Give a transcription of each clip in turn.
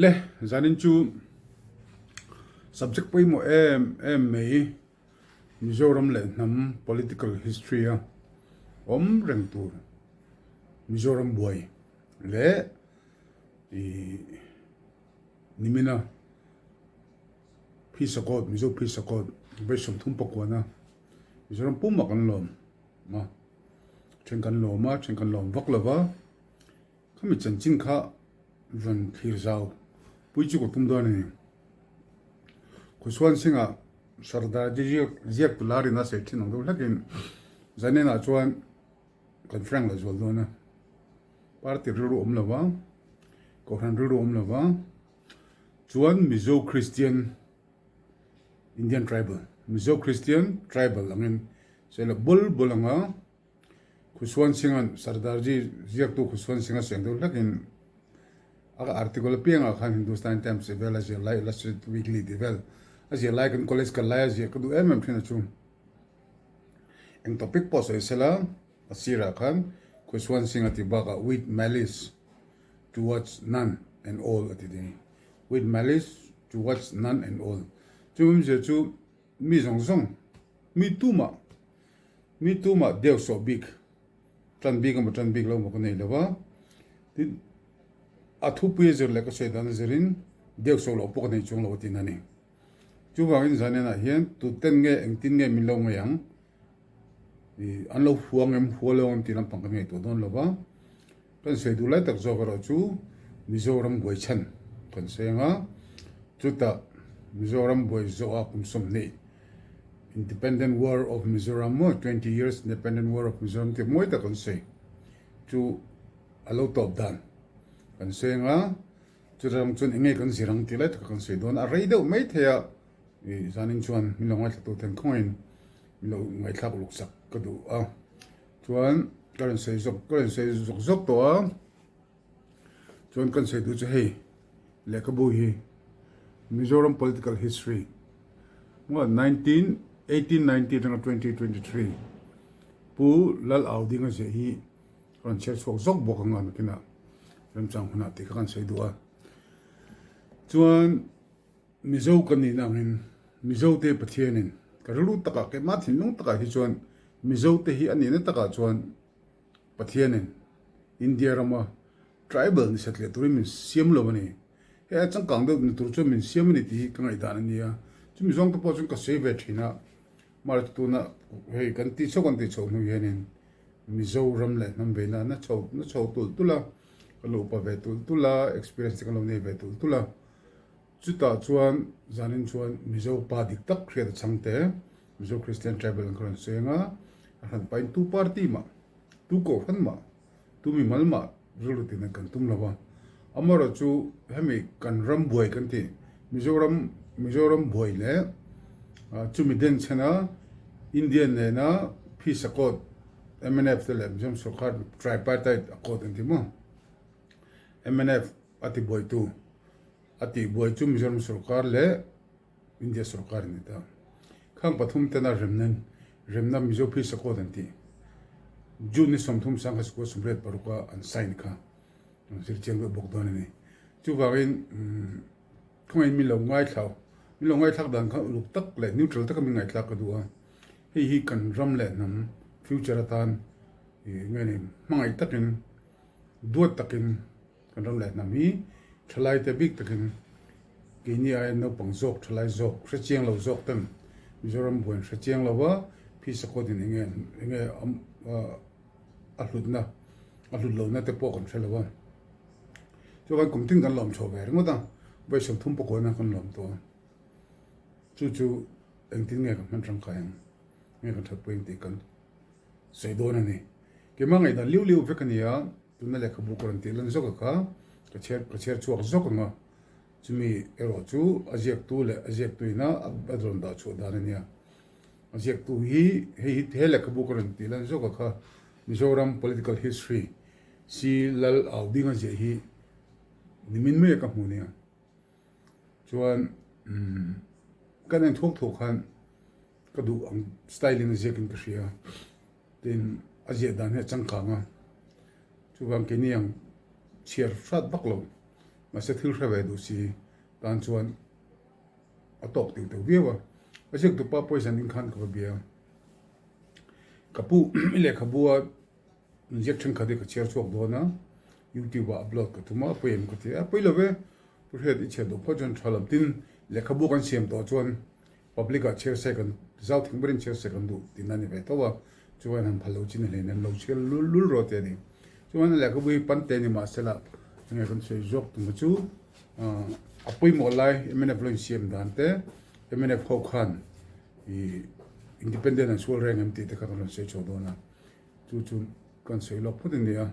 Le, zanin chu subject pawimawh em em mai Mizoram leh hnam political history a awm reng tur Mizoram buai leh ih nimina Phisakawt, Mizo Phisakawt vawi 30 pakuana Mizoram pumah kan lawm a, then kan lawm a, then kan lawm vak lo va. Khami chanchin kha rawn thlir zau pui chu ka tum dawn a ni. Khusuan Singh-a Sardar ji ziak tu larin a sawi thin ang deuh hlekin Zaninah chuan kan frank la zual dawn a. Party rilru awm lo va, Kohhran rilru awm lo va, chuan Mizo Christian Indian Tribal, Mizo Christian Tribal angin sawi la bul bul anga Khusuan Singh-a'n Sardarji ziaktu Khusuan Singh-a seng deuh hlekin a article apiangah khan Hindustan Times tih vel a ziah lai, Illustrated Weekly tih vel a ziah lai kan college kal lai a ziah ka duh em em thin a chu. Eng topic pawh sawi sela a sirah khan Khusuan Singh-a tih bakah with malice towards none and all a ti ding. With malice towards none and all. Chu awmzia chu mi zawng zawng, mi tumah Mi tumah deuh sawh bik, tan bik emaw tan bik lo emaw ka nei lo va, tin a thupui a zir leh ka sawi dan a zirin deuh sawh loh pawh ka nei chuang lo a tin a ni. Chuvangin zanenah hian tuten nge engtin nge min lo ngaih ang, ih an lo hua ang em hua lo ang em tih lampang kan ngaihtuah dawn lo va, kan sawi duh lai tak zawk erawh chu Mizoram buai chhan kan sawi ang a, chutah Mizoram buai zawha kum 20 Independent War of Mizoram maw 20 years Independent War of Mizoram tih mawi tak an sawi chu a lo tawp dan kan sawi ang a, chutah chuan eng nge kan zir ang tih lai taka kan sawi dawn a, rei deuh mai thei a ih zanin chuan min lo ngaithla tur then khawngin min lo ngaihthlak uluk sak ka duh a, chuan ka rawn sawi zawk ka rawn sawi zawk zawk tawh a. Chuan kan sawi duh chu hei lehkhabu hi Mizoram Political History maw 19 1890 atanga 2023 Pu Lal Au Dinga ziah hi ka rawn chhiar chhuak zawk bawk ang a nakinah remchang hunah tih kha kan sawi duh a. Chuan Mizo ka nihna angin Mizote Pathianin ka rilru takah keimah thinlung takah hi chuan Mizote hi a nihna takah chuan Pathianin India rama tribal ni satliah turin min siam lo a ni. Hei a changkang deuh ni tur chuan min siam a ni tih hi ka ngaihdan a nia. Chumi zawng te pawh chuan ka sawi ve thin a, mahse tuna hei kan tih chho kan tih chhoh hnu hianin Mizoram leh hnam veina na chho na chho tulh tulh a, kan lo upa ve tulh tulh a, experience te kan lo nei ve tulh tulh a. Chutah chuan zanin chuan Mizo pa dik tak hriat a chang te, Mizo Christian Tribal an ka rawn sawi ang a, a hran pahin tu party mah, tu kohhran mah, tu mimal mah rilru tina kan tum lo a. Amaherawh chu hemi kan ram buai kan tih, Mizoram Mizoram buai leh chumi den chhena India nena Phisa Court, mnf te leh Mizoram sorkar tripartite accord an ti maw? Mnf a ti buaitu, a tih buai chu Mizoram sorkar leh India sorkar an ni ta. Khang pathum tena remna remna Mizo Phisa Code an tih June ni 30 sangha sikul 86 a an sign kha an zir chiang deuh bawk dawn a ni. Chuvangin khawngaihin min lo ngaithla min lo ngaithlak dan kha uluk tak leh neutral taka min ngaihthlak ka duh a. Hei hi kan ram leh hnam future atan ih nge ni hmangaih takin duat takin Kan ram leh hnam hi thalai te bik takin keini aia naupang zawk, thalai zawk, hre chiang lo zawk ten Mizoram buain hre chiang lo va, phisa kawtin eng nge eng nge a hlutna a hlut lohna te pawh kan hre lo va. Chuan kum tin kan lawm chho ve ringawt a, vawi 30 pakawina kan lawm tawh a. Chu chu engtin nge kan hman tangkai ang, nge kan thatpui ang tih kan sawi dawn a ni. Keimah ngaihdan liu liu vek a ni a. Tuna lehkhabu ka rawn tih lan zawk a kha ka chhiar ka chhiar chhuak zawk ang a, chumi erawh chu a ziaktu leh a ziaktuina a rawn dah chhuah dan a nia. A ziaktu hi hei hi he lehkhabu ka rawn tih lan zawk a kha Mizoram Political History C Lal Au Dinga ziah hi nimin mai a ka hmu nia. Chuan umm kan en thuak thuak khan ka duh ang style in a ziak in ka hria. Tin, a ziah dan hi a changkang a, chuvang keini ang chhiar hrat vak lo. Mahse thil hre ve duh si tan chuan a tawk tiu teuh viau a. A ziaktupa poison in khan ka va bia. Ka pu i lehkhabu a inziak thenkhat hi ka chhiar chhuak dawn a, youtube ah upload ka tum a, a pawi em ka ti a, a pawi lo ve. Pu Hriat i chhiar duh phawt chuan tha lam tin lehkhabu kan siam tawh chuan Public ah chhiar se kan zau thing berin chhiar se kan duh tihna a ni ve tho a, chuan han phal lo chin a hlein an lo chhiar lul lul rawh tih a ni. Chuan lehkhabu hi pante ni mah sela enge kan sawi zawk tum chu a pawimawh lai mnf lo insiam dan te mnf ho khan ih independent an sual reng em tih te kha kan rawn sawi chhuah dawn a, chu chu kan sawi lawk phawt a ni a.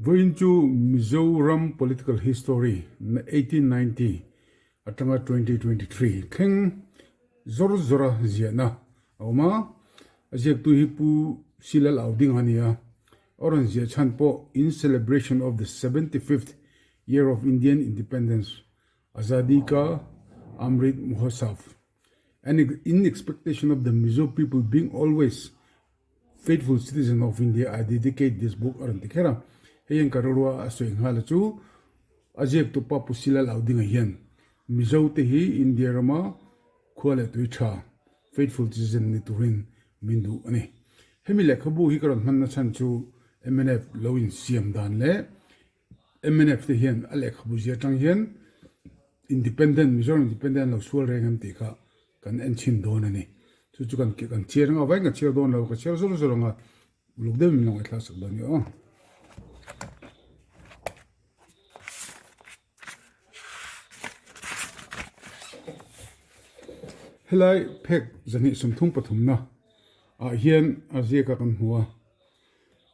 Vawiin chu Mizoram political history 1890 Atanga 2023 thleng zawr zawra ziahna a awm a, a ziaktu hi Pu Silal Auding a ni a, a rawn ziah chhan pawh In celebration of the 75th year of Indian Independence, Azadi Ka Amrit Mahotsav and in expectation of the Mizo people being always Faithful citizen of India, I dedicate this book a rawn ti kher a. Hei hian ka rilrua a sawi nghal a chu a ziaktu pa Pu Silal Audinga hian Mizo te hi India rama khua leh tui tha, faithful citizen ni turin min duh a ni. Hemi lehkhabu hi ka rawn hmanna chhan chu mnf lo insiam dan leh mnf te hian a lehkhabu zia atang hian Independent, Mizoram Independent an lo sual reng em tih kha kan en chhin dawn a ni. Chu chu kan kan chhiar anga vawiin ka chhiar dawn lo, ka chhiar zawr zawr anga uluk deuhin min lo ngaihthla sak dawn a ni aw. Helai phek 233 na ah hian a ziak a kan hmu a.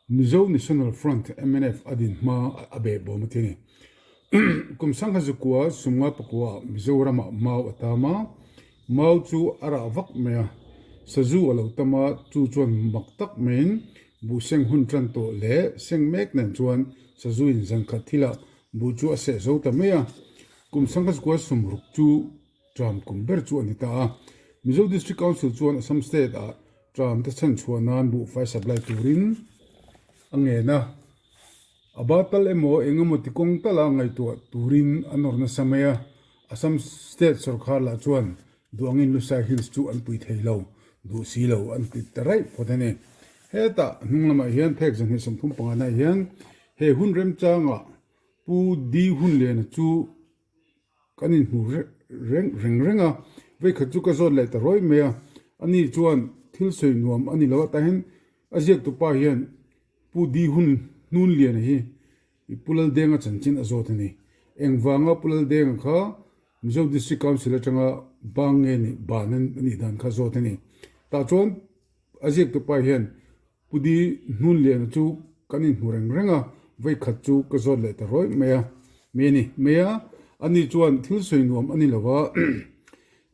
Mizo National Front, mnf, a din hma a beh bawm a ti a ni. Kum sangha zukua sumnga pakua ah Mizoramah mau a tam a, mau chu a rah vak mai a, sazu a lo tam a, chu chuan mak tak maiin buh seng hun tan tawh leh seng mek nen chuan sazu in zankhat thilah buh chu a seh zo ta mai a. Kum sangha zukua sumruk chu Tram kum ber chu a ni ta a. Mizo District Council chuan Assam State ah tram te chhan chhuah nan buhfai supply turin a ngen a. A ba tal emaw eng emaw ti kawng tala ngaihtuah turin a nawr nasa mai a. Assam State sawrkhar lah chuan duh angin Lusai Hills chu an pui thei lo, duh si lo an ti ta raih phawt a ni. Hetah hnung lamah hian phek 235 naah hian he hun remchangah Pu Di Hunliana chu Kan inhmu reng reng reng a, vawikhat chu ka zawt leh ta rawih mai a, ani chuan thil sawi nuam a ni lo a, tahin a ziaktu pa hian Pu Di Hun Hnunliana hi Pu Laldenga chanchin a zawt a ni. Engvanga Pu Laldenga kha Mizo District Council atanga bang nge nih ban a nih dan kha zawt a ni. Tah chuan a ziaktu pa hian Pu Di Hnunliana chu kan inhmu reng reng a, vawikhat chu ka zawt leh ta rawih mai a, mai a ni mai a, ani chuan thil sawi nuam a ni lo va,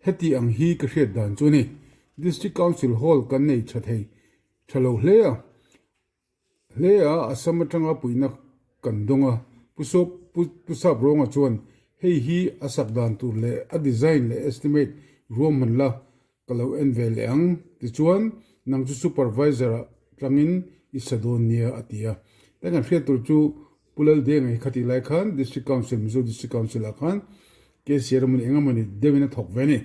heti ang hi ka hriat dan chu a ni, District Council Hall kan nei tha thei tha lo hle a, hle a, Assam atanga puihna kan dawng a, Pu Sawp Pu Sap Rawnga chuan hei hi a sak dan tur leh a design leh estimate ruahman la Ka lo en ve leh ang. Tichuan, nang chu supervisor ah tlangin i sa dawn nia a ti a. Tlai kan hriat tur chu Pu Laldenga hi khatih lai khan District Council, Mizo District Council ah khan KCR emawni eng emawni deuhin a thawk ve a ni.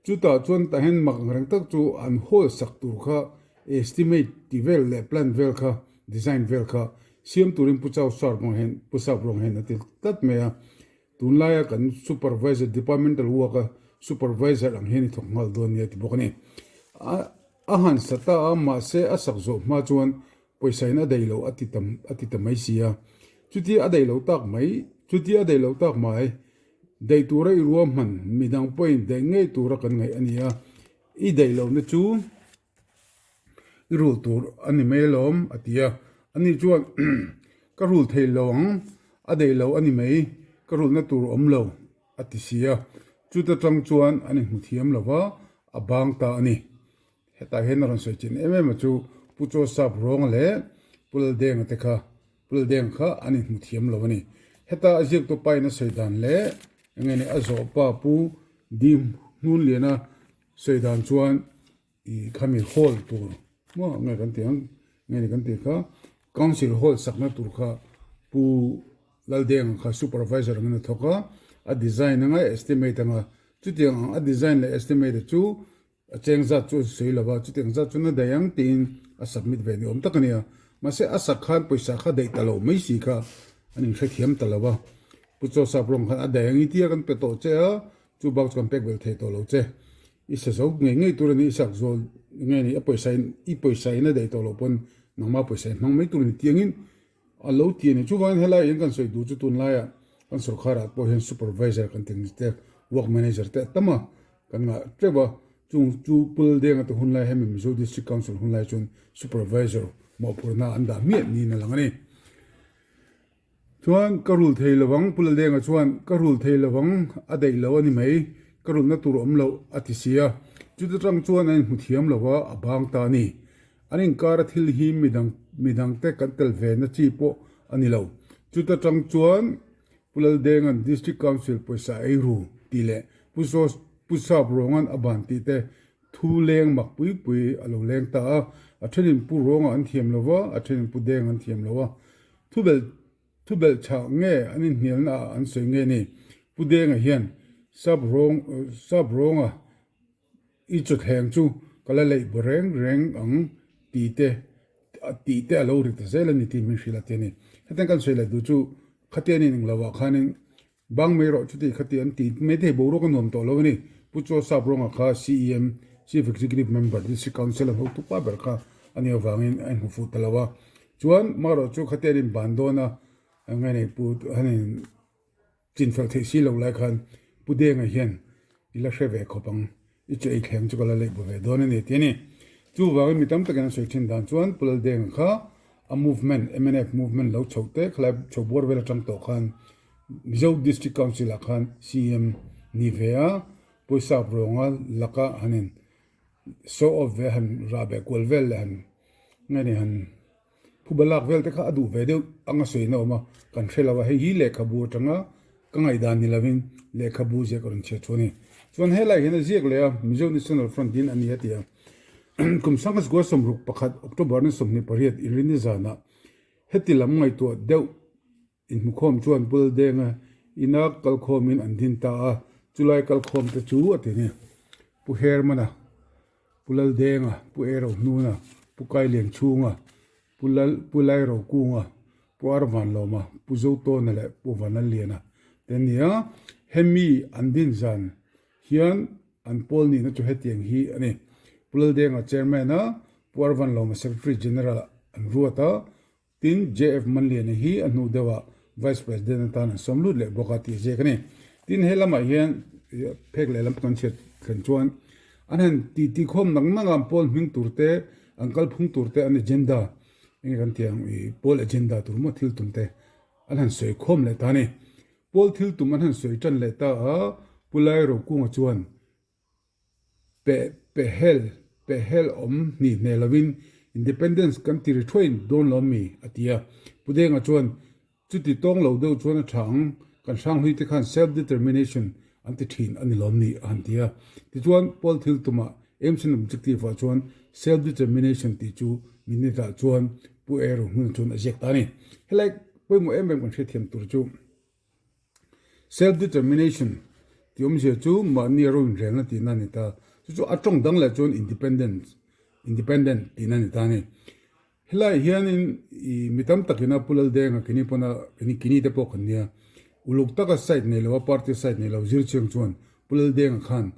Chutah chuan tah hian mak ang reng tak chu an hall sak tur kha estimate ti vel leh plan vel kha, design vel kha siam turin Pu Chau Sar rawng hian, Pu Sap rawng hian a ti tlat mai a. Tunlaia kan supervisor, departmental work a supervisor ang hian i thawk nghal dawn nia ti bawk a ni. A han sa ta a, mahse a sak zawh hma chuan pawisa in a daih lo a ti ta a ti ta mai si a. Chutia a daih lo tak mai, chutia a daih lo tak mai, daih tura i ruahman midang pawhin daih ngei tura kan ngaih a ni a, i daih lohna chu, I rul tur a ni mai alawm a ti a, ani chuan ka rul thei lo ang, a daih lo a ni mai, ka rulna tur awm lo a ti si a, chuta tang chuan an inhmu thiam lo va, a bang ta a ni. Hetah hian a rawn sawi chin em em a chu Pu Chaw Sap Rawnga leh Pu Laldenga te kha, Pu Laldenga kha an inhmu thiam lo a ni. Heta a ziaktu pain a sawi dan leh eng nge ni a zawh pa Pu Dim Hnunliana sawi dan chuan I khami hall tur maw nge kan tih ang nge ni kan tih kha council hall sakna tur kha pu. Laldenga kha supervisor angin a thawk a, a design anga estimate anga chutiang ang a design leh estimate chu a cheng zat chu a sawi lo va, chutiang zat chu na daih ang tiin a submit ve ni awm tak a nia. Mahse a sak khan pawisa kha daih ta lo mai si kha an inhrethiam ta lo va, Pu Chaw Sap rawng khan a daih ang i tia kan pe tawh che a, chu bak chu kan pek belh thei tawh lo che. I sa zo ngei ngei tur a ni, i sak zawl nge ni, a pawisa in i pawisa in a daih tawh loh pawn nangmah pawisa i hmang mai tur a ni tiangin A lo ti a ni. Chuvangin helai in kan sawi duh chu tunlaiah kan sorkharah pawh hian supervisor kan tih ang te, work manager te a tam a, kan ngah teuh a. Chung chu Pul Denga te hunlai hemi Mizo District Council hunlai chuan supervisor mawhphurhna an dah miah niin a lang a ni. Chuan ka rul thei lovang, Pul Denga chuan ka rul thei lovang a daih lo a ni mai, ka rulna tur awm loh a ti si a. Chuta tang chuan an inhmu thiam lo a, a bang ta a ni. An inkara thil hi midang midangte kan tel ve na chi pawh a ni lo. Chuta tang chuan Pu Laldenga'n District Council pawisa ei ru tih leh Pu Pu Sap Ruanga'n a ban tih te thu leng mak pui pui a lo leng ta a. A thenin Pu Ruanga an thiam lo va, a thenin Pu Deng an thiam lo a. Thubelh thu belh chhah nge an inhnialna ah an sawi nge ni? Pu Denga hian Sap Ruang Sap Ruanga I chawthleng chu ka la leih bu reng reng ang tih te tih te a lo ri ta zel a ni tih min hrilh a ti a ni. Hetiang kan sawi leh duh chu khatian in englo ah khanin bang mai rawh chuti khati an ti mai thei boruak a nuam tawh lo a ni. Pu Chaw Sap Rawnga kha CEM, Chief Executive Member, District Council a hotu pa ber kha a nih avangin a inhmu fuh ta lo a. Chuan marawh chu khatian in ban dawn a ngai nei Pu hanin Chinfel theih si lo lai khan Pu Denga hian i la hre ve khawp ang, i chu ei thleng chu ka la leih bu ve dawn a ni ti a ni. Chuvangin mi tam takin an sawi thin dan chuan Pu Laldenga kha a movement, mnf movement lo chhoh te khalai chho buar vel atang tawh khan Mizo District Council ah khan CM ni ve a, pawisa rawnga laka han in show off ve han rah beh kual vel leh han nge ni han Phuba lak vel te kha a duh ve deuh anga sawiin a awm a, kan hre lo a, hei hi lehkhabu atanga ka ngaihdan ni lovin lehkhabu ziak a rawn chhiat chu a ni. Chuan helai hian a ziak leh a, Mizo National Front in a ni a ti a. Kum sangkhat 61 October ni 28 Inrinni zanah heti lam ngaihtuah deuh Inhmukhawm chuan Pul Denga ina kalkhawmin an din ta a, chulai kalkhawm te chu a ti ni. Pu Hermana, Pu Laldenga, Pu Erohnuna, Pu Kailianchhunga, Pu Lal, Pu Lairokunga, Pu Arvanlawma, Pu Zotawna leh Pu Vanlalliana te an ni a. Hemi an din zan hian an pawl nihna chu hetiang hi a ni. Pu Laldenga Chairman a, Pu Arvanlawma Secretary General an ruat a, Tin, JF Manliana hi a hnu deuhah Vice President atan an sawm lut leh bawk a tih ziak a ni. Tin, he lamah hian phek lehlam kan chhiat thlen chuan an han titi khawm nak nak a, an pawl hming tur te, an kalphung tur te, an agenda, enge kan tih ang i pawl agenda tur maw thil tum te an han sawi khawm leh ta a ni. Pawl thil tum an han sawi tan leh ta a, Pu Lairokunga chuan Peh pehhel pehhel awm hnih hneh lovin Independence kan ti ri thuai dawn lo mi? a ti a. Pu Denga chuan, Chuti tawng lo deuh chuan a tha ang, kan hranghlui te khan self determination an ti thin a ni lawm ni? a han ti a. Tichuan, Pawl thil tumah aims and objective ah chuan self determination tih chu minute ah chuan Pu Ero hnunah chuan a ziak ta a ni. Helai pawimawh em em kan hriatthiam tur chu. Self-determination tih awmzia chu mahni a ro inrelna tihna a ni ta. Chu chu a tawng dang leh chuan independence, independent tihna a ni ta a ni. Helaiah hianin ih mi tam takin a Pu Laldenga kini pawna kini kini te pawh kan nia. Uluk taka side nei lo a party side nei lo zir chiang chuan Pu Laldenga khan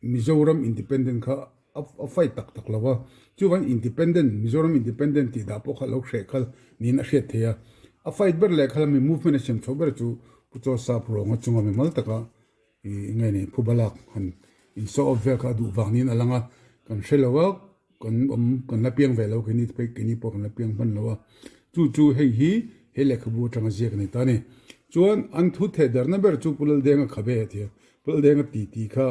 Mizoram Independent kha a fight tak tak lo a, chuvangin Independent, Mizoram Independent tih dah pawh kha lo hreh kha niin a hriat theih a. A fight ber leh kha mi movement a siam chho ber chu Pu Chaw Sap Rawnga chunga mi mal taka ih nge ni Phu Balak han in show off vel kha a duh vang niin a lang a, kan hre lo a, kan awm kan la piang ve lo keini phei keini pawh kan la piang hman lo a, chu chu hei hi he lehkhabu atanga ziak a ni ta a ni. Chuan an thu theh darhna ber chu Pu Laldenga khabe a ti a, Pu Laldenga titi kha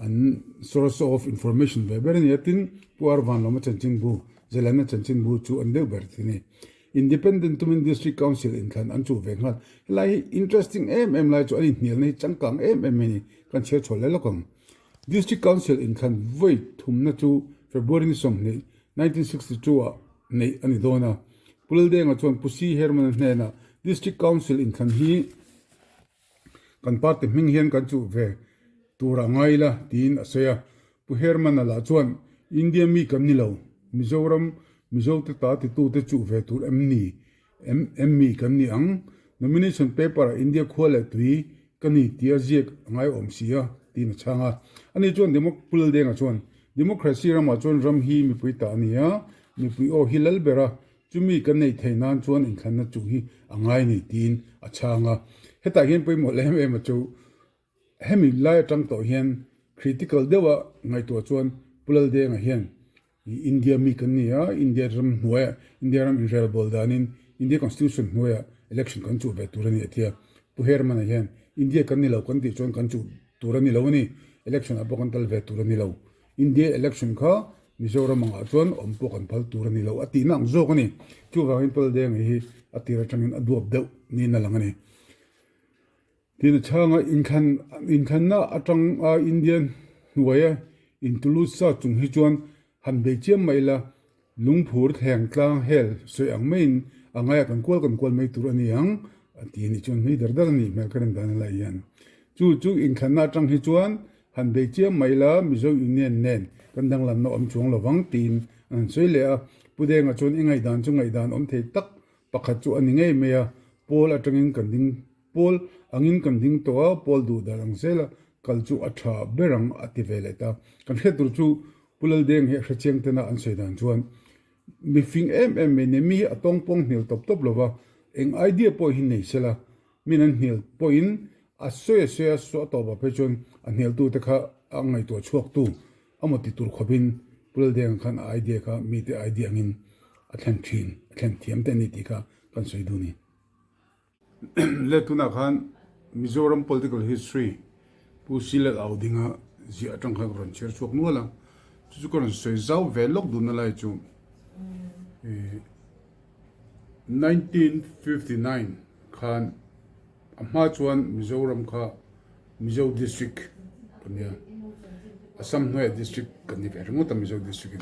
an source of information ve ber a ni a, tin Pu Arvanlawma chanchinbu, Zelanna chanchinbu chu an deuh ber a ni. Independent tumin District Council inthlan an chuh ve nghal. Helai hi interesting em em lai chu an inhnialna hi changkang em em mai a ni, kan chhiar chhuah leh lawk ang. District Council inthlan vawi thumna chu February ni 20, 1962 ah neih a ni dawn a. Pu Laldenga chuan Pu C. Herman-a hnenah. District Council inthlan hi kan party hming hian kan chuh ve tur a ngai ila tiin a sawi a. Pu Herman-a lah chuan India mi kan ni lo, Mizoram Mizote ta titute chuh ve tur em ni? Em mi kan ni ang? Nomination paper-ah India khua leh tui ka ni tia ziak a ngai awm si a, tiin a chhang a. Ani chuan Pu Laldenga chuan Democracy ramah chuan ram hi mipui ta a ni a, mipui aw hi lal ber a, Chumi kan neih theih nan chuan inthlanna chu hi a ngai ni tiin a chhang a. Hetah hian pawimawh leh em em a chu hemi lai atang tawh hian critical deuha ngaihtuah chuan Pu Laldenga hian India mi kan ni a, India ram hnuaiah, India ram inrelbawl danin India Constitution hnuaiah election kan chuh ve tur a ni a ti a. Pu Herman-a hian India kan ni lo kan tih chuan kan chuh tur a ni lo a ni, election ah pawh kan tal ve tur a ni lo. India election kha Mizoram angah chuan awm pawh kan phal tur a ni lo a tihna ang zawk a ni. Chuvangin Paldeng hi a tir atangin a duap deuh niin a lang a ni. Tin a chhanga inthlan inthlanna atanga India hnuaia intulut sa chung hi chuan han bei chiam mai ila Lungphur thleng tlang hel sawi ang maiin a ngaia kan kual kan kual mai tur a ni ang a ti a nih chuan hmei dar dar a nih hmel ka rem dan a lai hian. Chu chu inthlanna atang hi chuan han bei chiam mai la Mizo Union nen kan danglamna awm chuang lo vang tiin an han sawi leh a. Pu Denga chuan i ngaihdan chu ngaihdan awm thei tak pakhat chu a ni ngei mai a, pawl atangin kan ding Pawl angin kan ding tawh a, Pawl duh dan ang zela kal chu a tha ber ang a ti ve leh ta. Kan hriat tur chu Pu Laldeng hi a hre chiang tena an sawi dan chuan mi fing em em mai nia, mi hi a tawng pawng hnial tawp tawp lova, eng idea pawh hi nei sela, min an hnial pawhin a sawi a sawi a, saw a tawpah phei chuan a hnialtute kha a ngaihtuah chhuaktu a maw ti tur khawpin Pu Laldenga khan a idea kha mite idea angin a thlen thin, a thlen thiam te a ni tih kha kan sawi dun i. Le tunah khan Mizoram Political History Pu Silal Au dinga ziah atang khan ka rawn chhiar chhuak nual a, chu chu ka rawn sawi zau ve lawk dunna lai chu 1959 khan a hma chuan Mizoram kha Mizo District kan nia, Assam hnuaiah District kan ni ve ringawt a Mizo District in.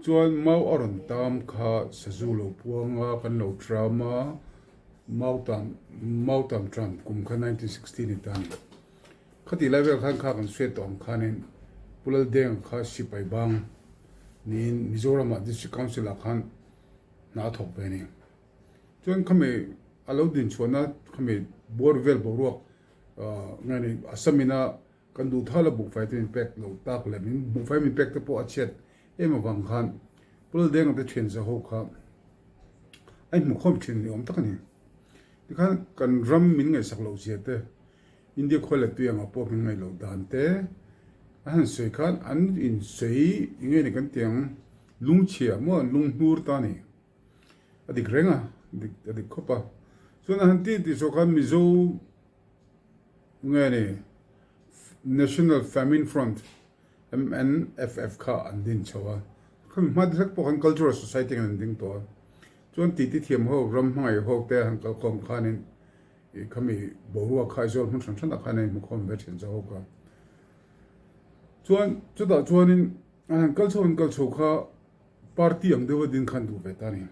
Chuan mau a rawn tam kha sazu lo puang a, kan lo tram a, mau tam mau tam tram kum kha 1960 ni ta a ni. Khatih lai vel khan kha kan hriat tawh ang khanin Pu Laldenga kha sipai bang niin Mizoramah District Council ah khan hna a thawk ve a ni. Chuan khami a lo din chhuahna khami bawr vel boruak nge ni Assam ina kan duh thal a buhfai te min pek lo tak leh min buhfai min pek te pawh a chhiat em avang khan Pu Laldenga te thian za ho kha a inhmukhawm thin ni awm tak a ni. Tikhan kan ram min ngaihsak loh zia te India khua leh tui angah pawh min ngaih loh dan te a han sawi khan an insawi eng nge ni kan tih ang lungchhia maw lunghnur ta a ni. A dik reng a, dik a dik khawp a. Chuan a han ti tih saw khan Mizo nge ni National Famine Front, MNFF, kha an din chho a. Khami hma hlek pawh khan Cultural Society an ding tawh a. Chuan titi thiam ho, ram hmangaih ho te han kalkhawm khanin ih khami boruak kha Aizawl hmun hran hranah khan a inhmukhawm ve thin chho kha. Chuan chutah chuanin an han kal chho an kal chho kha Party ang deuha ding khan duh ve ta a ni.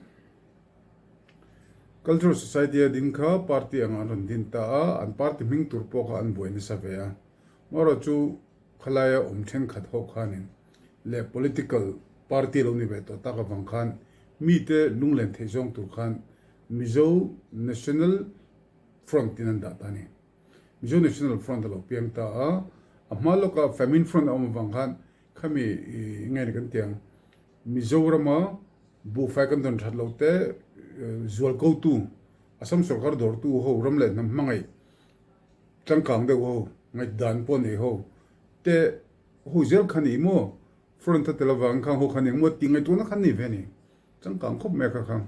Cultural Society a ding kha party angah an rawn din ta a, an party hming tur pawh kha an buai nasa ve a. Amaherawhchu chu khalaia awm thenkhat ho khanin leh political party lo ni ve tawh tak avang khan mite lunglen theih zawng tur khan Mizo National Front tin an dah ta a ni. Mizo National Front a lo piang ta a, a hma lawka Famine Front a awm avang khan Khami nge ni kan ti ang, Mizorama buhfai kan dawn that lo te zualkotu, Assam sorkar dawrtu ho, ram leh hnam hmangaih changkang deuh ho, ngaihdan pawh nei ho te ho zel kha ni maw, front a tel avangin khang ho kha ni ang maw tih ngaihtuahna kha ni ve a ni. Changkang khawp mai a kha kha.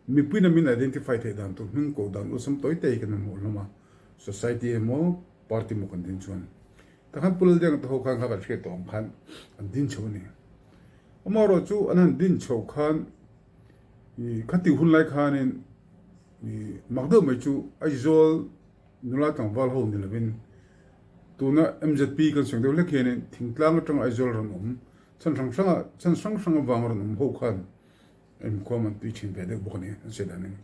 Mipuina min identify theih dan tur hming koh dan awlsam tawi te hi kan han hmuh hlawm a, society emaw party emaw kan din chuan. Takhan Pu Laldenga te ho khan kha kan hriat tawh ang khan an din chho a ni. Amaherawh chu an han din chho khan ih khatih hun lai khanin ih mak deuh mai chu Aizawl nula tlangval ho ni lovin tuna MZP kan sawi deuh hlek hianin thingtlang atanga Aizawl rawn awm chhan hrang hranga chhan hrang hrang avanga rawn awm ho khan Inkhawm an tui thin ve deuh bawk a ni, an sawi dan in.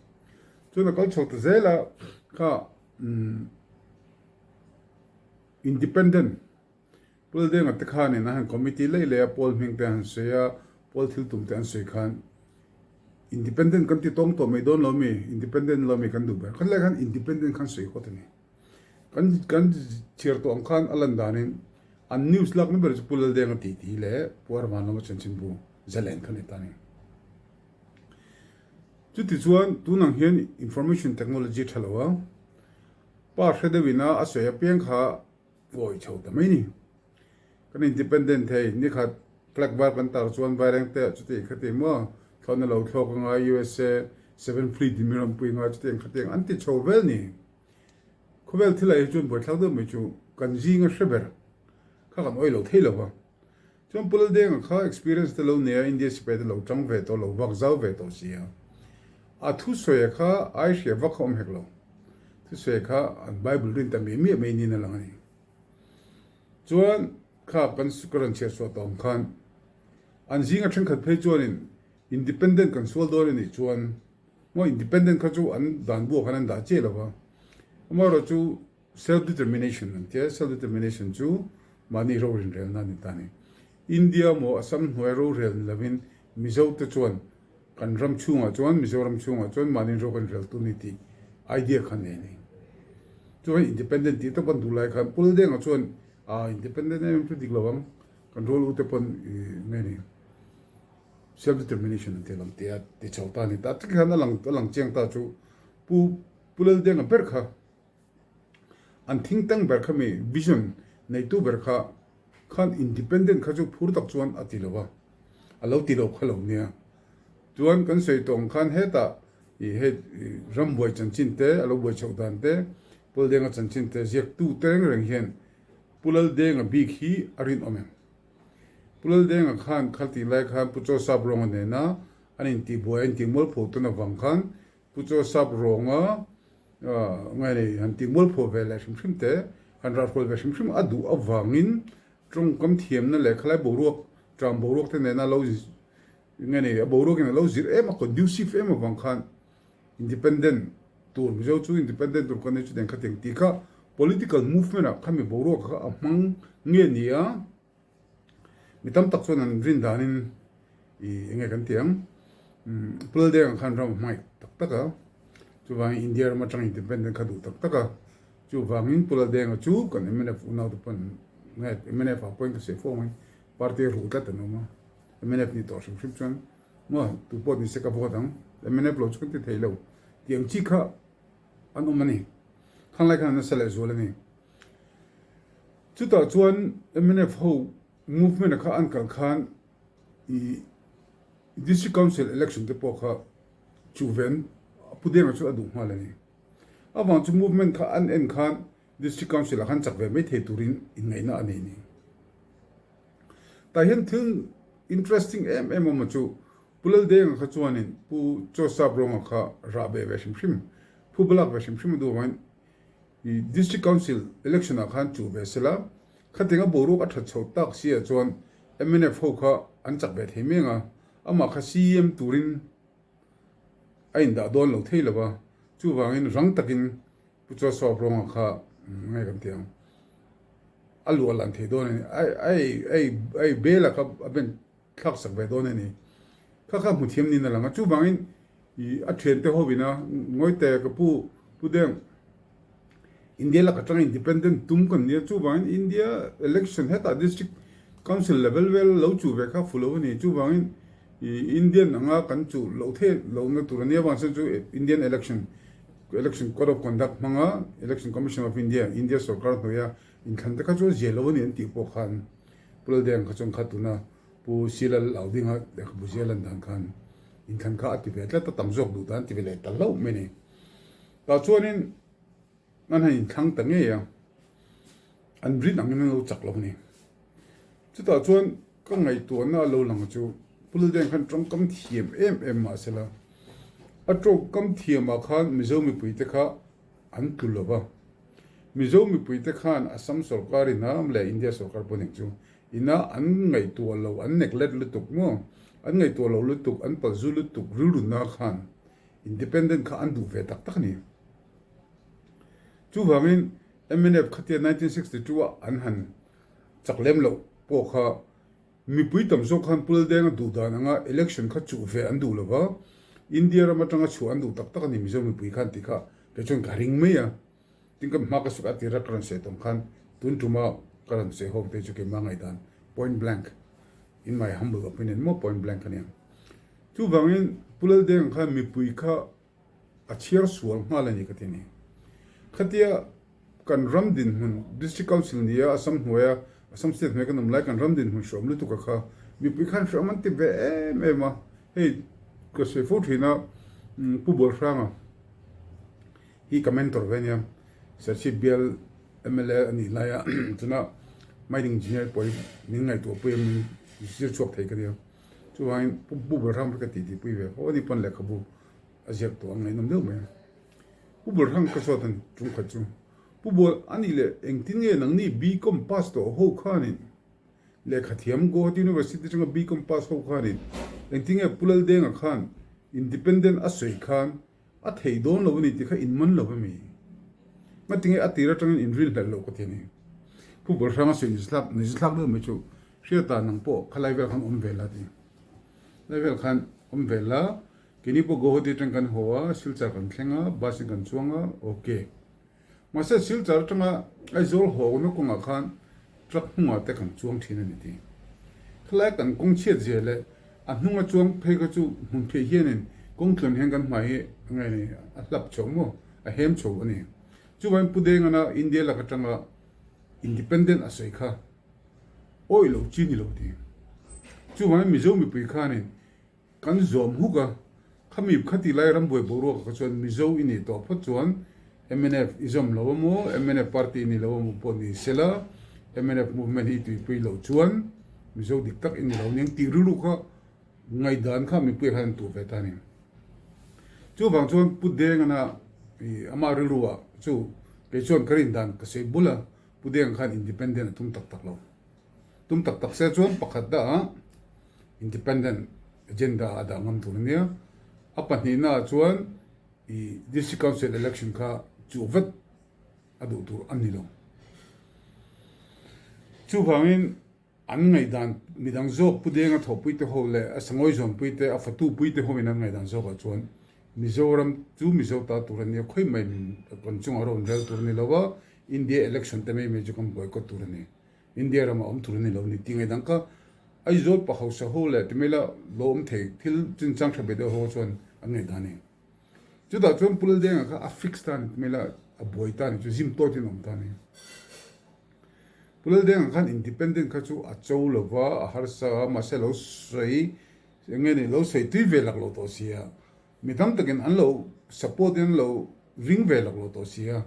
Chuan a kal chho ta zel a, kha Independent Puldenga te khanin a han committee leh leh a, pawl hming te an han sawi a, pawl thil tum te an sawi khan Independent kan ti tawng tawh mai dawn lo mi, Independent lo mi kan duh ber. Khatilai khan Independent khan sawi hawt a ni. Kan kan chhiar tawh ang khan a lan danin an news lakna ber chu Pu Laldenga tih tih leh Pu Arvanlawma chanchinbu zalen kha ni ta a ni. Chutichuan tunang hian information technology tha lo a, pa hre deuhin a a sawi apiang kha ngawi chho ta mai ni. Kan independent thei, nikhat flag var kan tar chuan vaireng te ah chuti khati maw thlawhna lo thlawk anga USA seven fleet in min rawn pui anga chutiang khatiang an ti chho vel ni. Khawvel thil ah hi chuan buaithlak deuh mai chu kan zinga hre ber kha kan awih lo thei lo va. Chuan Pu Laldenga kha experience te lo nei a, India sipai te lo tang ve tawh, lo vak zau ve tawh si a. A thusawi kha ai hria vak kha awm hek lo. Thusawi kha an Bible rin ta miah miah mai niin a lang a ni. Chuan kha kan ka rawn chhiar chhuah tawh ang khan an zinga thenkhat phei chuanin independent kan sual dawn a nih chuan maw independent kha chu an dan buah khan an dah chiah lo va. Amaherawhchu Self determination an tia, self determination chu mahni rorinrelna a ni ta a ni. India maw Assam hnuai rorel ni lovin Mizo te chuan kan ram chhungah chuan Mizoram chhungah chuan mahni ro kan rel tur ni tih idea kha nei a ni. Chuan independent tih tawp an duh lai khan Pu Laldenga chuan ah independent em em chu dik lo ang, kan rual u te pawn nge ni self determination an ti alawm tih a ti chho ta a ni. Tah tak hian a lang a lang chiang ta chu Pu Pu Laldenga ber kha An think tank ber kha mi vision neitu ber kha khan independent kha chu phur tak chuan a ti lo a, a lo ti lo kha lo nia. Chuan kan sawi tawh ang khan hetah ih hei ram buai chanchin te, a lo buai chhoh dan te, Pawldenga chanchin te ziaktu te reng reng hian Pu Laldenga bik hi a rinawm em? Pu Laldenga khan khaltih lai khan Pu Chawsap Rawnga nena an intihbuai a intihmualpho tawn avang khan Pu Chawsap Rawnga ngai nei han tih mualphuah ve leh hrim hrim te, han rahrual ve hrim hrim a duh avangin tawngkam thiamna leh khalai boruak, tram boruak te nena lo nge nei a boruakin a lo zir em a, conducive em avang khan independent tur, Mizo chu independent tur kan nei chutiang khatiang tih kha political movement ah khami boruak kha a hmang nge ni a. Mi tam tak chuan an rin danin ih enge kan ti ang Puldeng ah khan ram a hmangaih tak tak a, chuvangin India ram atang independent kha duh tak tak a, chuvangin Pulaldenga chu kan mnf unau te pawn nge mnf ah pawhin ka sawi fo mai party a ruh tlat an awm a, mnf ni tawh hrim hrim chuan maw tu pawh ni se ka vote ang mnf lo chu kan ti thei lo tih ang chi kha an awm a ni, khanglai khan an nasa leh zual a ni. Chutah chuan mnf ho movement a kha an kal khan ih District Council election te pawh kha chuhven Pu Denga chu a duh nghal a ni. Avang chu movement kha an en khan District Council ah khan chak ve mai thei turin inngaihna a nei ni. Tah hian thil interesting em em awm a chu Pu Laldenga kha chuanin Pu Chawsap Rawnga kha rah beh ve hrim hrim, phu balak ve hrim hrim a duh avangin I District Council election ah khan chuh ve sela, khatinga boruak a that chho tak si ah chuan mnf ho kha an chak ve thei meng a, amah kha CEM turin a indah dawn lo thei lo va, chuvangin rang takin Pu Chawsawp Rawnga kha nge kan ti ang, a luah lan thei dawn a ni, a ei bel a kha a ben thlak sak ve dawn a ni. Kha kha hmu thiam niin a lang a, chuvangin ih a thiante ho ina Ngawite ka pu Pu Deng India laka tanga independent tum kan nia, chuvangin India election hetah district council level vel lo chuh ve kha fu lo a ni, chuvangin ih Indian anga kan chuh loh theih lohna tur a nia avang chuan chu Indian election election code of conduct hmanga Election Commission of India India sorkar hnuaia inthlan te kha chu a zia lo a ni an tih pawh khan Pu Laldenga kha chuan kha tuna Pu Silal Audinga lehkhabu zia lan dan khan inthlan kha a ti ve tlat a, tam zawk duh dan ti ve leh ta hlauh mai a ni. Tah chuanin an han inthlang ta ngei a, an rin angin an lo chak lo a ni. Chutah chuan ka ngaihtuahna a lo lang chu Pu Laldenga khan tawngkam thiam em em mah sela, a tawngkam thiamah khan Mizo mipuite kha an tlu lo va. Mizo mipuite khan Assam sorkar ina leh India sorkar pawh ning chu ina an ngaihtuah lo, an neglect lutuk maw? An ngaihtuah lo lutuk, an palzu lutuk rilruna khan. Independent kha an duh ve tak tak a ni. Chuvangin mnf khatia 1962 a an han chak lem loh pawh kha mipui tam zawk khan Pu Laldenga duh dan anga election kha chuh ve an duh lova, India ram atanga chhuah an duh tak tak a ni Mizo mipui khan tih kha kei chuan ka ring mai a. Tin ka hma ka suk a tira ka rawn sawi tawng khan tun tuma ka rawn sawi hawk te chu keimah ngaihdan point blank in my humble opinion maw point blank a nia. Chuvangin Pu Laldenga khan mipui kha a chhiar sual nghal a ni ka ti a ni. Khatia kan ram dinhmun District Council ni a Assam hnuaia Assam State hnuaia kan awm lai kan ram dinhmun hreawm lutuk a kha mipui khan hreawm an ti ve em em a. Hei ka sawi fo thin a Pu Bualhranga hi ka mentor ve ania Serchhip bial mla a nih laia tuna mining engineer pawh hi min ngaihtuah pui a min zir chhuak thei ka nia. Chuvangin Pu Bualhranga ka titi pui ve fo a ni pawn lehkhabu a ziak tawh ang ngaihnawm deuh mai a. Pu Bualhrang ka zawt a ni chungkhat chu. Pu Bual a nih leh engtin nge nangni BCom pass tawh ho khanin lehkha thiam Guwahati University atanga BCom pass ho khanin engtin nge Pu Laldenga khan Independent a sawi khan a theih dawn lo a ni tih kha in man lo a mi? Ngatinge a tir atangin in rinhlelh loh ka ti a ni. Pu Bualhrang a sawi nizathlak deuh mai chu hriata nang pawh khalai vel khan awm ve la ti. Lai vel khan awm ve la. Keini pawh Guwahati atang kan haw a, Silchar kan thleng a, bus in kan chuang a, ok. Mahse Silchar atanga Aizawl hawkna kawngah khan truck hnungah te kan chuang thin a ni ti. Khalai kan kawng chhiat zia leh a hnunga chuang phei kha chu hmun phei hianin kawng tluan hian kan hmai hi a ngai ni, a hlap chho maw, a hem chho a ni. Chuvangin Pu Dengana India lak atanga Independent a sawi kha awih loh chi ni lo ti. Chuvangin Mizo mipui khanin Kan zawm huk a, khami khati lai rambuai boruak ah kha chuan Mizo i nih tawh phawt chuan mnf i zawm lo a maw, mnf party i ni lo a maw pawh ni sela, mnf movement hi i tuipui loh chuan Mizo dik tak i ni lo aniang tih rilru kha ngaihdan kha mipui ah khan an tuh ve ta a ni. Chuvang chuan Pu Dengana i amah rilru ah chu kei chuan ka rindan ka sawi bul a, Pu Denga khan independent a tum tak tak lo. Tum tak tak se chuan pakhat dah ah Independent agenda a dah ngam tur a nia. A pahnihna ah chuan i District Council election kha chuh vat a duh tur a ni lo. Chuvangin an ngaihdan midang zawk Pu Denga thawhpui te ho leh a sangawi zawnpui te a fatu pui te hoin an ngaihdan zawkah chuan Mizoram chu Mizo ta tur a nia khawi mai min kan chungah rawn rel tur a ni lo a, India election te mai mai chu kan boycott tur a ni. India ramah awm tur a ni lo ni tih ngaidang kha Aizawl pa hausa ho leh ti mai la lo awm thei thil chinchang tha ve deuh ho chuan an ngaihdan a ni. Chutah chuan Pu Laldenga kha a fix ta a ni ti mai la a buai ta a ni chu zim tawtin a awm ta a ni. Pu Laldenga khan independent kha chu a cho lo va, a harsa a, mahse lo sawi eng nge ni lo sawi tui ve lak lo tawh sia. Mi tam takin an lo support in an lo ring ve lak lo tawh si a,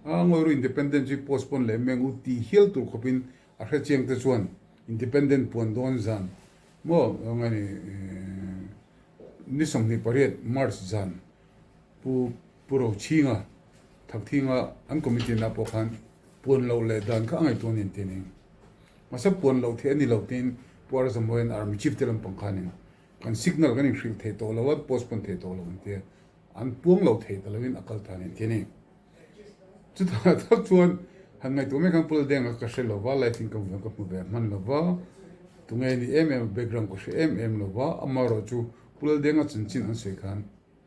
a ngawiru independent chu postpone leh meng u tih hial tur khawpin a hre chiang te chuan independent puan dawn zan maw nge ni ni 28 March zan Pu Pu Rochhinga Thakthinga an committee na pawh khan puan loh leh dan kha a ngaihtuah nen te ning mahse puan loh theih a ni lo tiin Pu Arzamoian Army Chief te lampang khanin Kan signal kan inhrilh thei tawh lo a, postpone thei tawh lo an tia, an puang lo thei ta loin a kal ta nen ti a ni. Chutah tak chuan han ngaihtuah mai khan Pu Laldenga ka hre lo va, life in ka hmu ka hmu ve hman lo va, tunge ni em em a background ka hre em em lo va, amaherawh chu Pu Laldenga chanchin an sawi khan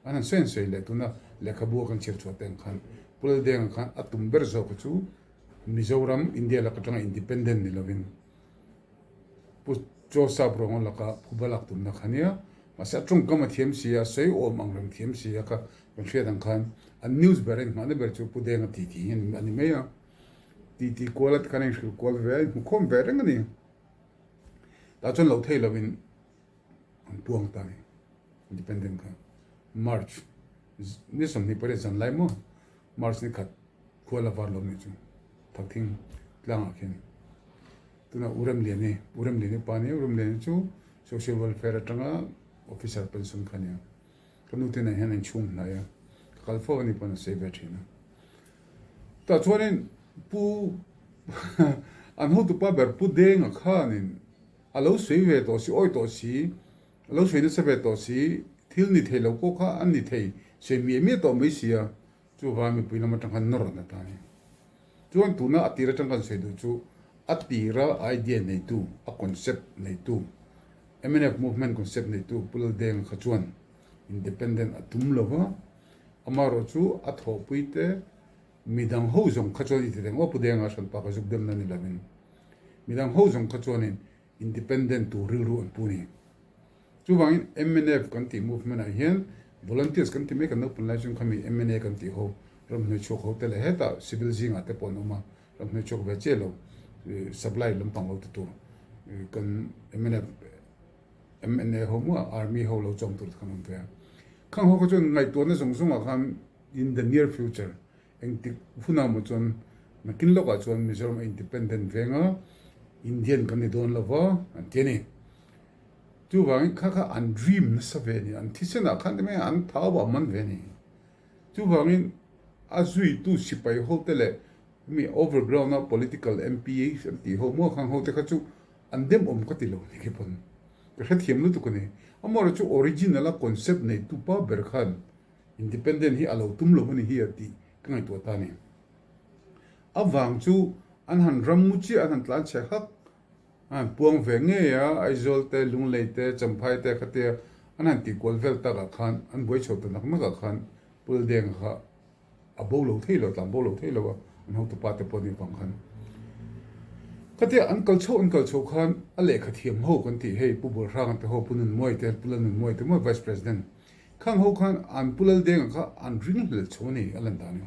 an han sawi an sawi leh tuna lehkhabu a kan chhiar chhuah te ang khan Pu Laldenga khan a tum ber zawk kha chu Mizoram India lak atanga independent ni lovin Pu Joseph Ronga laka phuba lak tumna kha nia, mahse a tawngkam a thiam si a, sawi awm ang reng thiam si a kha kan hriat ang khan an news ber a inhmahna ber chu Pu Denga titi hi a ni mai a, titi kual a tikhan a inhrilh kual ve a, inhmukhawm ve reng a ni. Tah chuan lo thei lovin an puang ta a ni, independent kha March ni 28 zan lai maw March ni khat khual a var lo nih chu Thakthing tlangah khian. Tuna U Remliani, U Remliani pa nia, U Remliani chu Social Welfare atanga Officer pension kha nia. Ka nu te nen hian an chhung hnai a, ka kal fo a ni pawn a sawi ve thin a. Tah chuanin Pu an hotupa ber Pu Denga khanin a lo sawi ve tawh si, awi tawh si, a lo sawi nasa ve tawh si, thil ni thei lo pawh kha an ni thei. Sawi miah miah tawh mai si a, chuvang mipui lam atang khan nawr an ata a ni. Chuan tuna a tir atang kan sawi duh chu a tira idea neitu, a concept neitu, mnf movement concept neitu Pu Laldenga kha chuan independent a tum lo va, amaherawh chu a thawhpui te midang ho zawng kha chuan i ti reng aw Pu Denga hranpa kha zuk demna ni lovin midang ho zawng kha chuanin Independent tur rilru an pu ni. Chuvangin mnf kan tih movement ah hian volunteers kan ti mai kan naupang lai chuan khami mna kan tih ho ramhnuai chhuak ho te leh hetah civil zingah te pawh an awm a, ramhnuai chhuak ve chiah lo supply lampang lo ti tur kan mnf mna ho maw army ho lo chawm tur te khan awm ve a. Khang ho kha chuan ngaihtuahna zawng zawngah khan in the near future Engtik hunah maw chuan nakin lawkah chuan Mizoram a independent veng a, Indian kan ni dawn lo va an ti a ni. Chuvangin kha kha an dream nasa ve a ni, an thisenah khan ti mai a, an thau a man ve a ni. Chuvangin a zuitu sipai hote leh hemi overground a political MP an tih ho maw khang hote kha chu an dem awm ka ti lo ni khi pawn. Ka hrethiam lutuk a ni. Amaherawhchu original a concept neitu pa ber khan Independent hi a lo tum lo a ni hi a tih ka ngaihtuah ta a ni. A vang chu an han ram mu chiah an han tlan chhe hak, an han puang ve ngei a, Aizawl te, Lunglei te, Champhai te khatia an han tih kual vel takah khan an buai chho ta nak nakah khan Puldenga kha a bo lo thei lo, tlan bo lo thei lo a, an hotupa te pawh nih vang khan. Khatia an kal chhoh an kal chhoh khan a lehkha thiam ho kan tih hei Pu Bualhranga te ho, Pu Nunmuai te, Pu Lalnunmuai te maw Vice President Khang ho khan an Pu Laldenga kha an ring hlel chho a ni a lan dan in.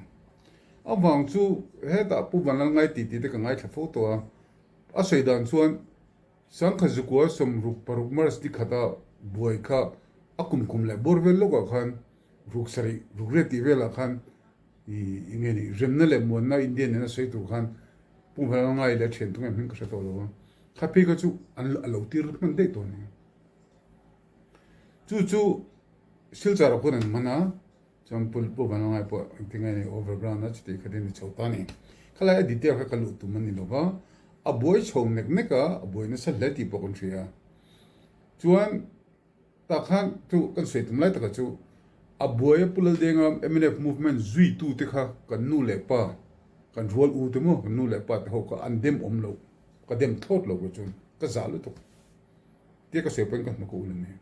A vang chu hetah Pu Vanlalngai tih tih te ka ngaithla fo tawh a, a sawi dan chuan Sangkhat Zukua 66 March ni khata buai kha a kum kum leh bawr vel lawkah khan ruk sarih ruk riat tih velah khan ih eng nge ni remna leh muanna India nena sawi tur khan Pu Vanlalngai leh a thian tunge hming ka hre tawh lo a, kha phei kha chu an a lo tir hman daih tawh a ni. Chu chu Silchar ah khuan an hman a, chuan Pu Pu Vanlalngai pawh engtin nge ni overground a chutih khatin ni chho ta a ni. Khalai a detail kha ka luh tum a ni lo va, a buai chho nek nek a, a buai nasa hle tih pawh kan hria. Chuan tah khan chu kan sawi tum lai takah chu a buai a Pu Laldenga mnf movement zuitu te kha kan nu leh pa, kan rual u te maw kan nu leh pa te ho kha an dem awm lo, ka dem thlawt lo ka chuan ka zah lutuk. Tia ka sawi pawhin ka hmu ka ul a ni.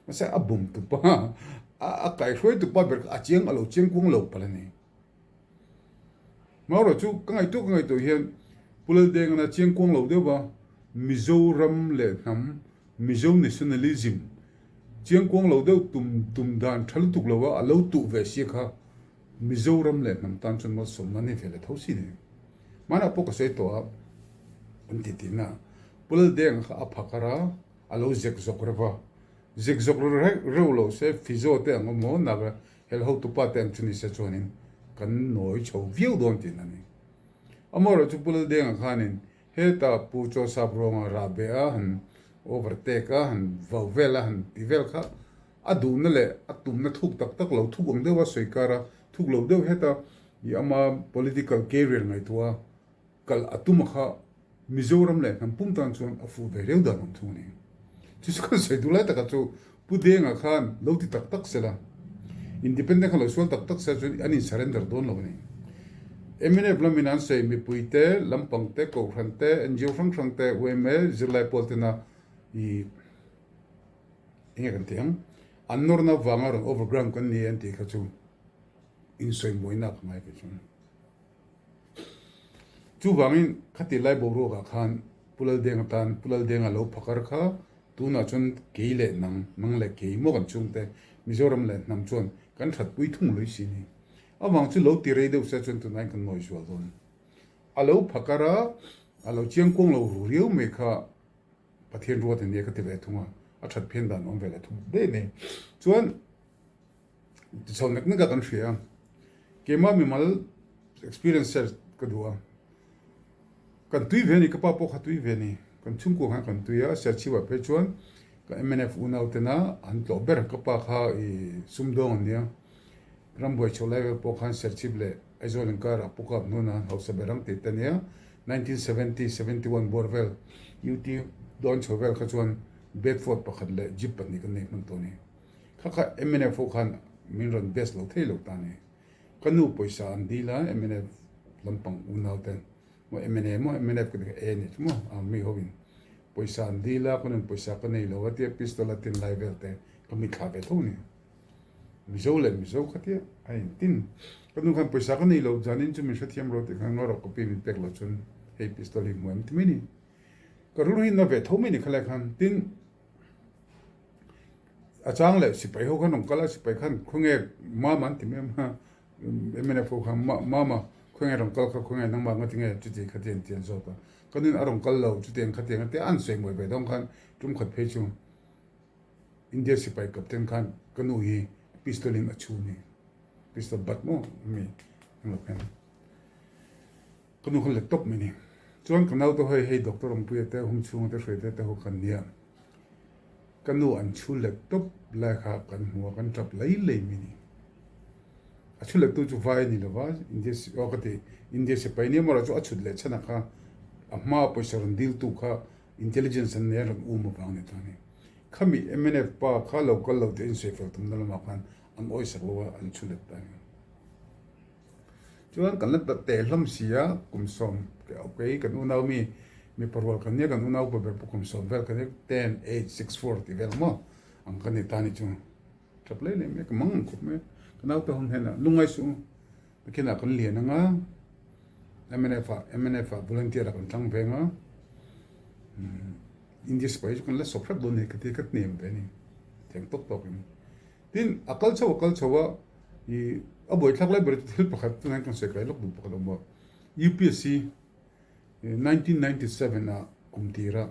Mahse a bum tupa, a kaihruai tupa ber kha a chiang a lo chiang kuang lo palh a ni. Marawh chu ka ngaihtuah ka ngaihtuah hian Pu Laldenga'n a chiang kuang lo deuh va, Mizoram leh hnam, Mizo nationalism chiang kuang lo deuh tum tum dan tha lutuk lo a, a lo tuh ve sia kha Mizoram leh hnam tan chuan malsawmna ni ve leh tho si ni. Hmanah pawh ka sawi tawh a, an ti tihna a. Pu Laldenga kha a phakar a, a lo zek zawk reuh a. Zek zawk reuh lo se Fizo te ang awm aw, Naga hel hotupa te ang chu ni se chuanin kan nawi chho viau dawn tihna a ni. Amaherawhchu chu Pu Laldenga khanin hetah Pu Chawsap Rawnga rah beh a, han overtake a, han vau vel a, han ti vel kha a duhna leh a tumna thuk tak tak lo, thuk ang deuha sawi kar a, thuk lo deuh heta i ama political career ngaihtuah a kal a tum a kha Mizoram leh hnam pum tan chuan a fuh ve reu dan awm thung a ni. Chu chu kan sawi duh lai takah chu Pu Denga khan lo ti tak tak sela, Independent khan lo sual tak tak sela chuan an in surrender dawn lo a ni. Mnf lamin an sawi mipui te, lampang te, kohhran te, ngo hrang hrang te, yma zirlai pawl tena i enge kan tih ang, an nawrna vanga rawn overground kan ni an tih kha chu insawimuaina ka ngai kei chuan. Chuvangin khati lai boruakah khan Pu Laldenga tan Pu Laldenga lo phakar kha tunah chuan kei leh nang, nang leh kei maw kan chhungte Mizoram leh hnam chuan kan thatpui thung lui si ni. Avang chu lo ti rei deuh se chuan tunah hian kan nawi zual dawn. A lo phakar a, a lo chiangkuang lo ru riau mai kha Pathian ruat a nia ka ti ve thung a, a that phian dan awm ve leh thung daih mai. Chuan tichho nek nek a kan hria a, keimah mimal experience share ka duh a, kan tui ve a ni, ka pa pawh kha tui ve a ni, kan chhungkua khan kan tui a, Serchhip-ah phei chuan ka mnf unau tena an tlawh ber, ka pa kha ih sumdawng a nia, rambuai chhoh lai vel pawh khan Serchhip leh Aizawl inkarah pu kap hnuna an hausa ber ang tih te nia, 1970, 71 bawr vel UT dawn chho vel kha chuan Bedford pakhat leh Jeep pahnih kan nei hman tawh a ni. Kha kha mnf ho khan. min rawn best lo thei lo ta ni. Ka nu pawisa an dil a, mnf lampang unau ten maw mna maw mnf ka ti kha e nih chu maw ang mi ho in pawisa an dil a, ka nun pawisa ka nei lo a tia pistol a tin lai vel te ka mitthla ve tho ni. Mizo leh Mizo kha tia a intin. Ka nu khan pawisa ka nei lo, zanin chu min hrethiam ro tih khan ngaw rawh copy min pek loh chuan hei pistol hi hmu em ti mai ni. Ka rilru hi na ve tho mai ni khalai khan. Tin, a chang leh sipai ho khan rawn kal a, sipai khan khawnge mama an ti mai a, mnf ho khan mama khawnge rawn kal kha khawnge nangmah nga tinge chuti khati an ti an zawt a. Ka nuin a rawn kal lo chutiang khatiang a tia an sawi mawi ve dawn khan tum khat phei chu. India sipai captain khan ka nu hi pistol in a chhu ni pistol bat maw mi englo khan ka nu khan let tawp mai ni chuan ka naute hei hei doctor awmpuia te hung chhunga te hruai te te ho khan nia ka nu an chhu let tawp lai kha kan hmu a kan tap lei lei mai ni a chhu let tu chu vai a ni lova India aw ka ti India sipai nia maw chu a chhut leh chhan a kha a hma pawisa rawn dil tu kha Intelligence an nei a rawn um avang ni ta a ni. Khami mnf pa kha lo kal lo tih a insawi fel tumna lamah khan an awisak lo a, an chhu let ta a ni. Chuan kan la teh hlawm si a, kum sawm kei kan unau mi mipa rual kan nia kan unau upa ber pawh kum sawm vel kan nia ten, eight, six, four tih vel maw ang ka ni ta a ni chu. Tap leh leh mai ka mang ang khawp mai a, ka naute ho hnenah lungngai suh u. Nakinah kan lian anga mnf ah mnf ah volunteer ah kan tlang veng a India sipai chu kan la sawp hrep dawn a ni ka ti ka hnem ve a ni thiam tawk tawk in tin a kal chho a kal chho a ih a buaithlak lai ber chu thil pakhat tunah hian kan sawi kai lawk duh pakhat a awm a UPSC 1997 ah kum tir a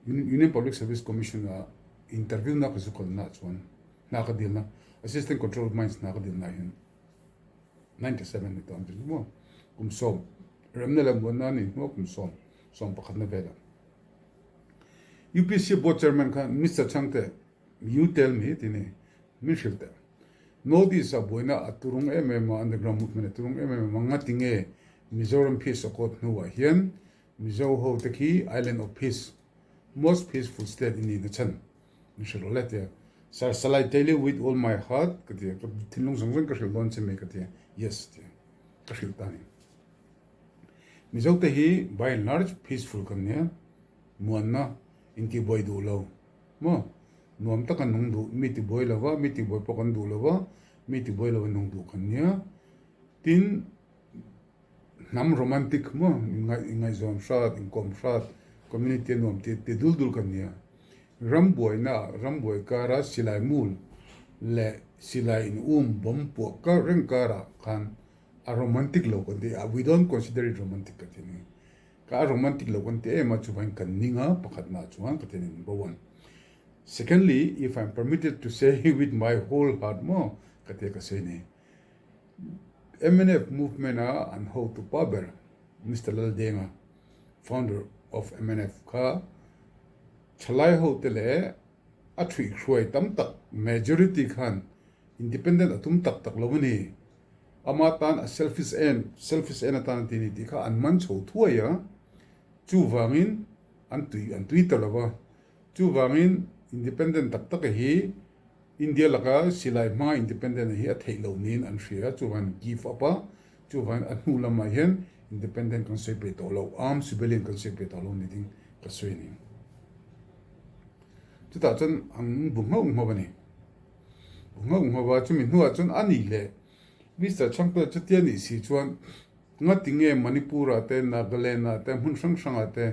Union Public Service Commission ah interview na ka zu kalna ah chuan hna ka dilna Assistant Controller of Mines hna ka dilna ah hian 97 ni tawh ang chu maw kum sawm remna leh muanna a nih hnuah kum sawm sawm pakhatna velah UPSC board chairman khan Mister Chhangte you tell me tih ni min hrilh teh North East ah buaina a turung em em a underground movement a turung em em a ngati nge Mizoram peace accord hnuah hian Mizo ho te khi island of peace most peaceful state i nihna chhan Min hrilh rawh le tia. Sir, shall I tell you with all my heart? ka ti a, ka thinlung zawng zawng ka hrilh dawn che mai ka ti a, yes ti a, ka hrilh ta a ni. Mizo te hi by and large peaceful kan nia, muanna intihbuai duh lo maw, nuam taka nung duh, mi tibuai lova, mi tibuai pawh kan duh lova, mi tibuai lova nung duh kan nia. Tin, Hnam romantic maw inngaihzawn hrat, inkawm hrat, community a nuam ti ti dul dul kan nia. Ram buaina ah ram buai kara silai mul leh silai in um bawm puah kar reng karah khan a romantic lo kan ti a, we don't consider it romantic ka ti a ni. Ka a romantic lo kan ti em a chuvangin kan ning a pakhatna ah chuan ka ti a ni number one. Secondly, if I'm permitted to say with my whole heart maw ka ti a ka sawi a ni. Mnf movement a an hotu pa ber Mister Laldenga, founder of mnf kha thalai hote leh a thuihhruai tam tak majority khan independent a tum tak tak lo a ni. Ama tan a selfish en selfish en atan a ti a ni tih kha an man chho thuai a, chuvangin an tui an tui ta lo va. Chuvangin independent tak tak hi India laka silai hmanga independent hi a theih loh niin an hria, chuvangin give up a, chuvangin a hnu lamah hian independent kan sawi peih tawh lo, armed rebellion kan sawi peih tawh lo ni ding ka sawi a ni. Chutah chuan an bu nghauh nghauh a ni. Bu nghauh nghauh a, chumi hnuah chuan a nih leh Mister Chhangte chutia nih si chuan ngati nge Manipur-ah te, Nagaland-ah te, hmun hrang hrangah te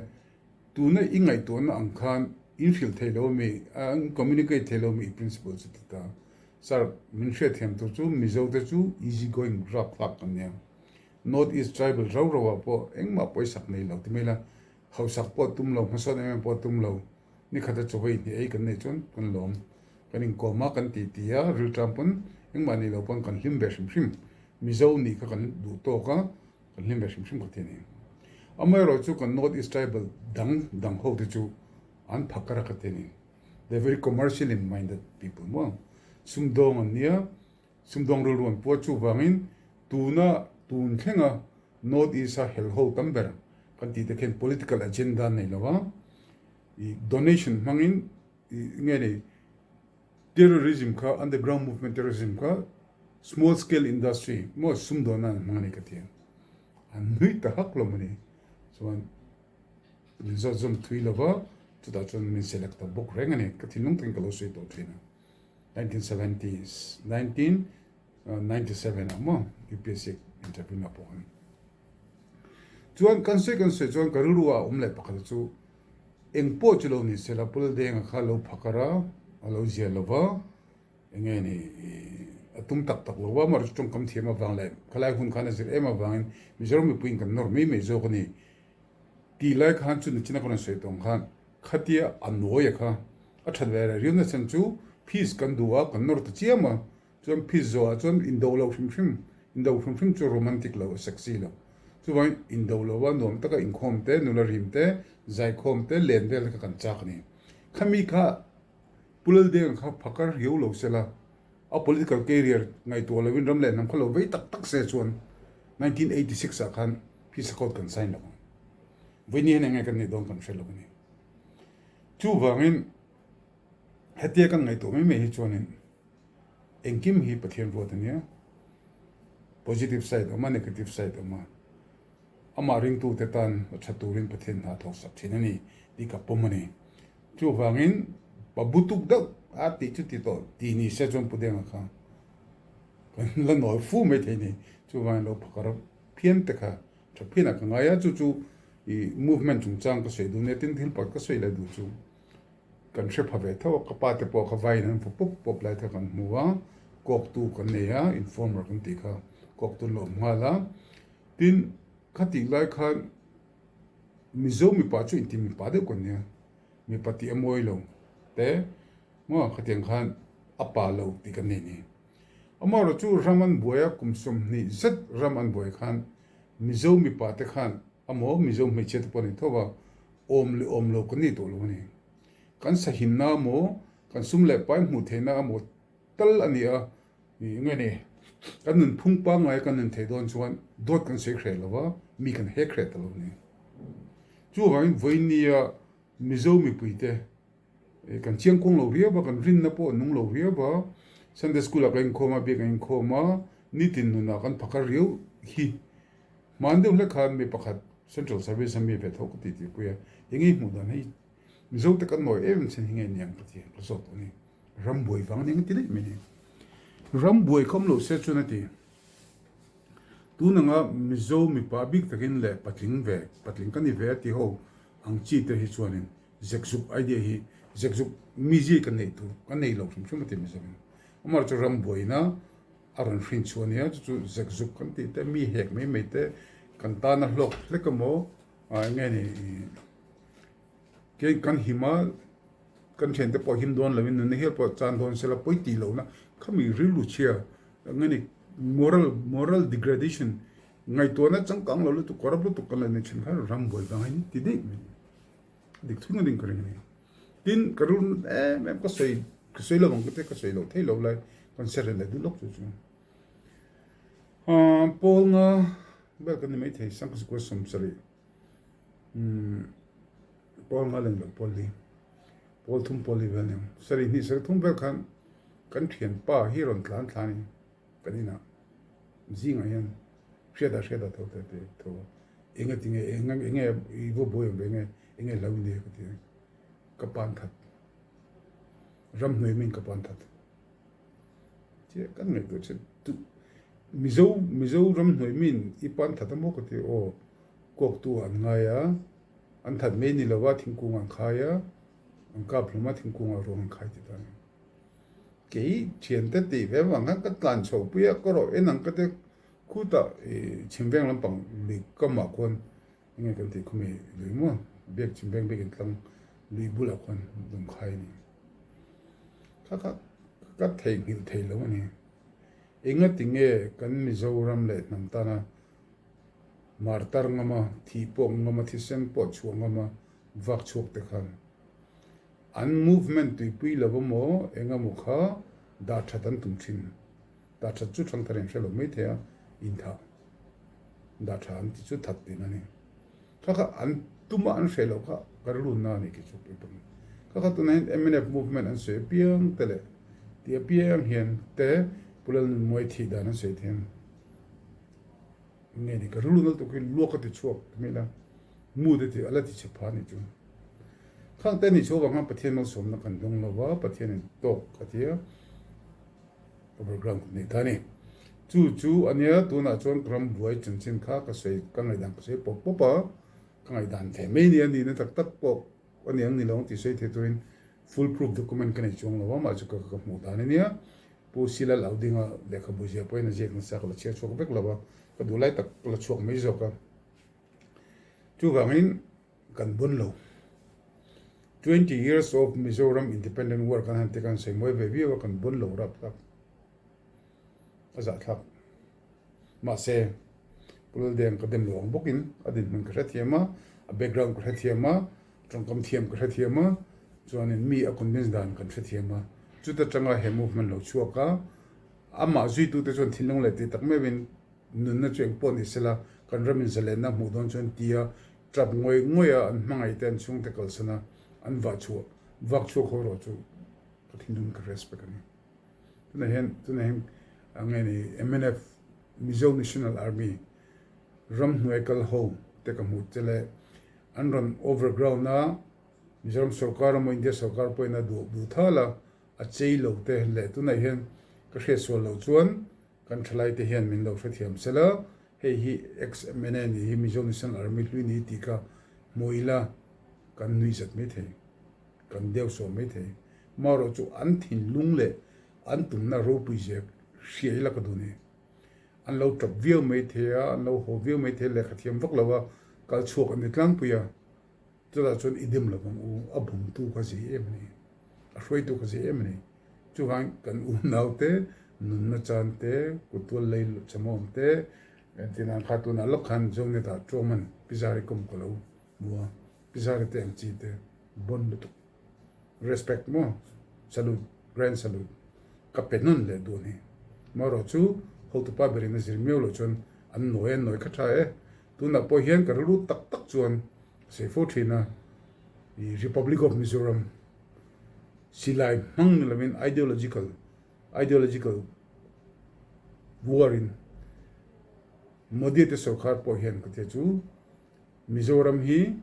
Tuna i ngaihtuahna ang khan in hrilh thei lo ami, in communicate thei lo ami i principal chu ti ta. Sir, min hriatthiam tur chu Mizo te chu easy going rap hlak kan nia. North East tribal rau rau ah pawh engmah pawisak nei lo ti mai la, hausak pawh tum lo, hmasawn em em pawh tum lo, nikhata chawei hnih ei kan neih chuan kan lawm. Kan inkawm a, kan ti ti a, rilṭam pawn engmah nih loh pawn kan hlim ve hrim hrim. Mizo nih kha kan duh tawk a. Kan hlim ve hrim hrim ka ti a ni. Amaherawh chu kan North East tribal dang dang ho te chu an pha kar a ka ti a ni. They are very commercially minded people maw. Sumdawng an nia, sumdawng rilru an pu a chuvangin tuna tun thlenga North East a hel ho tam ber kan tih te khian political agenda an nei lo a, i donation hmangin i nge ni. Terrorism kha underground movement terrorism kha small scale industry maw sumdawn nan an hmang a ni ka ti a. An nui ta hak lo mawni. Chuan min zawt zawm thui lo va, chutah chuan min select ta bawk reng a ni. Ka thinlung takin ka lo sawi tawh thin a. 1970s, 1997 ah maw UPSC interview na pawh khan. Chuan kan sawi kan sawi chuan ka rilru ah awm leh pakhat chu eng pawh chu lo ni sela Puldenga kha lo phakar a, a lo zia lo va, eng nge ni a tum tak tak lo va, amaherawhchu tawngkam thiam avang leh khalai hun khan a zir em avangin Mizoram mipuiin kan nawr mai mai zawk a ni tih lai khan chu nichina ka rawn sawi tawng khan khatia a nawia kha a that ve reh riau na chhan chu fees kan duh a, kan nawr ta chiam a. Chuan phis zawhah chuan indo lo hrim hrim, indo hrim hrim chu romantic lo, a sexy lo. Chuvangin indo lova nuam taka inkhawm te, nula rim te, zaikhawm te, len vel te kha kan chak a ni. Khami kha Pu Laldenga kha phakar riau lo sela, a political career ngaihtuah lovin ram leh hnam kha lo vei tak tak se chuan 1986 ah khan Peace Accord kan sign lo ang. Vawiin hian eng nge kan nih dawn kan hre lo a ni. Chuvangin hetia kan ngaihtuah mai mai hi chuanin Engkim hi Pathian ruat a nia. Positive side a awm a, negative side a awm a. Amah ringtute tan a tha turin Pathian hna thawk sak thin a ni tih ka pawm a ni. Chuvangin pa butuk deuh a tih chu ti tawh ti ni se chuan Pu Denga kha kan la nawi fu mai thei ni. Chuvangin lo phakar phian te kha tha phianah ka ngai a, chu chu i movement chungchang ka sawi duh nia tin thil pakhat ka sawi leh duh chu. Kan hre pha ve tho a, ka pa te pawh kha vaiin an vaw pawp pawp lai kha kan hmu a, kawktu kan nei a, informer kan tih kha kawktu an lo awm nghal a. Tin, khatih lai khan Mizo mipa chu inti mipa deuh kan nia, mipa tih a mawi lo te maw khatiang khan a pa lo tih kan nei ni. Amaherawhchu chu ram an buai a, kum 20 zet ram an buai khan Mizo mipa te khan amaw Mizo hmeichhia te pawh a ni tho a, awm leh awm lo kan nei tawh lo a ni. Kan sahimna amaw, kan sum leh pai hmuh theihna amaw tal a ni a, nge ni, kan nunphung pangngai kan nun theih dawn chuan dawt kan sawi hreh lo va, mi kan hek hreh ta lo a ni. Chuvangin vawinia Mizo mipuite kan chiangkuang lo viau va, kan rinna pawh a nung lo viau va, Sunday school ah kan inkhawm a, biak kan inkhawm a, nitin nunah kan phakar riau hi. Hman deuh hlek khan mi pakhat Central Service a mi ve tho ka ti tih pui a, eng nge hmuh dan hei Mizo te kan nawi em em chhan hi nge niang ka ti ka zawt tawh a ni. Ram buai vang nia ka ti daih mai ni. Ram buai khawm lo se chuan a ti. Tun anga Mizo mipa bik takin leh patling ve, patling ka ni ve a ti ho ang chi te hi chuanin zekzuk idea hi zekzuk mizia ka neih tur ka nei lo hrim hrim a ti Mizoin. Amaherawhchu ram buaina a rawn hrin chhuah a nia, chu chu zek zuk kan tih te, mi hek mai mai te kan tana hlawk hlek emaw eng nge ni kei kan him a, kan thiante pawh him dawn lovin nunna hial pawh chan dawn sela pawi tih lohna khami rilru chhia eng nge ni moral moral degradation ngaihtuahna changkang lo lutuk corrupt lutuk kan la nei thin kha ram buai vang hi ti daih mai. Dik thung a ding ka ring a ni. Tin, ka rul em em ka sawi ka sawi lo ang te ka sawi loh thei lo lai kan share leh duh lawk chu chu. Pawl nga vel kan ni mai thei sang ka 70. Pawl nga leng lo pawl li. Pawl thum pawl li vel ni. Sarih hnih sarih thum vel khan kan thian pa hi rawn tlan thla ni kan inah zingah hian hriat ah hriat ah tho te te tho enga tinge enga enge i va buai awm ve nge enge hlo i nei ka ti ka pan that ramhnuai min ka pan that che kan ngaihtuah che tu mizo mizo ramhnuai min i pan that amaw ka ti aw kawktu an ngai a an that mai ni lova thingkung an khai a an kap hlawm a thingkung ah ruang an khai ti ta ni kei thiante tih ve vang khan ka tlan chho pui a ka rawh en ang ka ti Khutah i chhimveng lampang lui kamah khuan enge kan tih khawmi lui maw biak chhimveng biak in tlang lui bulah khuan dawm khai a ni. Kha kha ka theihnghilh thei lo a ni. Enga tinge kan Mizoram leh hnam tana martar ngama thih pawh ngama thisen pawh chhuah ngama vak chhuak te khan an movement tuipui lo emaw engemaw kha dah that an tum thin. Dah that chu thangthar in hre lo mai thei a, in thah dah tha an ti chu that tihna a ni. Kha kha an tuma an hre loh kha ka rilunna a ni khi chu pui pawn. Kha kha tunah hian mnf movement an sawi apiang te leh Tih apiang hian te Pu Lalnunmuai thih dan an sawi thiam nge ni ka rilru nal tuk hi luak a ti chhuak ti mai ila mu te ti a la ti chhe pha anih chu. Khang te nih chho vang khan Pathian malsawmna kan dawng lo va, Pathian in tawk a ti a, overground kan nei ta a ni. Chu chu a nia tunah chuan ka ram buai chanchin kha ka sawi ka ngaihdan ka sawi pawp pawp a, ka ngaihdan ve mai nia nihna tak tak pawh a ni ang ni lo ang tih sawi thei turin full proof document ka nei chuang lo a, mah chu ka ka hmuh dan a nia. Pu Silal Audinga lehkhabu zia pawhin a ziak nasa ka la chhiar chhuak vek lo a, ka duh lai tak ka la chhuak mai zawk a. Chuvangin kan bun lo. 20 years of Mizoram Independent War kan han ti khan sawi mawi ve viau a, kan bun lo rap thlak. A zahthlak. Mahse, Pu Laldeng ka dem lo ang bawkin a dinhmun ka hrethiam a, a background ka hrethiam a, tawngkam thiam ka hrethiam a, chuanin mi a convince dan kan hrethiam a. Chuta tanga he movement lo chhuak a, amah zuitute chuan thinlung leh tih tak meuhin nunna chu engpawh ni sela kan ramin zalenna hmuh dawn chuan tia tap ngawih ngawih a an hmangaih te an chhungte kalsan a an vah chhuah vak chhuak ho erawh chu ka thinlung ka respect a ni. Tunah hian tunah hian a nge ni mnf Mizo National Army ramhnuai kal ho te ka hmuh che leh an rawn overground a Mizoram sorkar emaw India sorkar pawhin a duh duh thal a a chei lo te leh tunah hian ka hriatsual loh chuan Kan thalai te hian min lo hrethiam sela, hei hi ex-MNA nih hi Mizo National Army hlui ni tih kha hmu ila kan nui zat mai thei, kan deu sawm mai thei. Marawh chu an thinlung leh an tumna ropui zia hria ila ka duh ni. An lo tap viau mai thei a, an lo haw viau mai thei a, lehkha thiam vak lo a, kal chhuak an ni tlangpui a. Chutah chuan i dim lovang u, a bumtu kha zei em a ni, a hruaitu kha zei em a ni. Chuvang kan unaute nunna chan te, kuttual lei chamawm te, entirnan kha tunah lawk khan Zonet-ah Ṭawman Pizari kawm ka lo hmu a, Pizari te ang chi te bon lutuk. Respect maw? Salute, grand salute ka pe hnawn leh duh a ni. Marawh chu hotupa berin a zir miau loh chuan an nawi an nawi kha ṭha e. Tunah pawh hian ka rilru tak tak chuan ka sawi fo ṭhin a, i Republic of Mizoram silai hmang ni lovin ideological ideological war in Modi te sorkar pawh hian ka tia chu Mizoram hi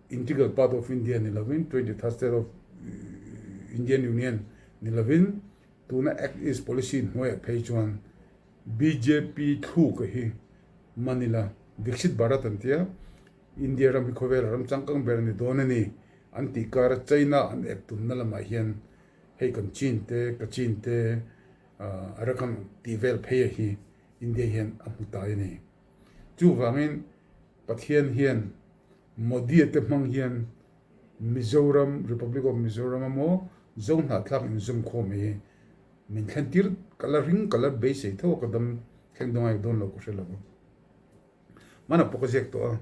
integral part of India ni lovin 23rd state of Indian Union ni lovin tuna Act East policy hnuaiah phei chuan bjp thluk a hi Manila Viksit Bharat an tia India ram hi khawvela ram changkang ber a ni dawn a ni an tih kara China an ep tumna lamah hian hei kan Chin te Kachin te Arakan tih vel phei a hi India hian a hmu tai a ni. Chuvangin Pathian hian Modi-a te hmang hian Mizoram, Republic of Mizoram emaw Zo hnahthlak inzawmkhawm hi min thlen tir ka la ring ka la beisei tho a ka dam thleng dawn ngai dawn lo ka hre lo va. Hmanah pawh ka ziak tawh a,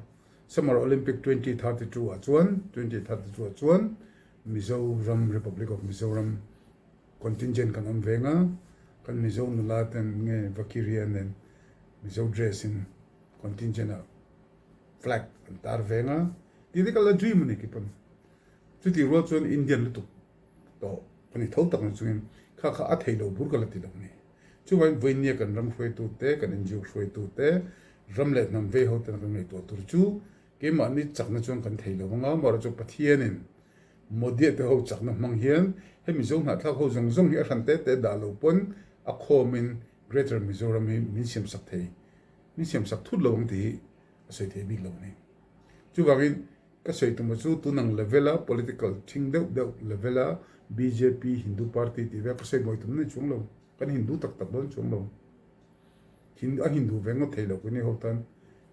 Summer Olympic 2032 ah chuan 2032 ah chuan Mizoram, Republic of Mizoram contingent kan awm veng a, kan Mizo nula ten nge Vakiria nen Mizo dress in contingent ah flag an tar veng a, tih te ka la dream a ni khi pawn. Chutih rual chuan Indian lutuk tawh ka ni tho tak na chungin kha kha a theih loh bur ka la ti lo a ni. Chuvangin vawinia kan ram hruaitute, kan NGO hruaitute, ram leh hnam vei ho tena kan ngaihtuah tur chu keimahni chakna chuan kan thei lo anga, amaherawhchu Pathianin Modiah te ho chakna hmang hian he Mizo hnahthlak ho zawng zawng hi a hran te te dah lo pawn a khawmin Greater Mizoram hi min siamsak thei, min siamsak thut lo ang tih hi a sawi thei bik lo a ni. Chuvangin ka sawi tumah chu tunang level a political thing deuh deuh level a bjp Hindu party tih vel ka sawi mawi tum na ni chuang lo, kan Hindu tak tak dawn chuang lo. A Hindu ve ngawt thei lo keini ho tan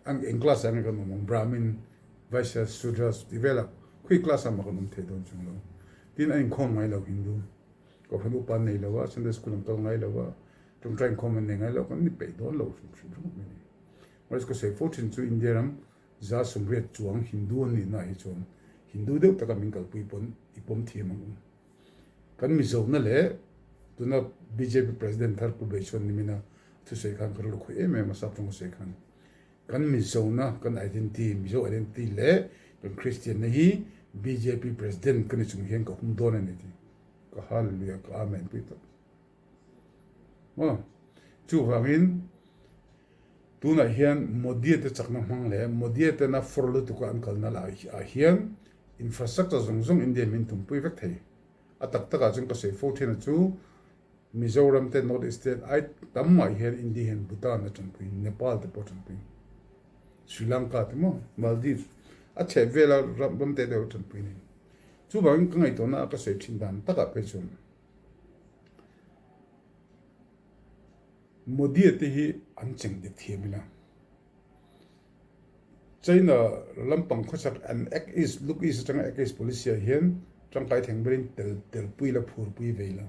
ang eng class ah nge kan awm ang Brahmin, Vaishyas, Shudras tih velah khawi class ah mah kan awm thei dawn chuang lo. Tin a inkhawm ngai lo Hindu kohhran upa an nei lo a, Sunday school an kal ngai lo a, tawngtai inkhawm an nei ngai lo kan ni peih dawn lo hrim hrim ringawt mai a ni. Mahse ka sawi fo thin chu India ram 180 chuang Hindu an nihna ah hi chuan Hindu deuh taka min kalpui pawn i pawm thiam ang u. Kan Mizona leh tuna bjp President thar Pu Beichuan nimina thusawi khan ka rilru khawih em em a, sap tawng a sawi khan kan Mizona, kan identity, Mizo identity leh kan Christian-na hi bjp President ka ni chung hian ka hum dawn a ni tih ka hallelujah ka amen pui tawp. Maw? Chuvangin tunah hian Modi-a te chakna hmang leh Modi-a tena fawr lutuka an kalna ah hian infrastructure zawng zawng India min tumpui vek thei. A tak takah chuan ka sawi fo thin a chu Mizoram te North East te ai tam mah hian India hian Bhutan a tanpui, Nepal te pawh a tanpui, Sri Lanka te maw, Maldives a chheh vela ram te deuh a tanpui a ni. Chuvangin ka ngaihtuahna a ka sawi thin dan takah phei chuan Modi-a te hi an cheng dik thiam ila. China lampang khawchhak an Act East, Look East atanga Act East policy ah hian tangkai thleng berin tel telpui la phurpui ve ila.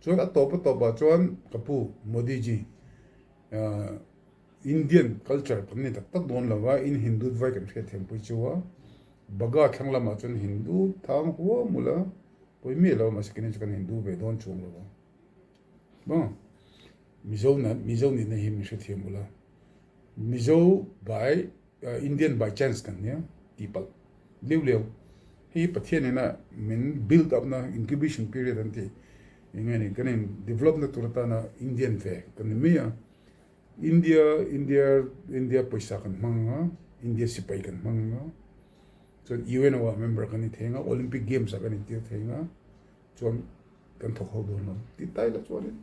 Chuan a tawp a tawpah chuan ka pu Modi ji Indian culture kan ni tak tak dawn lova in Hindut vai kan hriat thiam pui chu a, Baga thlang lamah chuan Hindu thang huam ula pawi miah lo mahse keini chu kan Hindu ve dawn chuang lo a. Maw? Mizo na Mizo nihna hi min hrethiam ula. Mizo by Indian by chance kan nia tih palh liu liau. Hei hi Pathian ina min build up na incubation period an tih eng nge ni kan in develop na tur atana Indian ve kan ni mai a. India India India pawisa kan hmang anga India sipai kan hmang anga chuan UNO ah member kan ni thei anga Olympic games ah kan intir thei anga chuan kan thawk ho dawn lo tih tai la chuanin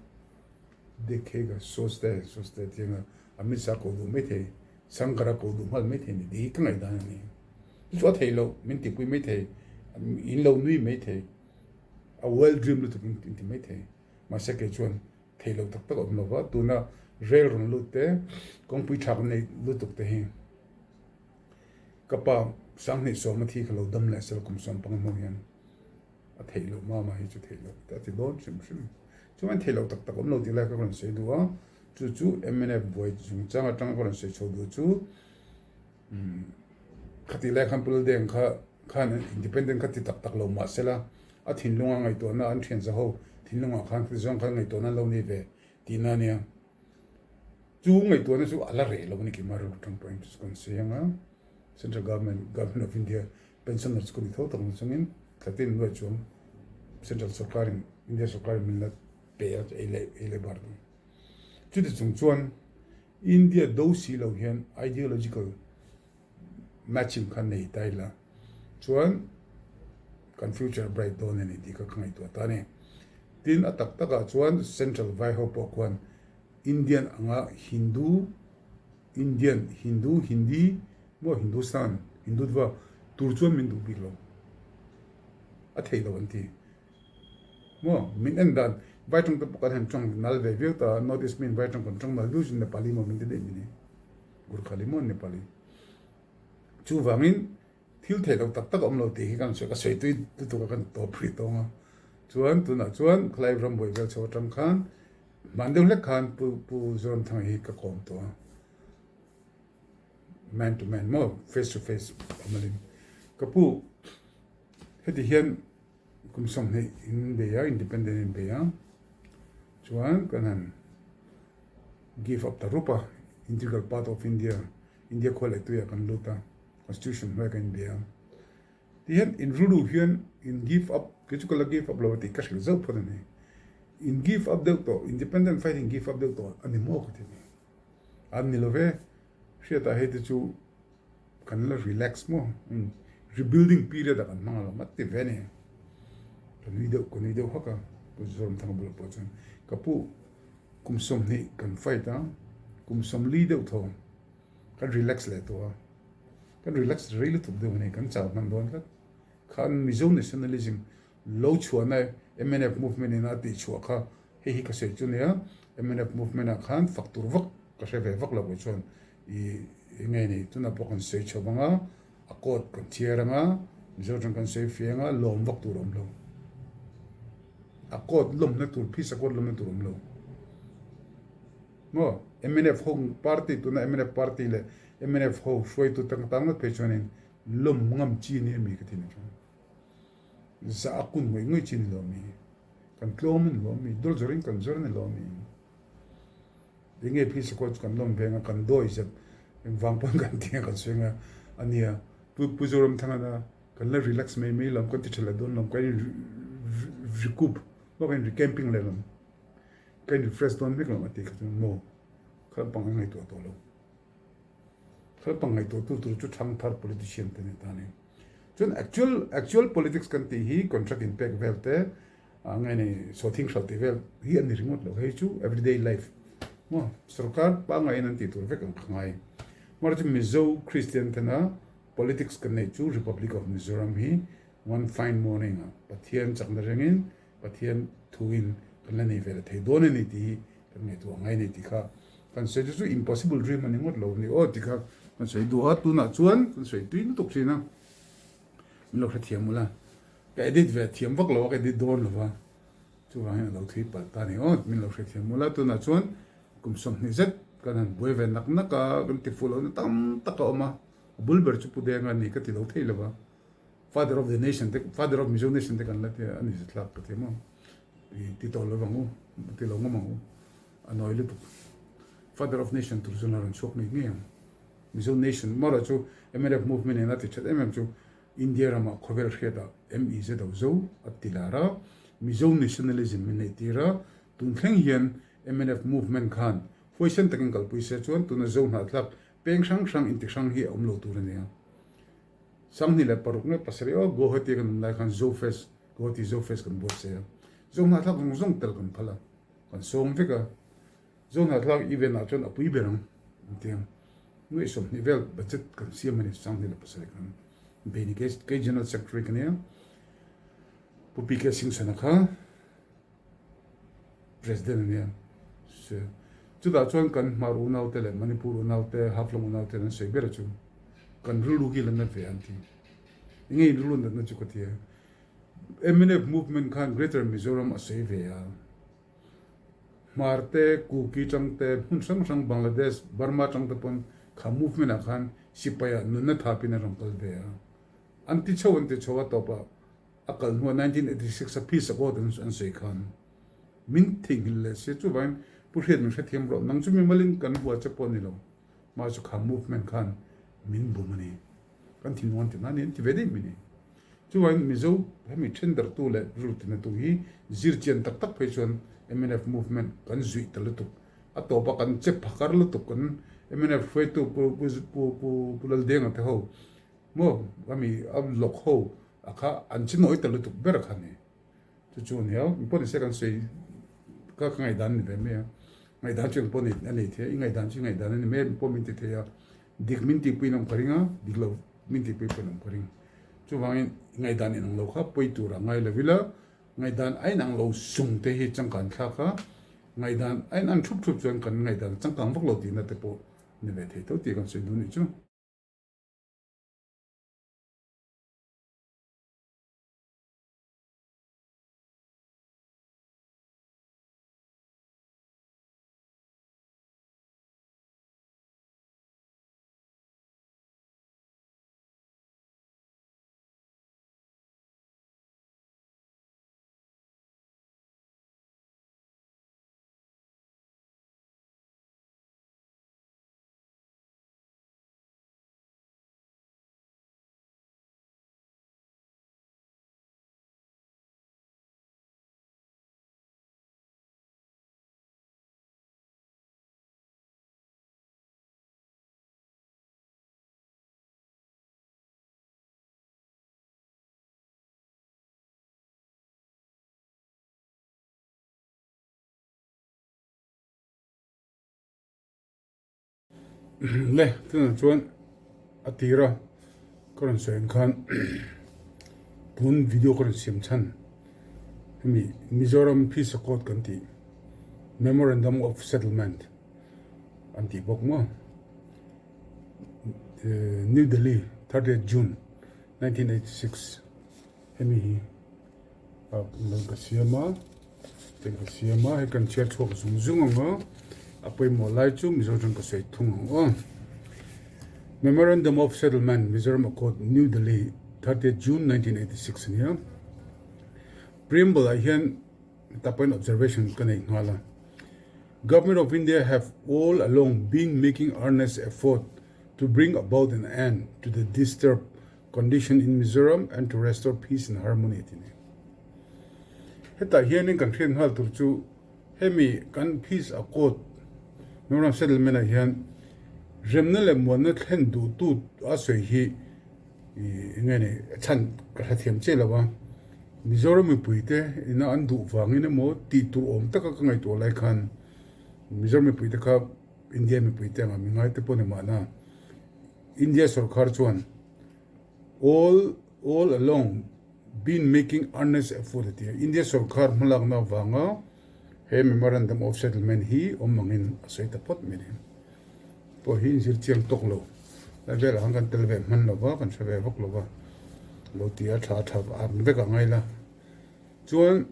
Dekhega sochte sochte tianga Amit Shah ko duh maithei Shankara ko duh nghal maithei ni tih hi ka ngaihdan a ni. Chu chu a thei lo min tihpui maithei in lo nui maithei a well dream lutuk in ti maithei mahse kei chuan thei lo tak tak a awm lo va tuna rail rawn lut te kawngpui tha kan nei lutuk te hi ka pa Sanghnih sawma thi kha lo dam leh sel kum 15 hnu hian A theih loh mama hi chu theih loh a ti dawn hrim hrim. Chuan theih loh tak tak awm lo tih lai ka rawn sawi duh a, chu chu mnf buai chungchang atanga ka rawn sawi chho duh chu khatih lai khan Pu Laldeng kha khan independent kha ti tak tak lo mah sela a thinlunga ngaihtuahna an thian za ho thinlungah khan khati zawng khan ngaihtuahna an lo nei ve tihna a nia. Chu ngaihtuahna chu a la reh lo a ni keimah rilru tang pawhin chu kan sawi ang a, Central Government, Government of India Pensioner chu ka ni tho tak na chungin thlatin nuai chuang Central sorkarin India sorkarin min la pe a ei leh ei leh bar dawn. Chuti chung chuan India do si lo hian ideological matching kha nei ta ila chuan kan future bright dawn a ni tih kha ka ngaihtuah ta a ni. Tin a tak takah chuan Central vai ho pawh khuan Indian anga Hindu Indian, Hindu, Hindi maw Hindustan, Hindutva tur chuan min duh bik lo. A theih lo an ti. Maw min en dan vai tawng te pawh kan han tawng nal ve viau ta, North East min vai tawng kan tawng nal viau chu Nepali maw min ti daih mini. Gurkhali maw Nepali. Chuvangin thil theih lo tak tak a awm lo tih hi kan sawi ka sawi tui lutuk a kan tawp hrih tawng a. Chuan tunah chuan khalai rambuai vel chho atang khan Hman deuh hlek khan Pu Pu Zoramthanga hi ka kawm tawh a, man to man maw, face to face awm alin. Ka pu, heti hian kum 20 in bei a, independent in bei a, chuan kan han give up ta rup a, integral part of India, India khua leh tuiah kan lut a, constitution hnuaiah kan inbei a. Ti hian in rilru hian in give up, kei chu ka la give up lo a tih ka hrilh zauh phawt a ni. In give up deuh tawh, independent fight in give up deuh tawh a ni maw ka ti ni. An ni lo ve, hriatah hei te chu kan la relax maw, rebuilding period ah kan hmang alawm a ti ve a ni. Ka nui deuh, ka nui deuh hak a, Pu Zoramthanga bulah pawh chuan ka pu kum 20 kan fight a, kum 40 deuh thaw kan relax leh tawh a. Kan relax rei lutuk deuh a ni, kan chau hman dawn tlat. Khan Mizo nationalism lo chhuahna mnf movement in a tih chhuah kha hei hi ka sawi chu nia, mnf movement ah khan fak tur vak ka hre ve vak lo kei chuan i eng nge ni tunah pawh kan sawi chho vang a, a court kan chhiar ang a, Mizo atang kan sawi fiah ang a, lawm vak tur a awm lo. A court lawmna tur, phisa court lawmna tur a awm lo. Maw? Mnf ho party tuna mnf party leh mnf ho hruaitu tang tang ngawt phei chuanin lawm ngam chi ni ami ka ti ni chuan zah a kun ngawih ngawih chi ni lo mi kan tlawm a ni lo mi dawr zawrin kan zawr a ni lo mi enge phi sakawt chu kan lawm veng a kan dawi zet engvang pawn kan ti a kan sawi anga ania pu pu Zoramthanga na kan la relax mai mai lam kan ti tha leh dawn lo kan in recoup maw kan in recamping leh lam. Ka in refresh dawn vek lo a tih kha chuan maw kha lampang an ngaihtuah tawh lo. Kha lampang ngaihtuah tu tur chu thangthar politician te ni ta a ni. Chuan actual actual politics kan tih hi contract in pek vel te nge ni sawhthing hralh tih vel hi a ni ringawt lo. Hei chu everyday life maw sorkar pangaiin an tih tur vek ang ka ngai. Amaherawhchu Mizo Christian tena politics kan neih chu Republic of Mizoram hi one fine morning ah Pathian chakna rengin Pathian thuin kan la nei ve la thei dawn a ni tih hi kan ngaihtuah ngai a ni tih kha kan sawi chu chu impossible dream a ni ngawt lo a ni aw tih kha kan sawi duh a, tunah chuan kan sawi tui lutuk thin a, min lo hrethiam ula, ka edit ve thiam vak lo a, ka edit dawn lo va, chuvangin a lo thui palh ta a ni aw, min lo hrethiam ula, tunah chuan kum 20 zet kan han buai ve nak nak a, kan ti fuh lohna tam tak a awm a, a bul ber chu Pu Denga a ni ka ti lo thei lo va. Father of the nation te father of Mizo nation te kan la tia a ni zathlak ka ti maw i ti tawh lo vang u ti lo ngawm ang u a nawi lutuk father of nation tur chuan a rawn chhuak ngei ngei ang Mizo nation marawh chu mnf movement in a ti that em em chu India ramah khawvel hriatah MEZ ho zo a ti lar a Mizo nationalism min neih tir a tun thleng hian mnf movement khan huaisen takin kalpui se chuan tuna zo hnahthlak peng hrang hrang inti hrang hi a awm lo tur a nia. 26 nge pasarih aw Guwahati kan awm lai khan Zofest, Guwahati Zofest kan buatsaih a. Zo hnahthlak zawng zawng tel kan phal a, kan sawm vek a. Zo hnahthlak event ah chuan a pui ber ang an ti ang. Nuaih 20 vel budget kan siam a ni 27 khan. Beini kei General Secretary ka nia, Pu PK Singh-Sana kha. President a nia. Chutah chuan kan Hmar unaute leh Manipur unaute, Haflong unaute an sawi ber chu kan rilru hi la nat ve an ti. Enge in rilru natna chu ka ti a. Mnf movement khan Greater Mizoram a sawi ve a. Hmar te, Kuki tang te, hmun hrang hrang Bangladesh, Burma tang te pawn kha movement ah khan sipai ah nunna thapin an rawn kal ve a. An ti chho an ti chho a tawpah A kal hnuah 1986 a peace accord an an sawi khan min theihnghilh leh sia chuvangin Pu Hriat min hrethiam rawh nang chu mimalin kan hua che pawh a ni lo mah chu kha movement khan min bum a ni kan thinlung an ti na a ni an ti ve daih mai ni chuvangin Mizo hemi thendarhtu leh rilru tinatu hi zirchian tak tak phei chuan mnf movement kan zuih ta lutuk a tawpa kan che phakar lutuk kan mnf hruaitu Pu Pu Pu Pu Laldenga te ho Maw ami a lawk ho a kha an chi nawi ta lutuk ber kha ni. Chu chu ania mi pawh nise kan sawi ka ka ngaihdan ni ve mai a. Ngaihdan chu engpawh a nei thei a, i ngaihdan chu i ngaihdan a ni mai a, mi pawh min ti thei a. Dik min tihpui in awm ka ring a, dik lo min tihpui pawh in awm ka ring. Chuvangin i ngaihdan inang lo kha pawi tur a ngai lo ila, ngaihdan a inang lo sung te hi changkan thlak a, ngaihdan a inan thup thup chuan kan ngaihdan changkang vak lo tihna te pawh ni ve thei tho tih kan sawi duh a nih chu. Le tunah chuan a tira ka rawn sawi ang khan tun video ka rawn siam chhan hemi Mizoram Peace Accord kan tih Memorandum of Settlement an tih bawk maw New Delhi 30th June 1986 hemi hi Ka siam a, heng ka siam a, hei kan chhiar chhuak zung zung ang a, a pawimawh lai chu Mizo chuan ka sawi thung ang aw. Memorandum of Settlement, Mizoram Accord, New Delhi, 30th June 1986 a ni a. Preamble ah hian heta pawhin observation ka nei nghal a. Government of India have all along been making earnest effort to bring about an end to the disturbed Condition in Mizoram and to restore peace and harmony tih ni. Hetah hianin kan hriat nghal tur chu Hemi kan Peace Accord Memorandum of Settlement ah hian remna leh muanna thlen duhtu a sawi hi eng nge ni chhan ka hrethiam chiah lo a. Mizoram mipuite ina an duh vangin emaw tih tur awm taka ka ngaihtuah lai khan Mizoram mipuite kha India mipuite anga mi ngaite pawh ni mahna India sorkar chuan all all along been making earnest effort a ti a. India sorkar hmalakna avanga he Memorandum of Settlement hi awm angin a sawi ta phawt mai a ni. Pawh hi inzir chiang tawk lo lai velah khan kan tel ve hman lo va, kan hre ve vak lo va, lo ti a tha tha ang vek a ngai la. Chuan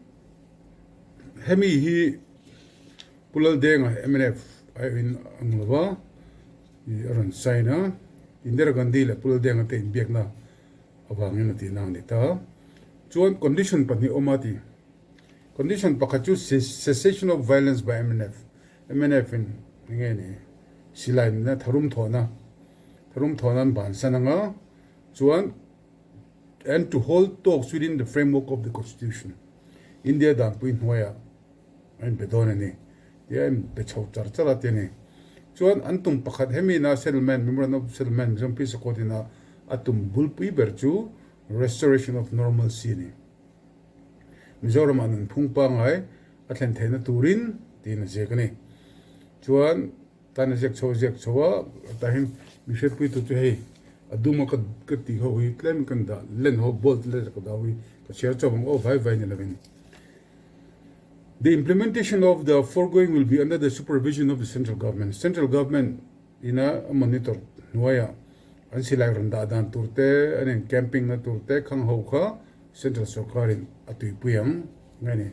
hemi hi Pu Laldenga mnf aiawhin ang lo va, a rawn sign a, Indira Gandhi leh Pu Laldenga te inbiakna avangin a tihna a ni ta. Chuan condition pahnih awm a ti. Condition pakhat chu cessation of violence by mnf, mnf in enge ni silai nena tharum thawhna, tharum thawhna an bansan anga chuan and to hold talks within the framework of the constitution, India danpui hnuaiah a inpe dawn a ni tia a inpe chho char char a ti a ni. Chuan an tum pakhat hemi ina settlement, memorandum of settlement Mizoram Peace Accord ina a tum bulpui ber chu restoration of normalcy a ni. Mizoramah nunphung pangngai a thlen theihna turin tiin a ziak a ni. Chuan tan a ziak chho a ziak chho a, tah hian mi hriatpuitu chu hei a dum a ka tih ho hi tlem kan dah len ho bold letter ka dah ho hi ka chhiar chauh ang aw vai vai ni lovin. The implementation of the foregoing will be under the supervision of the central government. Central government ina a monitor hnuaiah an silai rawn dah dan tur te, an in camping na tur te khang ho kha central sorkarin a tuipui ang nge ni,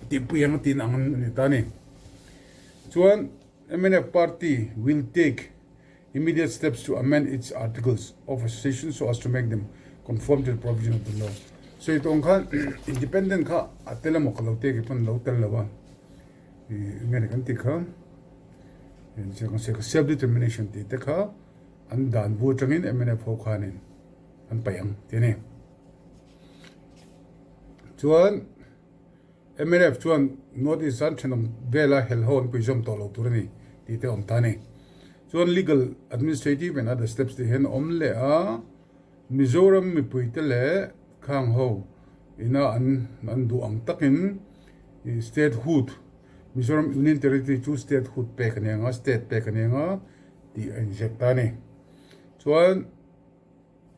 a tihpui ang a tin ang a ni ta a ni. Chuan mnf party will take immediate steps to amend its articles of association so as to make them conform to the provision of the law. Sawi tawng khan independent kha a tel emaw ka lo te ke pawn lo tel lo a, eng nge kan tih kha self determination tih te kha an dan bu atangin mnf ho khanin an paih ang tih a ni. Chuan mnf chuan North East an thenawm vela hel ho an puizawm tawh lo tur a ni tih te a awm ta a ni. Chuan legal, administrative and other steps tih hian a awm leh a, Mizoram mipuite leh khang ho ina an an duh ang takin statehood, Mizoram Union Territory chu statehood pek a ni ang a, state pek a ni ang a tih a inziak ta a ni. Chuan.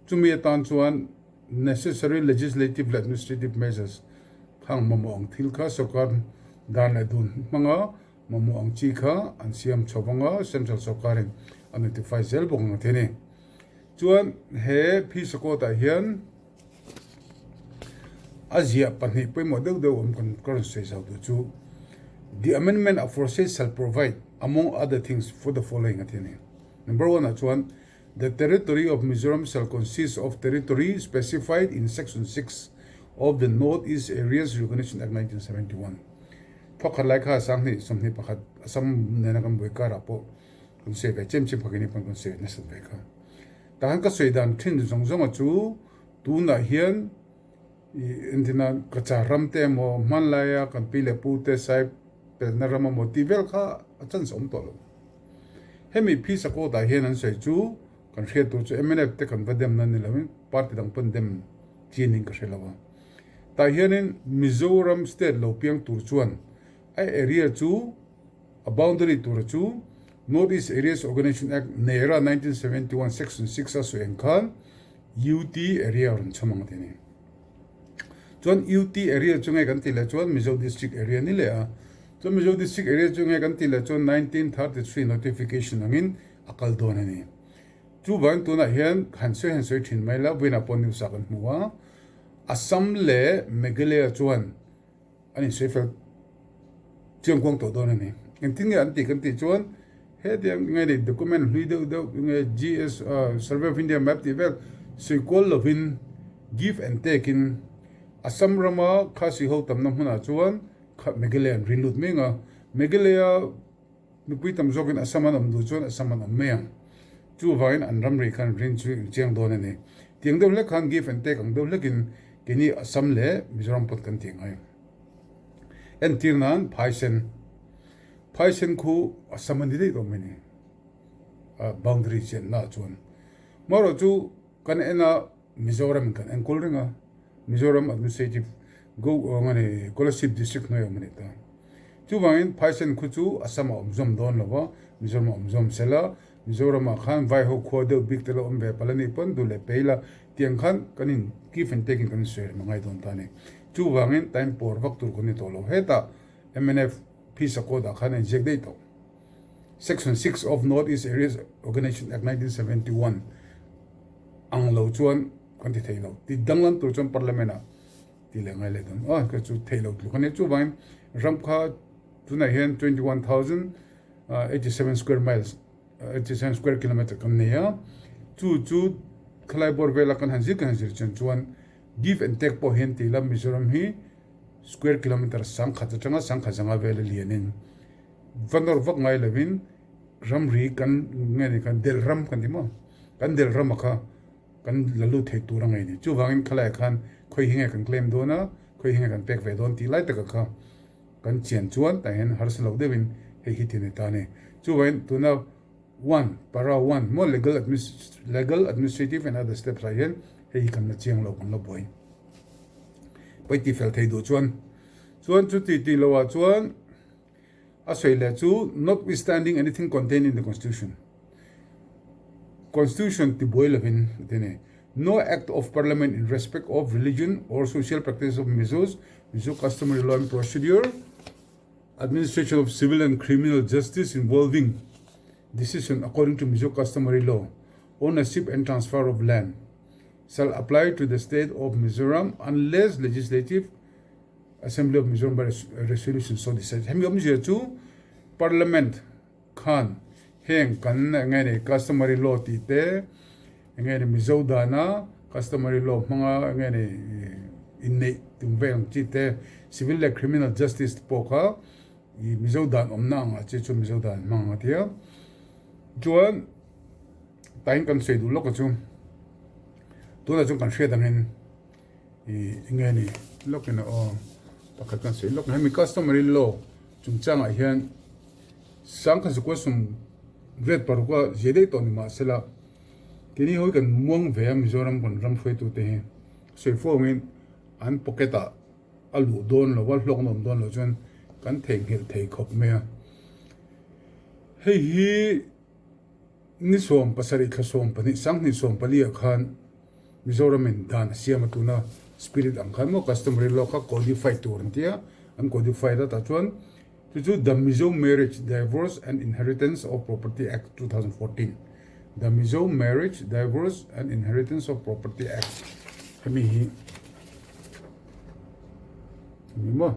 Chumi atan chuan necessary legislative leh administrative measures khang mamawh ang thil kha sorkar dan leh dun hmanga mamawh ang chi kha an siam chho vang a, central sorkarin a notify zel bawk ang a ti a ni. Chuan he Phisa Court ah hian a ziah pahnih pawimawh deuh deuh awm kan ka rawn sawi zau duh chu The amendment aforesaid shall provide among other things for the following a ti a ni. Number one ah chuan The territory of Mizoram shall consist of territory specified in Section 6 of the North East Areas Reorganisation Act 1971. Thawkhat lai kha sanghnih 21 Assam nena kan buai karah pawh kan sawi ve chem chem kha keini pawn kan sawi nasat ve kha. Tah hian ka sawi dan thin zawng zawnga chu tunah hian entina Cachar ram te emaw hmanlaia kan pi leh pu te sai pelhna ram emaw tih vel kha a chance a awm tawh lo. Hemi Phisa Court ah hian an sawi chu kan hriat tur chu mnf te kan va dem na ni loin party dang pawn dem chin in ka hre lo a. Tah hianin Mizoram state lo piang tur chuan a area chu a boundary tura chu North East Areas Organisation Act Nera 1971 Section 6 a sawi ang khan UT area rawn chhawm ang a ti a ni. Chuan UT area chu nge kan tih leh chuan Mizo District area ni leh a. Chuan Mizo District area chu nge kan tih leh chuan 1933 notification angin a kal dawn a ni. Chuvangin tunah hian han sawi han sawi thin mai la, vawiinah pawh news ah kan hmu a, Assam leh Meghalaya chuan an insawi fel chiang kuang tawh dawn a ni. Engtin nge an tih kan tih chuan hetiang nge ni document hlui deuh deuh nge GS Survey of India map tih vel sawi kual lovin give and take in Assam rama Khasi ho tamna hmunah chuan kha Meghalaya an rin lut mai ang a, Meghalaya mipui tam zawkin Assam an awm duh chuan Assam an awm mai ang. Chuvangin an ramri khan rin chu chiang dawn a ni. Tiang deuh hlek khan give and take ang deuh hlekin keini Assam leh Mizoram pawt kan tih ngai. Entir nan Phaisen. Phaisen khu Assam a ni daih tawh mai ni, a boundary chenna ah chuan. Marawh chu kan en a Mizoram in kan enkawl reng a, Mizoram Administrative Go eng a ni Kolasib District hnuai awm a ni ta. Chuvangin Phaisen khu chu Assam ah awm zawm dawn lo va, Mizoram ah awm zawm sel a, Mizoram ah khan Vaiho khua deuh bik te lo awm ve palh a nih pawn duh leh pei la tiang khan kan in give and take in kan insawi rem a ngai dawn ta a ni. Chuvangin time pawr vak tur kan ni tawh lo. Hetah mnf Phisa Code ah khan a inziak daih tawh. Section 6 of North East Areas Organization Act 1971 ang lo chuan kan ti thei lo. Ti danglam tur chuan Parliament ah ti leh ngai leh dawn. Aw ka chu thei lo tluk a nia. Chuvangin ram kha tunah hian 21,087 square miles, 87 square kilometer kan nei a. Chu chu khalai bawr vela kan han zir kan han zir chian chuan give and take pawh hian ti ila Mizoram hi square kilometer 10,000 atanga 10,000 zanga vela lianin va nawr vak ngai lovin ramri kan nge ni kan delh ram kan ti maw kan delh ram a kha kan la lut thei tur a ngei ni chuvangin khalaiah khan khawi hi nge kan claim dawn a khawi hi nge kan pek ve dawn tih lai taka kha kan chian chuan tah hian harsa lo deuhin hei hi ti a ni ta a ni chuvangin tuna one para one maw legal legal administrative and other steps ah hian hei hi kan la chiang lo kan la buai pawi tih fel thei duh chuan chuan chuti tih loh ah chuan. A sawi leh chu notwithstanding anything contained in the constitution, constitution ti buai lovin a ti a ni. No act of parliament in respect of religion or social practices of Mizos, Mizo customary law and procedure, administration of civil and criminal justice involving decision according to Mizo customary law, ownership and transfer of land shall apply to the state of Mizoram unless legislative Assembly of Mizoram by resolution so decide. Hemi awmzia chu Parliament khan heng kan enge ni customary law tih te enge ni Mizo dana customary law hmanga enge ni inneih tum vel ang chi te civil leh criminal justice te pawh kha i Mizo dan awmna angah chi chu Mizo dan hmang ang a ti a. Chuan tain kan sawi duh lawk a chu tunah chuan kan hriat angin Ih enge ni lawk in a aw pakhat kan sawi lawk hemi customary law chungchangah hian sangkhat zakua sum red paruk a zia daih tawh ni mahsela keini ho hi kan muang ve a Mizoram kan ram hruaitu te hi sawi fo angin an pocket ah a luh dawn lo a hlawkna awm dawn lo chuan kan theihnghilh thei khawp mai a hei hi ni 17 thla 12 2024 ah khan. Mizoram in dan a siam a tuna spirit ang khan maw customary law kha codify tur an tia an codify a tah chuan chu chu the Mizo Marriage Divorce and Inheritance of Property Act 2014 the Mizo Marriage Divorce and Inheritance of Property Act hemi hi hemi maw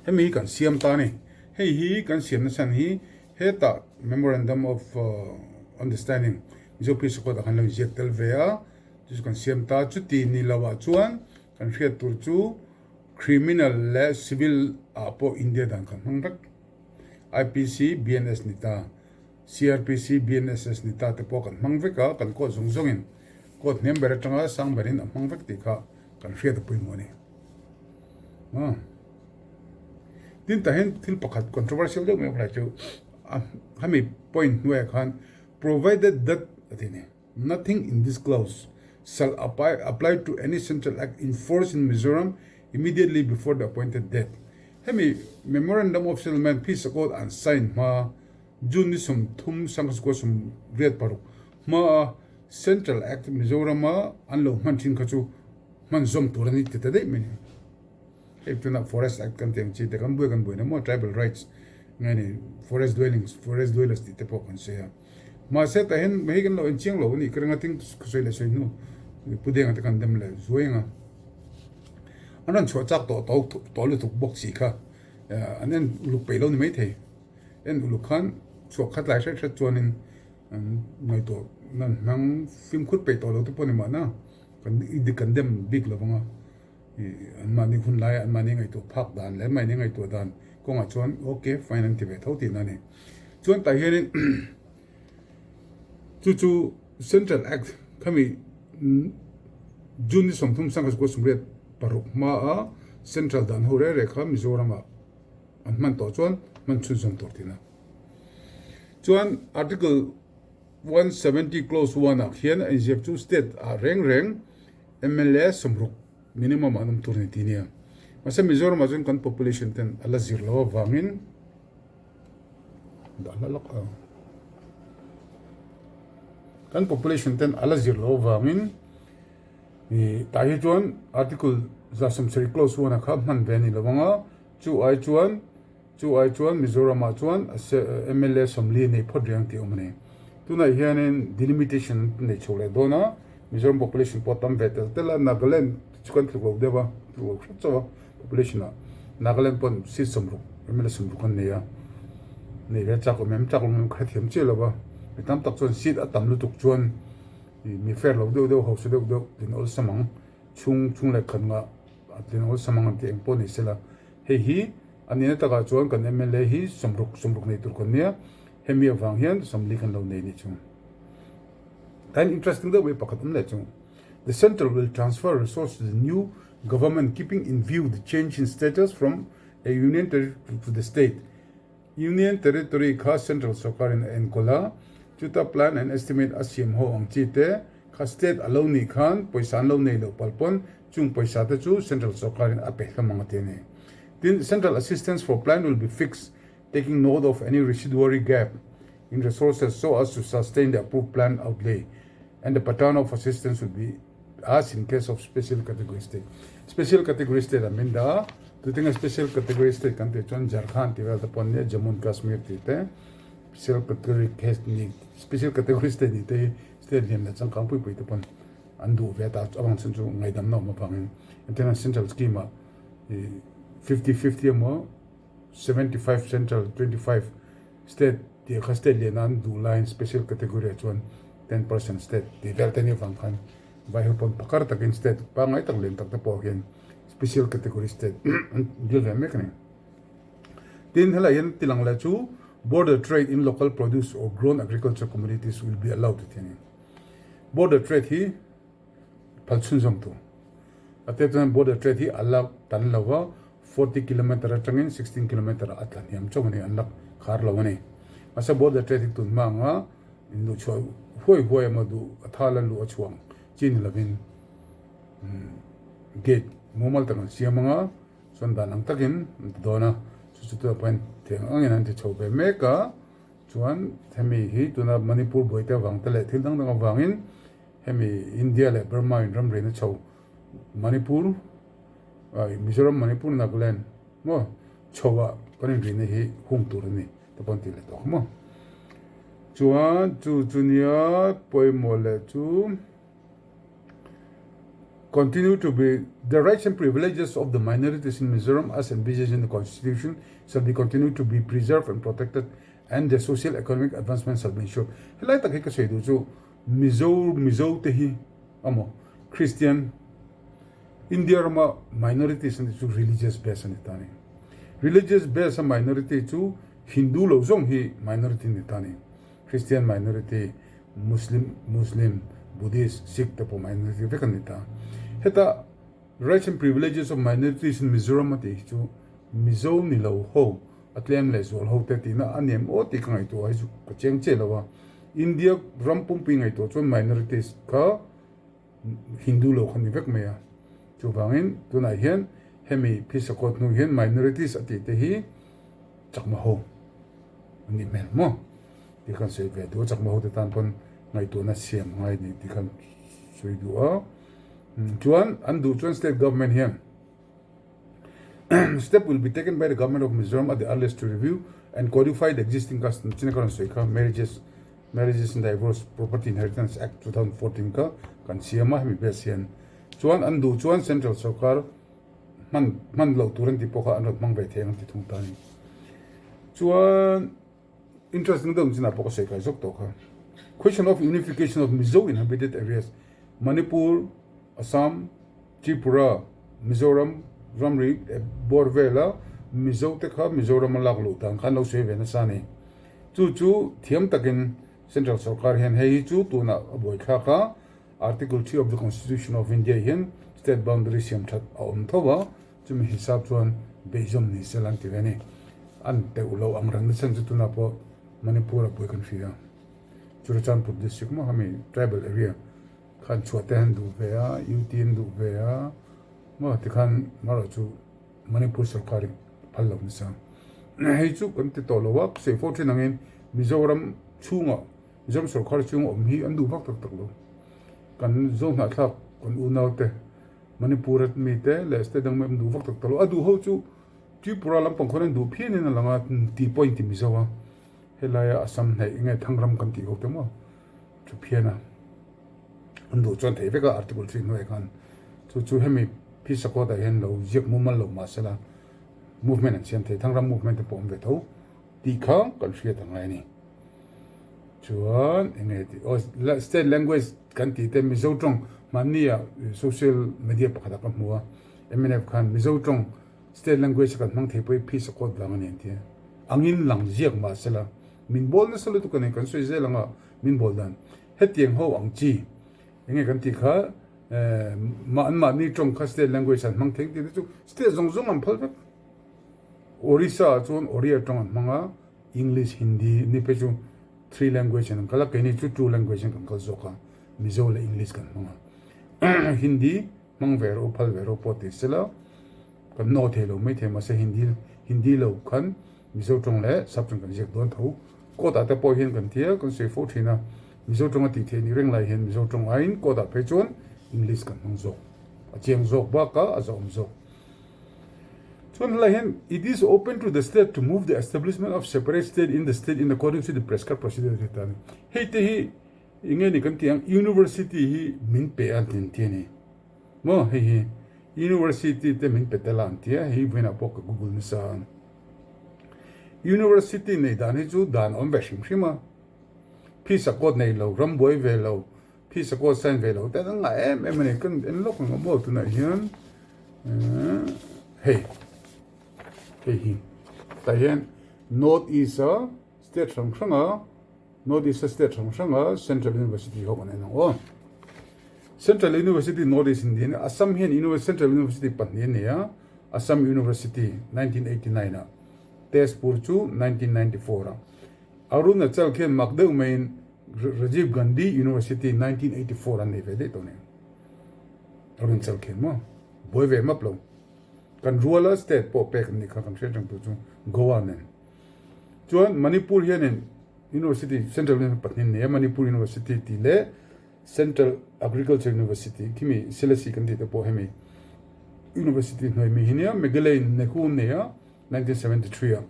hemi hi kan siam ta a ni hei hi kan siamna chhan hi hetah memorandum of understanding Mizo Peace Accord ah khan lo inziak tel ve a, chu chu kan siam ta. Chuti ni lo ah chuan kan hriat tur chu criminal leh civil ah pawh India dan kan hmang vek. IPC, BNS ni ta, CRPC, BNSS ni ta te pawh kan hmang vek a, kan court zawng zawng in court hniam ber atanga sang ber in a hmang vek tih kha kan hriat a pawimawh a ni. Tin tah hian thil pakhat controversial deuh mai awm lai chu a hemi point hnuaiah khan Provided that a ti ni, nothing in this clause shall apply to any central act in force in Mizoram immediately before the appointed date. Hemi Memorandum of Settlement Peace Accord an sign hma June ni 30 1986 hmaa Central Act Mizorama an lo hman thin kha chu hman zawm tur a ni ti ta daih mai ni. Hei tunah Forest Act kan tih ang chi te kan buai kan buaina maw Tribal Rights nge ni Forest Dwellings Forest Dwellers tih te pawh kan sawi a. Mahse tah hian hei kan lo en chiang lo a nih ka ring a tin sawi leh sawi hnu Pu Denga te kan dem leh zuai ang a. An rawn chhuah chak tawh tawh tawh lutuk bawk si kha an en uluk peih lo ni maithei. En uluk khan chhuah khat lai hret hret chuanin an ngaihtuah nan hmang fimkhur peih tawh lo te pawh ni mahna kan i dik kan dem bik lo vang a. An mahni hun laia an mahni ngaihtuah phak dan leh an mahni ngaihtuah dan kawngah chuan ok fine an ti ve tho tihna a ni. Chuan tah hianin chu chu Central Act khami June ni 30 1986 hmaa Central dan ho reh reh kha Mizoramah an hman tawh chuan. Hman chhunzawm tur tihna. Chuan Article 170 clause 1 ah khian a inziak chu state ah reng reng mla sawmruk minimum an awm tur a ni tih nia. Mahse Mizoram ah chuan kan population ten a la zir lo avangin dah hla lawk ang. Kan population ten a la zir lo avangin ih tah hi chuan article 170 clause 1 ah kha hman ve a ni lo ang a, chu ai chuan Chu ai chuan Mizoramah chuan mla 40 nei phawt reng tih a awm a ni. Tunah hianin delimitation an nei chho leh dawn a, Mizoram population pawh a tam ve tel tel a, Nagaland chu kan tluk lo deuh a, tluk lo hret chauh a population ah. Nagaland pawn seat 60, mla 60 an nei a, nei ve chak awm em chak awm em ka hrethiam chiah lo va, mi tam tak chuan seat a tam lutuk chuan mi fair lo deuh deuh, hausa deuh deuh tlin awlsam ang, chhung chhung leh khat ngah a tlin awlsam ang an tih eng pawh ni sela hei hi A nihna takah chuan kan mla hi 60 60 nei tur kan nia, hemi avang hian 40 kan lo nei nih chu. Tain interesting deuh mai pakhat awm leh chu, The centre will transfer resource to the new government keeping in view the change in status from a union territory to the state. Union territory kha central sorkarin a enkawl a, chuta plan and estimate a siam ho ang chi te kha state a lo nih khan pawisa an lo nei loh palh pawn chung pawisa te chu central sorkarin a pe hlawm ang a ti a ni. Tin, central assistance for plan will be fixed taking note of any residuary gap in resources so as to sustain the approved plan outlay and the pattern of assistance will be as in case of special category state. Special category state a min dah a, tutinga special category state kan tih chuan Jharkhand tih vel te pawh an nia, Jammu and Kashmir tih te, special category case ni, special category state nih te hi state lian leh changkang pui pui te pawn an duh ve ta, avang chhan chu ngaihdamna awm avangin entirnan central scheme ah 50 50 emaw 75 central 25 state tih kha state lian an duh laiin special category ah chuan 10% state tih vel te nih avang khan vai ho pawn phakar takin state pangngai tak lian tak te pawh hian special category state an deal ve mek a ni. Tin, helai hian tilang leh chu border trade in local produce or grown agriculture commodities will be allowed tih a ni. Border trade hi phal chhunzawm tur. A tir chuan border trade hi a la tan lo va, 40 kilometre atangin 16 kilometre ah a tla hniam chauh a ni, an la khar lo a ni. Mahse border trade hi tun hma anga in luh chhuah huai huai emaw duh a thal a luh a chhuang chi ni lovin gate mumal tak an siam anga chuan dan ang takin an ti dawn a, chu chu tunah pawhin theng angin an ti chho ve mek a, chuan hemi hi tuna Manipur buaite avang te leh thil dang dang avangin Hemi India leh Burma in ramrian a chho Manipur, Mizoram, Manipur, Nagaland maw chho ah kan inrihna hi hung tur a ni te pawh an ti leh tawh maw. Chuan chu chu nia pawimawh leh chu continue to be the rights and privileges of the minorities in Mizoram as envisaged in the constitution shall be continued to be preserved and protected and their social economic advancement shall be ensured. Helai tak hi ka sawi duh chu Mizo Mizo te hi amaw Christian India rama minorities an tih chu religious base a ni ta a ni. Religious base a minority chu Hindu lo zawng hi minority ni ta a ni. Christian minority, Muslim Muslim, Buddhist, Sikh te pawh minority vek an ni ta. Heta Rights and Privileges of Minorities in Mizoram a tih hi chu Mizo ni lo ho a tlem leh zual ho te tihna a nem aw tih ka ngaihtuah hi chu ka cheng chiah lo a. India ram pumpui ngaihtuah chuan minorities kha Hindu lo kha ni vek mai a. Chuvangin tunah hian hemi phisakawt hnu hian minorities a tih te hi chakma ho a nih hmel maw tih khan sawi ve duh a, chakma ho te tan pawn ngaihtuahna siam ngai a ni tih khan sawi duh a. Chuan an duh chuan state government hian Step will be taken by the government of Mizoram at the earliest to review and codify the existing custom china ka rawn sawi kha Marriages Marriages and Divorce Property Inheritance Act 2014 kha kan siam a hemi base hian chuan an duh chuan central sorkar hman hman loh tur an tih pawh kha an rawn hmang ve thei ang an ti thung ta a ni. Chuan Interesting deuh chinah pawh ka sawi kai zawk tawh kha. Question of unification of Mizo inhabited areas, Manipur, Assam, Tripura, Mizoram ramri bawr vela Mizo te kha Mizoram a lak luh dan kha an lo sawi ve nasa a ni. Chu chu thiam takin Central sorkar hian hei hi chu tunah a buaithlak a, Article 3 of the Constitution of India hian state boundary siam that a awm tho a, Chumi hisap chuan beihzawm ni sela an ti ve a ni. An teuh lo ang reng nachhan chu tunah pawh Manipur-ah buai kan hria. Churachandpur district maw khami tribal area khan chhuah te an duh ve a, UT an duh ve a maw tikhan marawh chu Manipur sorkar in phal lo nasa. Hei chu kan ti tawh lo a, sawi fo thin angin Mizoram chhungah Mizoram sorkar chhunga awm hi an duh vak tak tak lo. Kan Zohnahthlak kan unaute Manipur-a mite leh state dang mai an duh vak tak tak lo. A duh ho chu Tripura lampang khawn an duh phianin a lang a, tih pawh a inti Mizo a. Helaia Assam hnaih enge Thangram kan tih ho te maw thu phian a, an duh chuan theih vek a article 3 hnuaiah khan. Chu chu hemi Phisa Court ah hian lo ziak mumal lo mahse la movement an siam thei, Thangram movement te pawh awm ve tho tih kha kan hriat a ngai a ni. Chuan enge tih aw state language kan tih te Mizo tawng hmanni ah social media pakhat ah ka hmu a, mnf khan Mizo tawng State language a kan hmang thei pawh hi Phisa Court vang a ni an ti a. Angin lang ziak mah sela min bawl nasa lutuk a ni, kan sawi zel anga min bawl dan hetiang ho ang chi enge kan tih kha an mahni tawng kha state language an hmang thei ang tih te chu state zawng zawng an phal vek. Orissa ah chuan Oriya tawng an hmang a, English, Hindi ni phei chu three language in an kal a, keini chu two language in kan kal zawk a, Mizo leh English kan hmang a. Hindi hmang ve rawh u, phal ve rawh u pawh ti sela kan naw thei lo mai thei mahse Hindi Hindi lo khan Mizo tawng leh sap tawng kan ziak dawn tho. Court ah te pawh hian kan tia kan sawi fo thin a, Mizo tawng a tih theih nih reng lai hian Mizo tawng aiin court ah phei chuan English kan hmang zawk. A chiang zawk bak a, a zahawm zawk. Chuan helai hian it is open to the state to move the establishment of separate state in the state in accordance with the prescribed procedure ti ta a ni. Hei te hi eng nge ni kan tih ang university hi min pe a an ti a ni. Maw hei hi University te min pe tel a an ti a, hei vawiinah pawh ka google nasa a. University nei dan hi chu dan a awm ve hrim hrim a, phisa court nei lo, ram buai ve lo, phisa court sign ve lo te an ngah em em a ni. Kan en lawk ang a maw tunah hian hei hei hi tah hian North East a state hrang hrang a North East a state hrang hranga Central University ho kan en ang aw. Central University North East in niin Assam hian Central University pahnih a nei a, Assam University 1989 ah, Tezpur chu 1994 ah. Arunachal khian mak deuh maiin Rajiv Gandhi University 1984 an nei ve daih tawh a ni. Arunachal khian maw buai ve map lo. Kan ruala state pawh pek an nih kha kan hriat reng tur chu Goa nen. Chuan Manipur hianin University Central University pahnih an nei a, Manipur University tih leh Central Agriculture University khimi Selesih kan tih te pawh hemi University hnuai mi hi nia, Meghalaya in Nehu an nei a 1973 ah.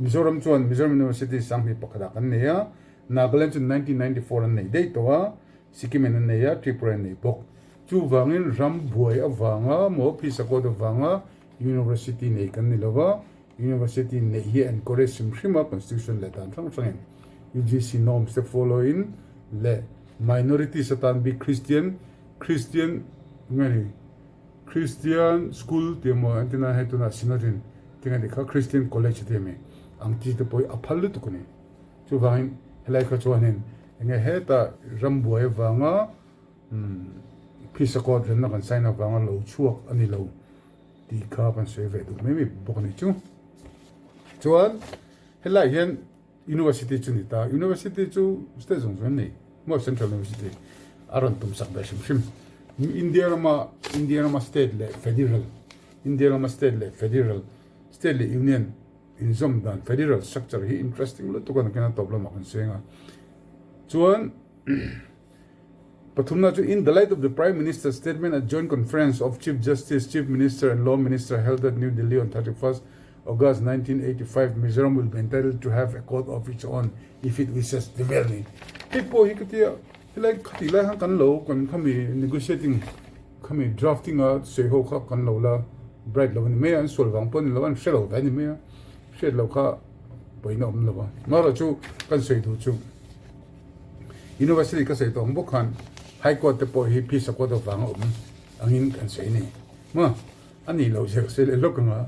Mizoram chuan Mizoram University sanghnih pakhatah kan nei a, Nagaland chu 1994 an nei daih tawh a, Sikkim in an nei a, Tripura in nei bawk. Chuvangin ram buai avanga maw phisa court avanga University nei kan ni lova, University neih hi a encourage hrim hrim a, constitution leh dan hrang hrangin UGC norms te follow in leh minorities atan bik Christian Christian nge ni Christian school tih emaw an ti nan hei tunah Synod in tinge ni kha Christian college tih ami ang chi te pawh hi a phal lutuk a ni. Chuvangin helai kha chuanin enge heta ram buai avanga Phisa court remna kan sign avanga lo chhuak a ni lo. Tih kha kan sawi ve duh mai mai bawk a ni chu. Chuan helai hian University chu ni ta, University chu state zawng zawng an nei maw Central University a rawn tum sak ve hrim hrim. India rama India rama state leh federal India rama state leh federal state leh union inzawm dan federal structure hi interesting lutuk a ni kena tawp lamah kan sawi ang a. Chuan Pathumna chu In the light of the Prime Minister's statement at joint conference of Chief Justice, Chief Minister and Law Minister held at New Delhi on 31st August 1985, Mizoram will be entitled to have a court of its own if it wishes ti vel ni. Hei pawh hi ka tia helai khatih lai khan kan lo kan khami negotiating khami drafting a sawi ho kha kan lo la bright lo a ni mai a, an sual vang pawh a ni lo a, an hre lo ve a ni mai a, hriat loh kha pawina awm lo a. Amaherawhchu kan sawi duh chu. University ka sawi tawh ang bawk khan High Court te pawh hi phisa court avanga awm angin kan sawi a ni. Maw? A nih loh zia ka sawi leh lawk ang a.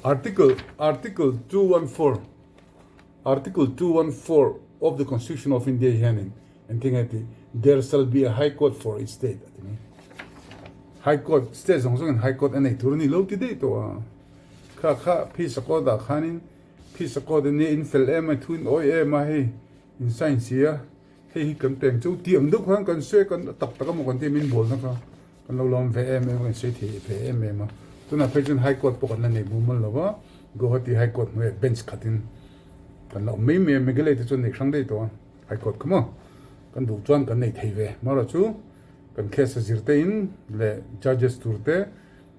Article Article 214 Article 214 of the Constitution of India hianin engtin nge tih There shall be a High Court for each state a ti mai. High Court state zawng zawngin High Court a nei tur a ni lo ti daih tawh a. Kha kha Peace Accord ah khanin Peace Accord a nia in fel em a thu in awi em a hei in sign si a hei hi kan peng chu tiang deuh khan kan sawi kan tak tak emaw kan tia min bawlna kha kan lo lawm ve em em a kan sawi thei ve em em a tunah phei chuan High Court pawh kan la nei mumal lo va Guwahati High Court hnuaiah bench khatin kan la awm mai mai a Meghalaya te chuan nei hrang daih tawh a High Court kha maw kan duh chuan kan nei thei ve amaherawhchu kan case a zir te in leh judges tur te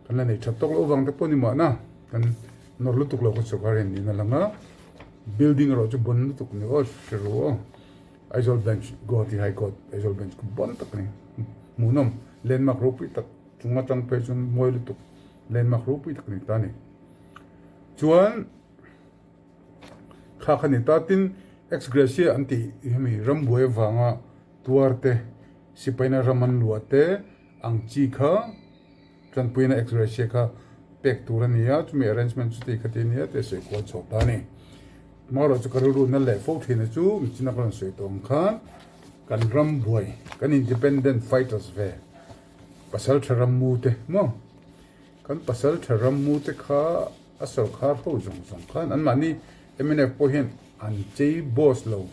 Kan la nei that tawk loh vang te pawh ni mahna kan nawr lutuk lo kha sawrkar hian niin a lang a, building erawh chu bon lutuk ni aw hre ru aw, Aizawl Bench, Guwahati High Court Aizawl Bench khu bon tak a ni, hmuhnawm landmark ropui tak chung atang phei chuan mawi lutuk landmark ropui tak a ni ta a ni. Chuan kha kha ni ta tin ex gratia an tih hemi rambuai avanga tuar te sipaina ram an luah te ang chi kha Tanpuina X-ray chhia kha pek tur a ni a, chumi arrangement chu ti kha ti a nia tih a sawi kual chhuak ta a ni. Hmarawh chu ka rilru na leh fo thin a chu michina ka rawn sawi tawh ang khan kan ram buai, kan independent fighters ve pasal tha ram mu te maw? Kan pasal tha ram mu te kha a sawrkhar ho zawng zawng khan anmahni mnf pawh hian an chei boss lo,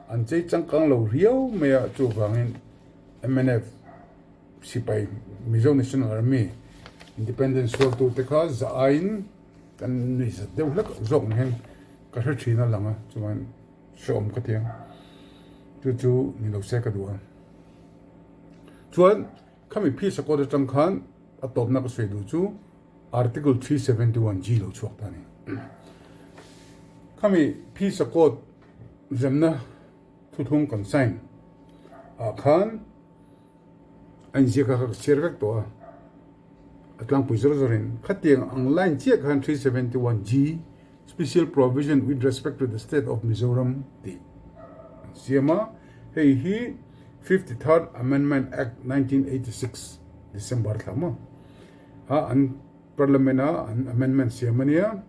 an chei changkang lo riau mai a, chuvangin mnf Sipai Mizo National Army Independence sualtu te kha za aiin kan nuih zat deuh hlek zawk ang hian ka hre thin a lang a, chuan hrehawm ka ti ang. Chu chu ni lo se ka duh a. Chuan khami Peace Accord atang khan a tawpna ka sawi duh chu Article 371 G lo chhuak ta a ni. Khami Peace Accord remna thuthlung kan sign ah khan A inziak kha ka chhiar vek tawh a, a tlangpui zawr zawrin khatiang ang line chiah khan 371G Special Provision with respect to the State of Mizoram tih an siam a, hei hi 53rd Amendment Act 1986 December thla maw a an Parliament a an amendment siam a nia.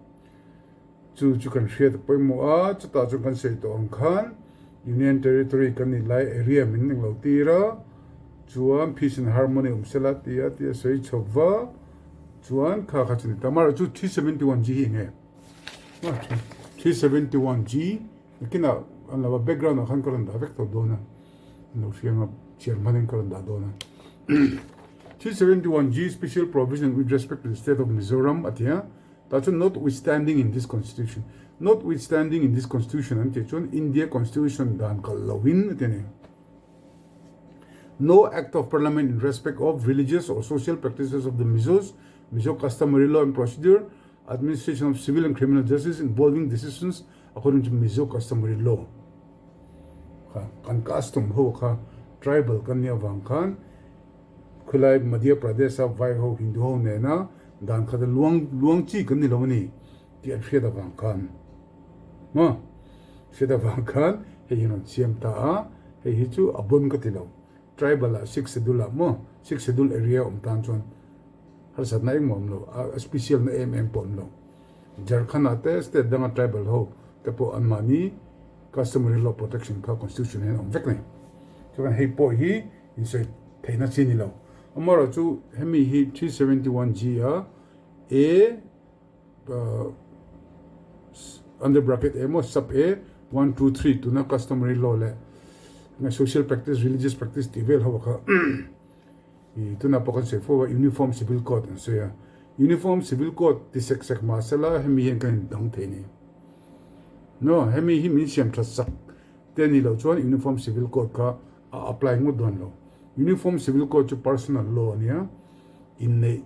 Chu chu kan hriat a pawimawh a, chutah chuan kan sawi tawh ang khan Union Territory kan nih lai area min eng lo tir a, chuan peace and harmony awm sela ti a ti a sawi chhawp va, chuan kha kha chu ni ta. Amaherawhchu 371 G hi eng nge? 371 G nakinah an lo a background ah khan ka rawn dah vek tawh dawn a, an lo hria anga chhiar hmanin ka rawn dah dawn a. 371 G Special Provision with respect to the State of Mizoram a ti a. Tah chuan notwithstanding in this constitution, notwithstanding in this constitution an tih chuan India constitution dan kalh loin a ti a ni. No act of parliament in respect of religious or social practices of the Mizos, Mizo customary law and procedure, administration of civil and criminal justice involving decisions according to Mizo customary law. Kha kan custom ho kha tribal kan nih avang khan Khulai Madhya Pradesh a vai ho Hindu ho nena dan khat a luang luang chi kan ni lo a ni tih an hriat avang khan maw hriat avang khan hei hi rawn siam ta a, hei hi chu a bon ka ti lo tribal ah six schedule ah maw six schedule area awm tan chuan harsatna engmah awm lo a special na em em pawh awm lo Jharkhand ah te state danga tribal ho te pawh anmahni customary law protection kha constitution hian awm vek a ni chuan hei pawh hi Insawi theihna chi ni lo. Amaherawh chu hemi hi 371 G a A under bracket emaw sub A 1 2 3 tuna customary law leh social practice religious practice tih vel ho kha i tuna pawh kan sawi fo a uniform civil code an sawi a uniform civil code ti sek sek mahsela hemi hian kan indang thei ni no hemi hi min siam that sak te ni loh chuan uniform civil code kha a apply ngawt dawn lo. Uniform Civil Code chu personal law a nia, inneih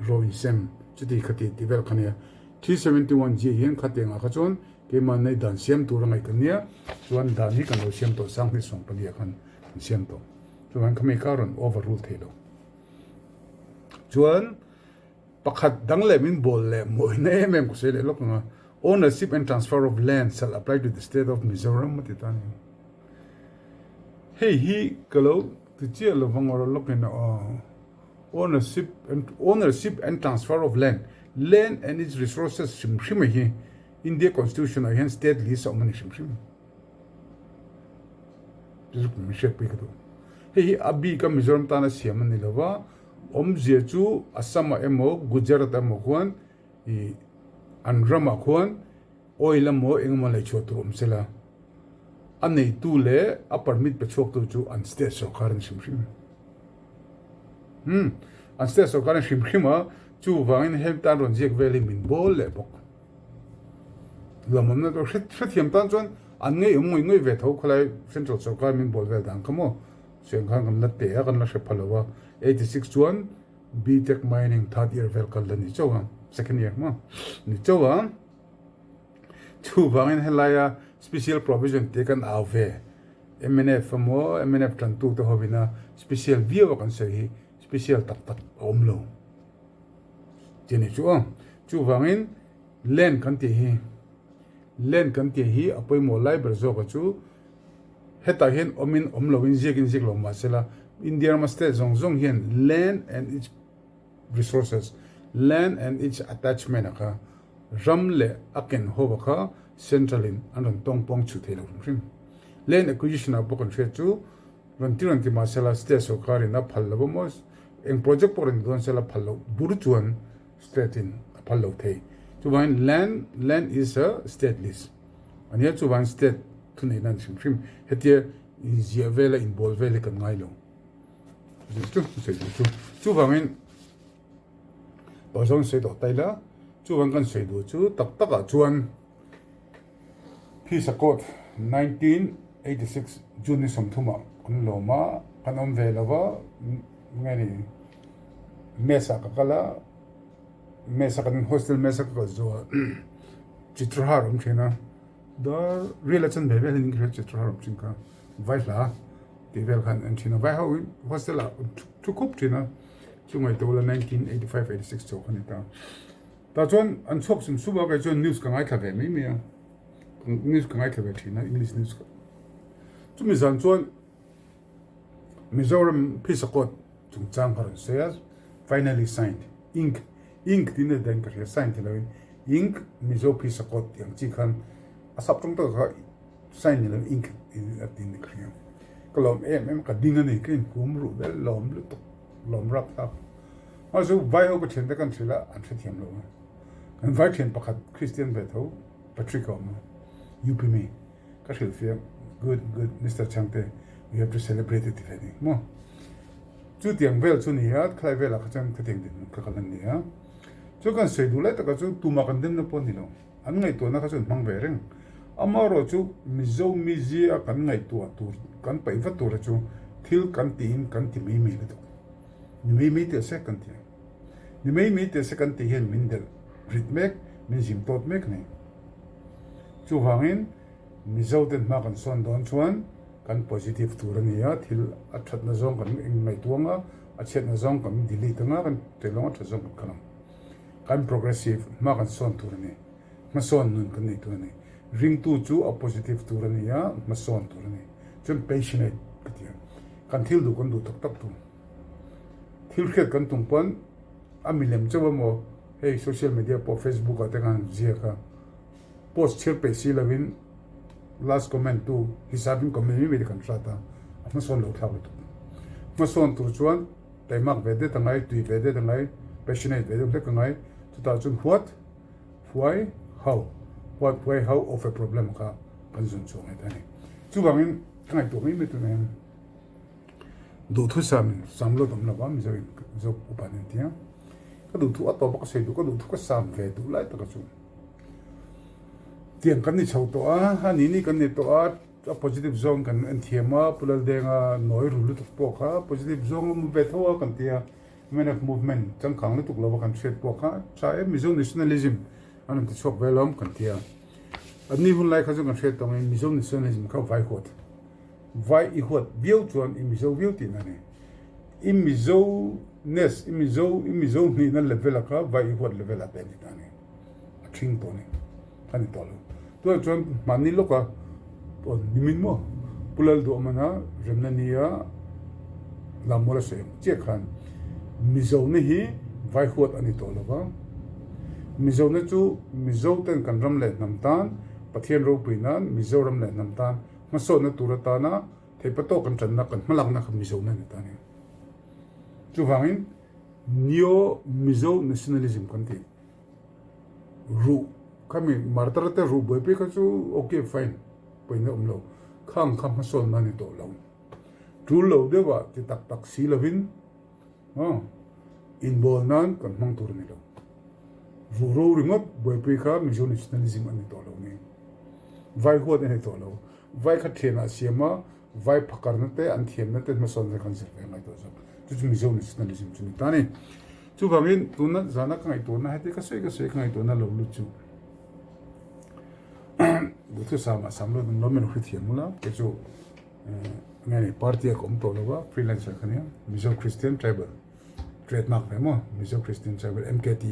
ro insem chuti khati tih vel kha nia. 371 G hian khatiangah kha chuan keimah nei dan siam tur a ngaih kan nia, chuan dan hi kan lo siam tawh sanghnih sawmpali ah khan kan siam tawh. Chuan khami kha a rawn overrule thei lo. Chuan pakhat dang leh min bawl leh mawina em em ka sawi leh lawk ang a, Ownership and transfer of land shall apply to the state of Mizoram a ti ta a ni. Hei hi ka lo ti chiah lo vang awrh lawkin aw. Ownership and ownership and transfer of land, land and its resources hrim hrim a hi India constitution ah hian state list a awm a ni hrim hrim. Chu chu min hriatpui ka duh. Hei hi a bik a Mizoram tana siam a ni lo va, awmzia chu Assam ah emaw Gujarat ah emaw khuan ih. An ramah khuan oil emaw eng emaw lei chhuah tur awm sela, a neitu leh a permit pe chhuaktu chu an state sorkar a ni hrim hrim. Umm, an state sorkar a ni hrim hrim a, chuvangin heng tan rawn ziak vel hi min bawl leh bawk. Lawmawmna chu hrethiam tan chuan an ngeiawm ngawih ngawih ve tho khawlai central sorkar min bawl vel dan kha maw cheng khan kan la teh a, kan la hre pha lo a, 86 chuan BTech mining third year vel kal la ni chauh a, second year maw ni chauh a, chuvangin helaia special provision tih kan au ve mnf emaw mnf tantu te hovina special viau a kan sawi hi special tak tak a awm lo tih a ni chu aw. Chuvangin land kan tih hi land kan tih hi a pawimawh lai ber zawk a chu hetah hian awmin awm loin ziakin ziak lo mahsela India rama state zawng zawng hian land and its resources land and its attachment a kha ram leh a ken ho a kha central in an rawn tawng pawng chhuh thei lo hrim hrim. Land acquisition ah pawh kan hriat chu rawn ti rawn ti mahsela state sorkar in a phal lo emaw eng project pawh rawn ti dawn sela phal loh bur chuan state in a phal lo thei. Chuvangin land land is a state list a nia chuvangin state thuneihna a ni hrim hrim. Hetia inziah vela inbawl vel hi kan ngai lo. Chu sawi duh chu. Chuvangin tawh zawng sawi tawh ta ila chuvang kan sawi duh chu tak takah chuan Phisa Court 1986 June ni 30 ah kan lawm a, kan awm ve lo va, nge ni mess ah ka kal a, mess a kan hostel mess a ka kal zawh ah Chitrahar a awm thin a, dar rial a chan ve vel in ka hria Chitrahar a awm thin kha vai hla tih vel khan an thin a, vai ho in hostel ah thu khup thin a, chu ngaihtuah ula 1985 86 chho kha ni ta. Tah chuan an chhuak sum sum a, kei chuan news ka ngaithla ve mai mai a, news ka ngaithla ve thin a, English news ka. Chumi zan chuan Mizoram Phisakawt chungchang ka rawn sawi a, finally signed, ink, ink tiin a dahin ka hria, sign ti loin ink Mizo Phisakawt tih ang chi khan a sap tawng tak kha sign ni loin ink tiin a tin ka hria. Ka lawm em em a, ka ding a ni, ka inhum ruh vel lawm lutuk, lawm rapthlak. Mahse vai ho ka thian te kan hrilh a, an hrethiam lo a. Kan vai thian pakhat Christian ve tho Patrick a awm a, UP mi ka hrilh fiam, good good Mister Chhangte we have to celebrate it ti ve ni maw. Chutiang vel chu ni a, khalai velah kha chuan khatiang dinhmun kha ka hlan ni a. Chu kan sawi duh lai takah chu tumah kan demna pawh a ni lo, an ngaihtuahna kha chu an hmang ve reng. Amaherawh chu Mizo mizia kan ngaihtuah tur kan paih vat tura chu thil kan tiin kan ti mai mai lutuk. Ni mai mai teh se kan ti ang. Ni mai mai teh se kan tih hian min delh rit mek, min zim tawt mek a ni. Chuvangin Mizo ten hma kan sawn dawn chuan kan positive tur a ni a, thil a thatna zawng kan ngaihtuah ang a, a chhiatna zawng kan delete ang a, kan teh lawng a that zawng kan kal ang. Kan progressive hma kan sawn tur a ni. Hmasawn nun kan nei tur a ni. Ringtu chu a positive tur a ni a, hmasawn tur a ni. Chuan passionate ka ti a, kan thil duh kan duh tak tak tur. Thil hriat kan tum pawn a milem chauh emaw hei social media pawh Facebook ah te khan ziak a, post chhir peih si lovin last comment tu hisapin comment mai mai te kan hrat a, a hmasawn lo thlak lutuk. Hmasawn tur chuan taimak ve det a ngai, tui ve det a ngai, passionate ve deuh hlek a ngai, chutah chuan huat huai ho, huat huai ho of a problem kha kan zawn chhuah ngai ta a ni. Chuvangin ka ngaihtuah mai mai tunah hian. Duhthusam in sam lut awm lo va Mizo in Mizo upa an inti a, ka duhthu a tawp a ka sawi duh ka duhthu ka sam ve duh lai taka chu tiang kan ni chho tawh a, a ni ni kan ni tawh a, a positive zawng kan en thiam a, Pu Laldenga nawi ru lutuk pawh kha positive zawng a awm ve tho a kan ti a, mnf movement changkang lutuk lova kan hriat pawh kha tha em Mizo nationalism an rawn ti chhuak ve alawm kan ti a, an ni hun lai kha chu kan hriat tawh angin Mizo nationalism kha vai huat. Vai i huat viau chuan i Mizo viau tihna a ni. I Mizo ness, i Mizo, i Mizo hnihna level a kha vai i huat level ah te a ni ta a ni. A ṭhing tawh a ni. A ni tawh lo. Tunah chuan hmanni lawka aw nimin maw Pu Lalduahmana remna nia Lammual a sawi ang chiah khan Mizona hi vai huat a ni tawh lo va. Mizona chu Mizo ten kan ram leh hnam tan, Pathian ropui nan Mizoram leh hnam tan Hmasawnna tur atana theihpa tawk kan tanna kan hmalakna kha Mizona a ni ta a ni. Chuvangin Neo Mizo Nationalism kan tih. Ruh khami martar te ruh buaipui kha chu ok fine pawina awm lo, khang kha hmasawnna a ni tawh lo. Tul lo deuhah ti tak tak si lovin aw inbawl nan kan hmang tur a ni lo. Ruh ro ringawt buaipui kha Mizo nationalism a ni tawh lo ni. Vai huat a ni tawh lo. Vai kha thianah siam a, Vai phakarna te an thiamna te hmasawnna kan zir ve ngai tawh zawk. Chu chu Mizo nationalism chu ni ta a ni. Chuvangin tuna zana ka ngaihtuahna heti ka sawi ka sawi ka ngaihtuahna lo lut chu duhthusam ah sam lut ang lo min hre thiam ula kei chu nge ni party ah ka awm tawh lo va freelancer ka nia Mizo Christian Tribal trademark ve maw Mizo Christian Tribal MKT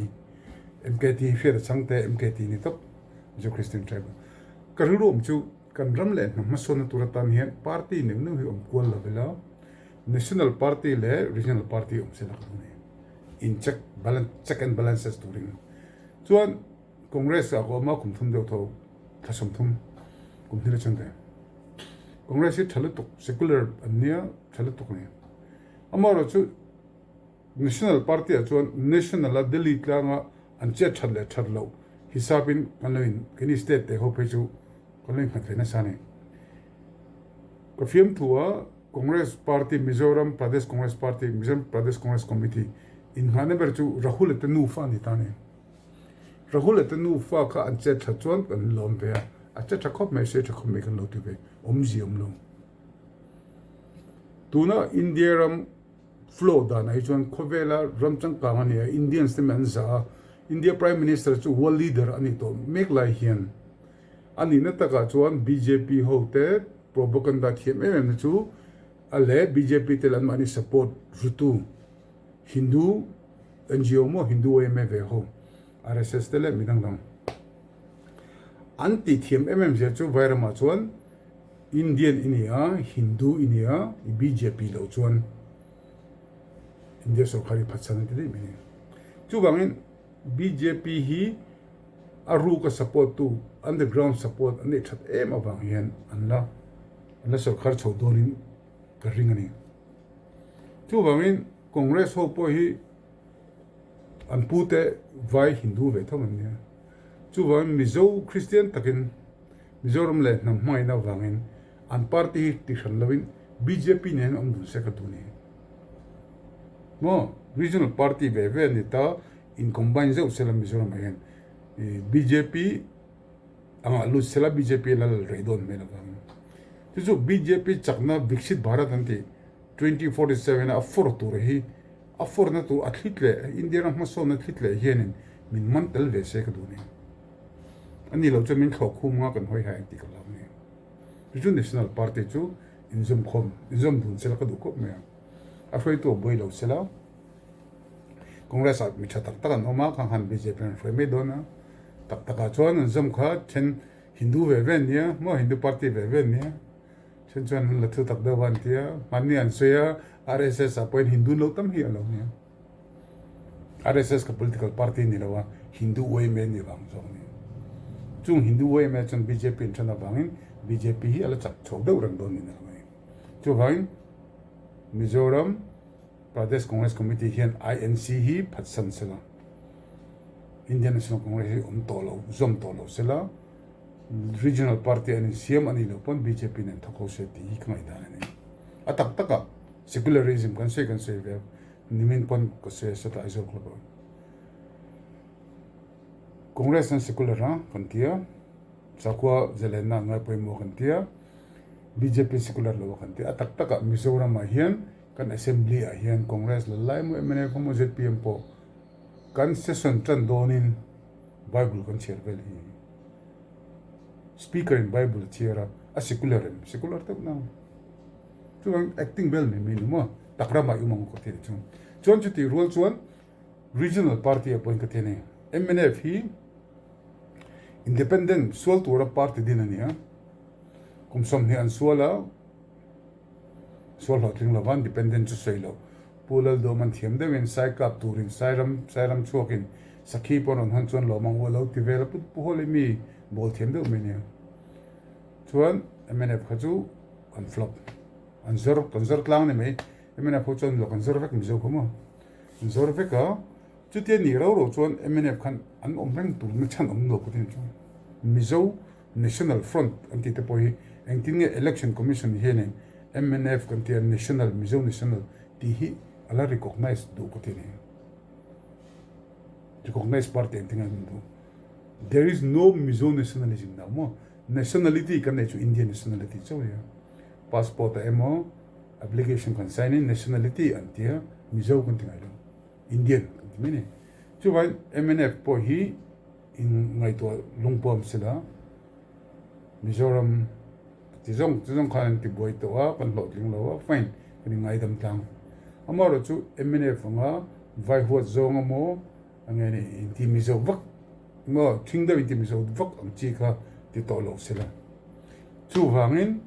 MKT hriat a chang te MKT ni tawp Mizo Christian Tribal ka rilru awm chu Kan ram leh hnam hmasawnna tur atan hian party neuh neuh hi awm kual lo ila, National Party leh Regional Party awm se la ka duh a ni. In check balance check and balances turin. Chuan Congress ah ka awm a kum thum deuh tho thla 30 kum hnih la chuan ve. Congress hi tha lutuk secular an nia tha lutuk a ni. Amaherawhchu National Party ah chuan National a Delhi tlanga an chet that leh that loh hisapin kan lo in keini state te ho phei chu kan lo innghat ve nasa a ni. Ka fiamthu a Congress Party Mizoram Pradesh Congress Party Mizoram Pradesh Congress Committee innghahna ber chu Rahul-a te nufa a ni ta a ni. Rahul-a te nufa kha an chet that chuan kan lawm ve a, a che tha khawp mai, sawi tha khawp mai kan lo ti ve, awmzia awm lo. Tuna India ram Flow danah hi chuan khawvela ram changkang a ni a, Indians te an zah a, India Prime Minister chu world leader a nih tawh mek lai hian a nihna takah chuan bjp ho te propaganda thiam em em na chu a leh bjp te leh anmahni support rutu Hindu NGO maw Hindu yma ve ho RSS te leh midang dang an tih thiam em em zia chu Vairamah chuan Indian i ni a, Hindu i ni a, i bjp loh chuan India sorkar hi phatsan an ti daih mai a ni. Chuvangin bjp hi a ruka support tu, underground support an neih that em avang hian an la an la sorkar chho dawnin ka ring a ni. Chuvangin Congress ho pawh hi an pute vai Hindu ve tho an nia. Chuvangin Mizo Kristian takin Mizoram leh hnam hmangaihna avangin an party hi ti hran loin bjp nen awm dun se ka duh ni. Maw regional party ve ve a ni ta in combine zeuh sela Mizoram ah hian bjp angah lut sela bjp a lal rei dawn hmel avangin chu chu bjp chakna Viksit Bharat an tih 2047 a for tur hi a forna tur a thlit leh India ram hmasawnna thlit leh hianin min man tel ve se ka duh ni. A ni lo chuan min thlawh khum nga kan hawi hai ang tih ka lam ni. Chu chu National Party chu inzawm khawm, inzawm dun sela ka duh khawp mai a. A hruaitu a buai lo sela, Congress ah mi tha tak tak an awm a, khang khan bjp an hruai mai dawn a. Tak takah chuan an zawm kha then Hindu ve ve an nia, maw Hindu party ve ve an nia. Then chuan an la thu tak deuh a an tia, hmanni an sawi a, RSS ah pawhin Hindu lo tam hi a lo nia. RSS ka political party ni lo a, Hindu yma ni vang zawk a ni. Chung Hindu yma chuan bjp an then avangin bjp hi a la chak chho deuh reng dawn niin a lang a ni. Chuvangin Mizoram Pradesh Congress Committee hian INC hi phatsan sela, Indian National Congress hi awm tawh lo, zawm tawh lo sela, Regional party an insiam a nih loh pawn bjp nen thawk ho se tih hi ka ngaihdan a ni. A tak takah secularism kan sawi kan sawi ve a, Nimin pawn ka sawi a seta Aizawl club ah. Congress an secular a kan ti a, sakhua zalenna an ngai pawimawh kan ti a, bjp secular lo a kan ti a. A tak takah Mizoram ah hian kan assembly ah hian Congress la lai emaw mnf emaw zpm pawh kan session tan dawnin Bible kan chhiar vel hi. Speaker in Bible a chhiar a, a secular em? Secular deuh nang. Chuan acting vel mai mai ni maw? Tak ramah i awm ang ka ti chu. Chuan chutih rual chuan regional party ah pawhin ka ti a ni. Mnf hi independent sual tura party din a ni a. Kum 20 an sual a, sual hlawhtling lova independent chu sawi loh. Pu Laldawm an thiam deuhin sai kap turin Sairam Sairam chhuakin sakhi pawh rawn hawn chuan lawm ang u a lo ti vel a, Pu Pu Hawley mi bawl thiam deuh mai a nia. Chuan mnf kha chu an flop, an zawr, kan zawr tlang ni mai. Mnf ho chuan lo kan zawr vek Mizo kha maw? An zawr vek a. Chutia ni rau rau chuan mnf khan an awm reng tur na chhan awm lo ka ti ni chuan Mizo National Front an tih te pawh hi engtin nge Election Commission hianin mnf kan tia National Mizo National tih hi a la recognise duh ka ti ni. Recognise party engtin nge an duh? There is no Mizo nationalism now maw? Nationality kan neih chu Indian nationality chauh a nia. Passport ah emaw application kan sign in nationality an tia Mizo kan ti ngai lo. Indian kan ti mai a ni. Chuvangin mnf pawh hi in ngaihtuah lungpuam sila Mizoram ti zawng ti zawng khan an ti buai tawh a, kan hlawhtling lo a, fine kan in ngaidam tlang. Amaherawhchu mnf anga vai huat zawng emaw a nge ni inti Mizo vak emaw thing deuh inti Mizo vak ang chi kha ti tawh lo sila. Chuvangin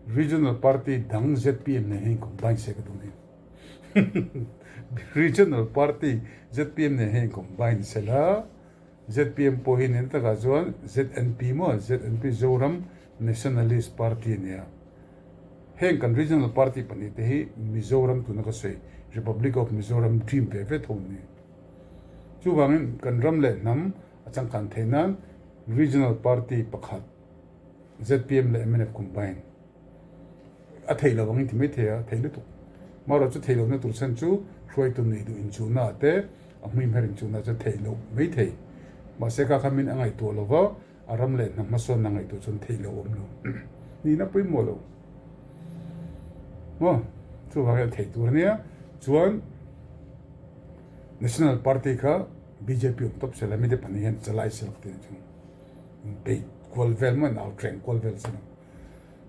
Regional party dang zpm nen hian combine se ka duh ni. Regional party zpm nen hian combine se la, zpm pawh hi nen takah chuan ZNP maw, ZNP Zoram Nationalist Party a nia. Heng kan regional party pahnih te hi Mizoram tuna ka sawi Republic of Mizoram dream ve ve tho an ni. Chuvangin kan ram leh hnam a changkan theih nan regional party pakhat zpm leh mnf combine a theih lo angin ti mai thei a, thei lutuk. Marawh chu theih lohna tur chhan chu hruaitu nuih duh inchuhna ah te a hmuihmer inchuhna ah chuan theih loh mai thei. Mahse kha kha min a ngaihtuah lo va, a ram leh hna hmasawnna ngaihtuah chuan theih loh awm lo. Nihna pawimawh lo. Maw? Chuvang hian theih tur a nia. Chuan National Party kha bjp awm tawp sela mite pahnih hian chalai sela ka ti ang chu. Beih kual vel maw nau treng kual vel sin ang.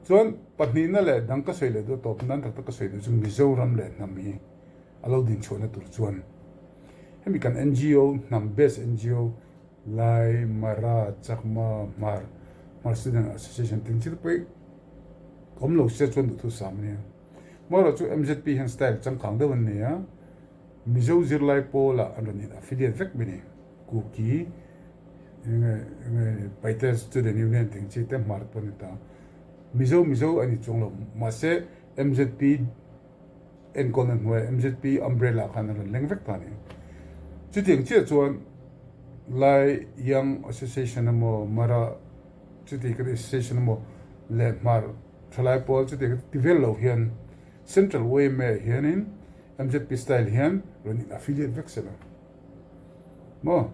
Chuan pahnihna leh dang ka sawi leh duh tawp nan tak tak ka sawi duh chu Mizoram leh hnam hi a lo din chhuahna tur chuan hemi kan NGO hnam base NGO Lai, Mara, Chakma, Hmar, Hmar Student Association tin chi te pawh hi awm lo se chuan duhthusam a nia. Marawh chu MZP hian style changkang deuh an nei a, Mizo zirlai pawlah an rawn in affiliate vek mai a ni. Kuki, enge enge Paite Student Union tih ang chi te hmar pawh a ni ta. Mizo Mizo a ni chuang lo, mahse MZP enkawlna hnuaiah MZP umbrella khan an rawn leng vek ta a ni. Chutiang chiah chuan Lai Young Association emaw Mara chuti kan association emaw leh hmar thalai pawl chuti kan ti vel lo hian Central yma hianin MZP style hian rawn in affiliate vek se la maw?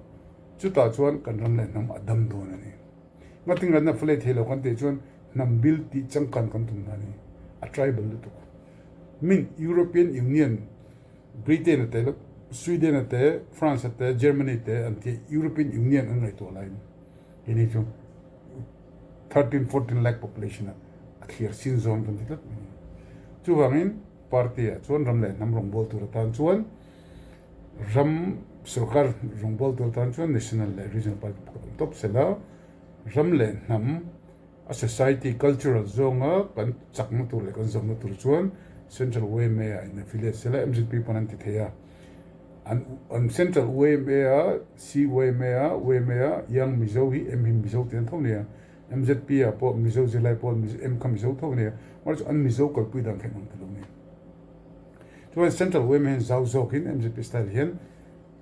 Chutah chuan kan ram leh hnam a dam dawn a ni. Ngatin kan affiliate thei lo kan tih chuan hnam bil tih changkan kan tum hna a ni. A tribal lutuk. Min European Union, Britain a te, Sweden a te, France a te, Germany te an ti European Union an ngaihtuah laiin keini chu 13, 14 lakh population a a thlir sin zawn kan ti tlat mai a ni. Chuvangin Party ah chuan ram leh hnam rawngbâwl tur atan chuan ram sorkar rawngbâwl tur atan chuan National leh Regional Party pakhat awm tawp se la, ram leh hnam a society cultural zawnga kan chakna tur leh kan zawmna tur chuan Central yma ah in affiliate se la mzp pawn an ti thei a, an an Central yma a CYMA a yma a Young Mizo hi M hi Mizo tih an tho nia. MZP ah pawh Mizo zirlai pawl M kha Mizo tho a nia, mahse chu an Mizo kalpui dan kha inang ta lo a ni. Chuan Central yma hian zau zawkin MZP style hian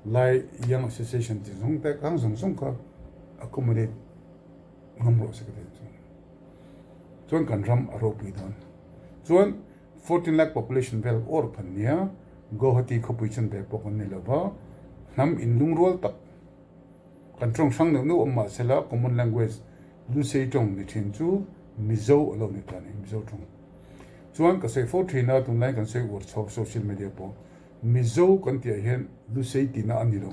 Lai Young Association tih zawng te kang zawng zawng kha accommodate ngam rawh se ka ti chu. Chuan kan ram a ropui dawn. Chuan 14 lakh population vel awr kan nia, Guwahati khawpui chanve pawh kan ni lo va, hnam inlungrual tak Kan tawng hrang neuh neuh awm mahsela common language Lusei tawng ni thin chu Mizo a lo ni ta a ni, Mizo tawng. Chuan ka sawi fo thin a, tunlai kan sawi uar chho social media pawh Mizo kan tih ah hian Lusei tihna a ni lo.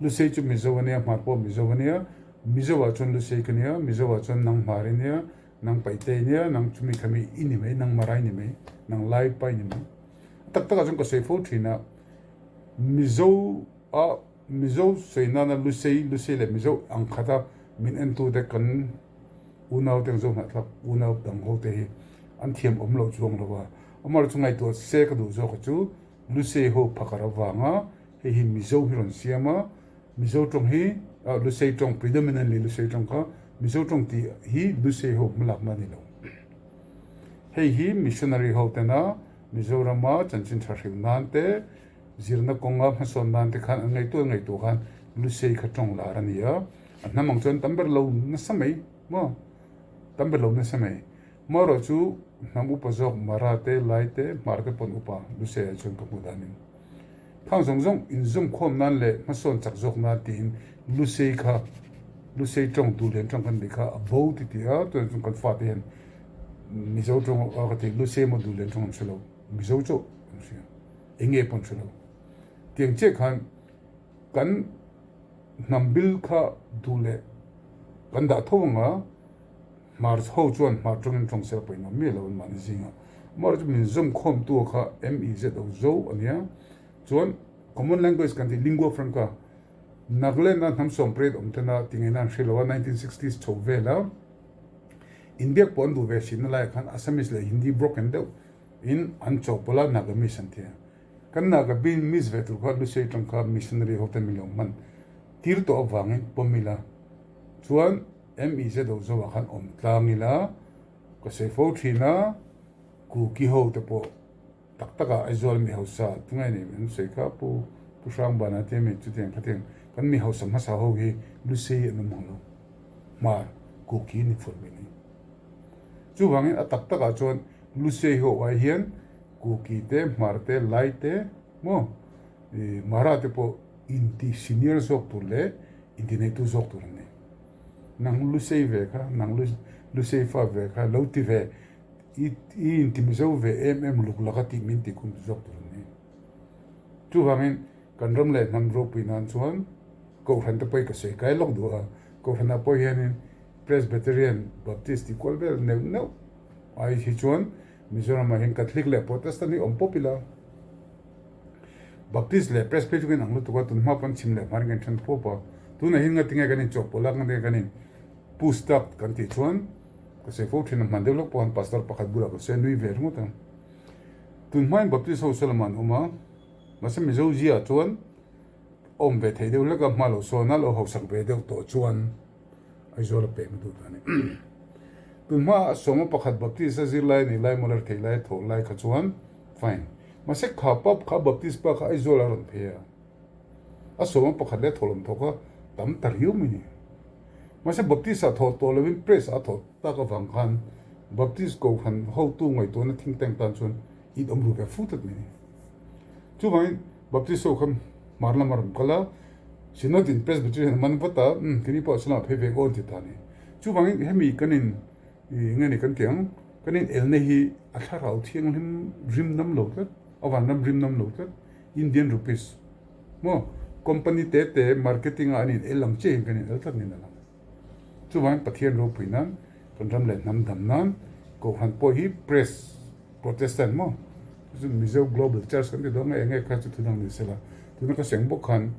Lusei chu Mizo a nia, Hmar pawh Mizo a nia, Mizo ah chuan Lusei ka nia, Mizo ah chuan nang Hmar i nia, nang Paite i nia, nang chumi khami i ni mai, nang Mara i ni mai, nang Lai pa i ni mai. A tak tak ah chuan ka sawi fo thin a, Mizo ah Mizo sawi nana Lusei, Lusei leh Mizo ang khata min entute kan unaute ang Zohnahthlak unau dang hote hi an thiam awm loh chuang lo a. Amaherawhchu chu ngaihtuah se ka duh zawk a chu Lusei ho phakar avanga hei hi Mizo hi rawn siam a, Mizo tawng hi Lusei tawng predominantly Lusei tawng kha Mizo tawng tih hi Lusei ho hmalakna a ni lo. Hei hi missionary ho tena Mizorama chanchin tha hrilh nan te. Zirna kawnga hmasawn nan te khan an ngaihtuah ngaihtuah khan Lusei kha tawng lar a ni a, a hnam ang chuan tam ber lo nasa mai maw? Tam ber lo nasa mai. Marawh chu hnam upa zawk Mara te, Lai te, Hmar te pawn upa Lusei ah chuan ka hmuh danin khang zawng zawng inzawmkhawm nan leh hmasawn chak zawk nan tiin Lusei kha Lusei tawng duhlian tawng kan neih kha a bo ti ti a, tunah chuan kan fate hian Mizo tawng a ka ti Lusei emaw duhlian tawng an hre lo, Mizo chauh an hria, eng nge pawh an hre lo. Tiang chiah khan kan hnam bil kha duh leh kan dah tho ang a, Hmar ho chuan hmar tawngin tawng sel pawhin awm miah lo an mahni zingah. Amaherawhchu chu min zawmkhawmtu kha MEZO zo a nia. Chuan common language kan tih lingua franca Nagaland-a hnam sawmpriat awm tena tingeina an hre lo a, 1960s chho vela inbiak pawh an duh ve hrinna laiah khan Assamese leh Hindi broken deuh in an chawhpawlh a, Nagamese an ti a. Kan Nagamese ve tur kha Lusei tawng kha missionary ho ten min lo hman tir tawh avangin pawm ila chuan MEZ ho zawhah khan awm tlang ila ka sawi fo thin a, Kuki ho te pawh tak takah Aizawl mi hausa tunge ni an sawi kha Pu Pu Hrangbana te mi chutiang khatiang kan mi hausa hmasa ho hi Lusei an awm ang lo hmar Kuki ni fur mai ni. Chuvangin a tak takah chuan Lusei ho ai hian Kuki te Hmar te Lai te maw Mara te pawh inti senior zawk tur leh inti neitu zawk tur an ni. Nang Lusei ve kha, nang Lusei fa ve kha lo ti ve, i i inti Mizo ve em em luk laka tih min ti khum zawk tur an ni. Chuvangin kan ram leh hnam ropui nan chuan Kohhran te pawh ka sawi kai lawk duh a, Kohhranah pawh hianin Presbyterian, Baptist tih kual vel neuh neuh ai hi chuan Mizoramah hian Catholic leh Protestant hi awm pawp ila. Baptist leh Presbyterian ang lutuk a, tunhma pawn chhim leh hmarin kan then pawp a, tunah hian ngatinge kan inchawhpawlh a, ngatinge kan in push tak kan tih chuan ka sawi fo thin a, hman deuh lawk pawh khan pastor pakhat bulah ka sawi a, nui ve ringawt ang. Tunhmain Baptist ho saw lamah an awm a, mahse Mizo ziaah chuan awm ve thei deuh hlek a, hma lo sawn a, lo hausak ve deuh tawh chuan Aizawl a pek na duh ta a ni. Tunhma a sawma pakhat Baptist a zirlai a nih lai mawler thei lai a thawh lai kha chuan fine. Mahse kha pa kha Baptist pa kha Aizawl a rawn phei a. A sawma pakhat leh thawhlawm thawk a tam ta riau mai ni. Mahse Baptist ah thawh tawh lovin Press ah a thawh tak avang khan Baptist Kohhran hotu ngaihtuahna think tank tan chuan it awm ru ve fu tlat mai ni. Chuvangin Baptist ho kha hmar lam a rawn kal a, Synod in Presbyterian a man vat a, umm keini pawh sawnah phei ve aw an ti ta a ni. Chuvangin hemi kan in ih nge ni kan ti ang, kan in elna hi a thlarau thianghlim rim nam lo tlat, a vanram rim nam lo tlat, Indian rupees maw company te te marketing ah an in el ang chiah hian kan in el tlat niin a lang. Chuvangin Pathian ropui nan, kan ram leh hnam dam nan Kohhran pawh hi Press Protestant maw chu Mizo Global Church kan ti dawn nge enge kha chu thu dang ni sela tuna ka seng bawk khan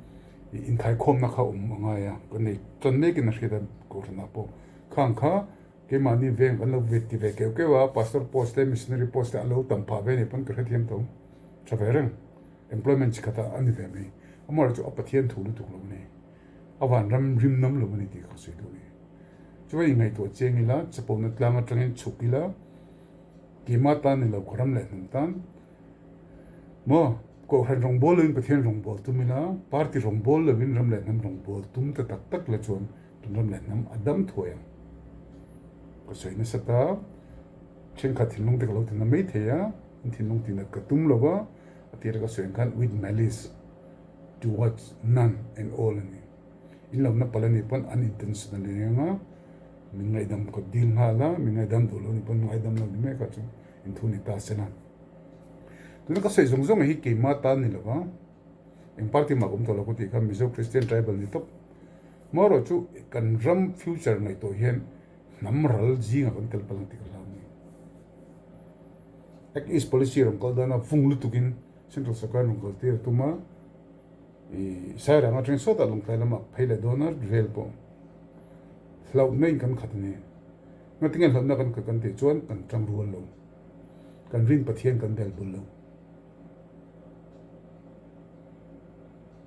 inkhaikhawmna kha awm a ngai a kan nei tan mekin a hriat a Kohhranah pawh khang kha keimahni veng kan lo ve ti ve keuh keuh a Pastor post te Missionary post te a lo tam phah ve ni pawn ka hrethiam tho tha ve reng employment chi khatah a ni ve mai amaherawhchu a Pathian thu lutuk lo a ni. A van ram rim nam lo a ni tih ka sawi duh a ni. Chuan inngaihtuah chiang ila, chapona tlang atangin chhuk ila, keimah tan ni lo ka ram leh hnam tan maw Kohhran rawngbâwl lovin Pathian rawngbâwl tum ila, party rawngbâwl lovin ram leh hnam rawngbâwl tum ta tak tak la chuan kan ram leh hnam a dam thuai ang. Ka sawi nasa ta, thenkhat thinlung te ka lo ti na mai thei a, in thinlung tihnat ka tum lo va, a tir ka sawi ang khan with malice. Towards none and all a ni. In lo na palh a nih pawn unintentionally a eng a, min ngaihdam ka dil nghal a, min ngaihdam duh lo a nih pawn ngaidam lo ni mek a chu in thu ni ta se la. Tuna ka sawi zawng zawng hi keimah tan ni lo va, eng party mah ka awm tawh lo ka tih kha Mizo Christian Tribal ni tawp. Marawh chu kan ram future ngaihtuah hian hnam ral zingah kan tel palh ang tih ka hlau a ni. Act East policy rawn kal dana vung lutukin Central Sorkar rawn kal tir a tum a, ih Sairang atangin sawtah Lawngtlai lamah phei leh dawn a rel pawh hlauhna in kan khat a ni. Ngatinge hlauhna kan khat kan tih chuan kan tang rual lo, kan rin Pathian kan bel bul lo.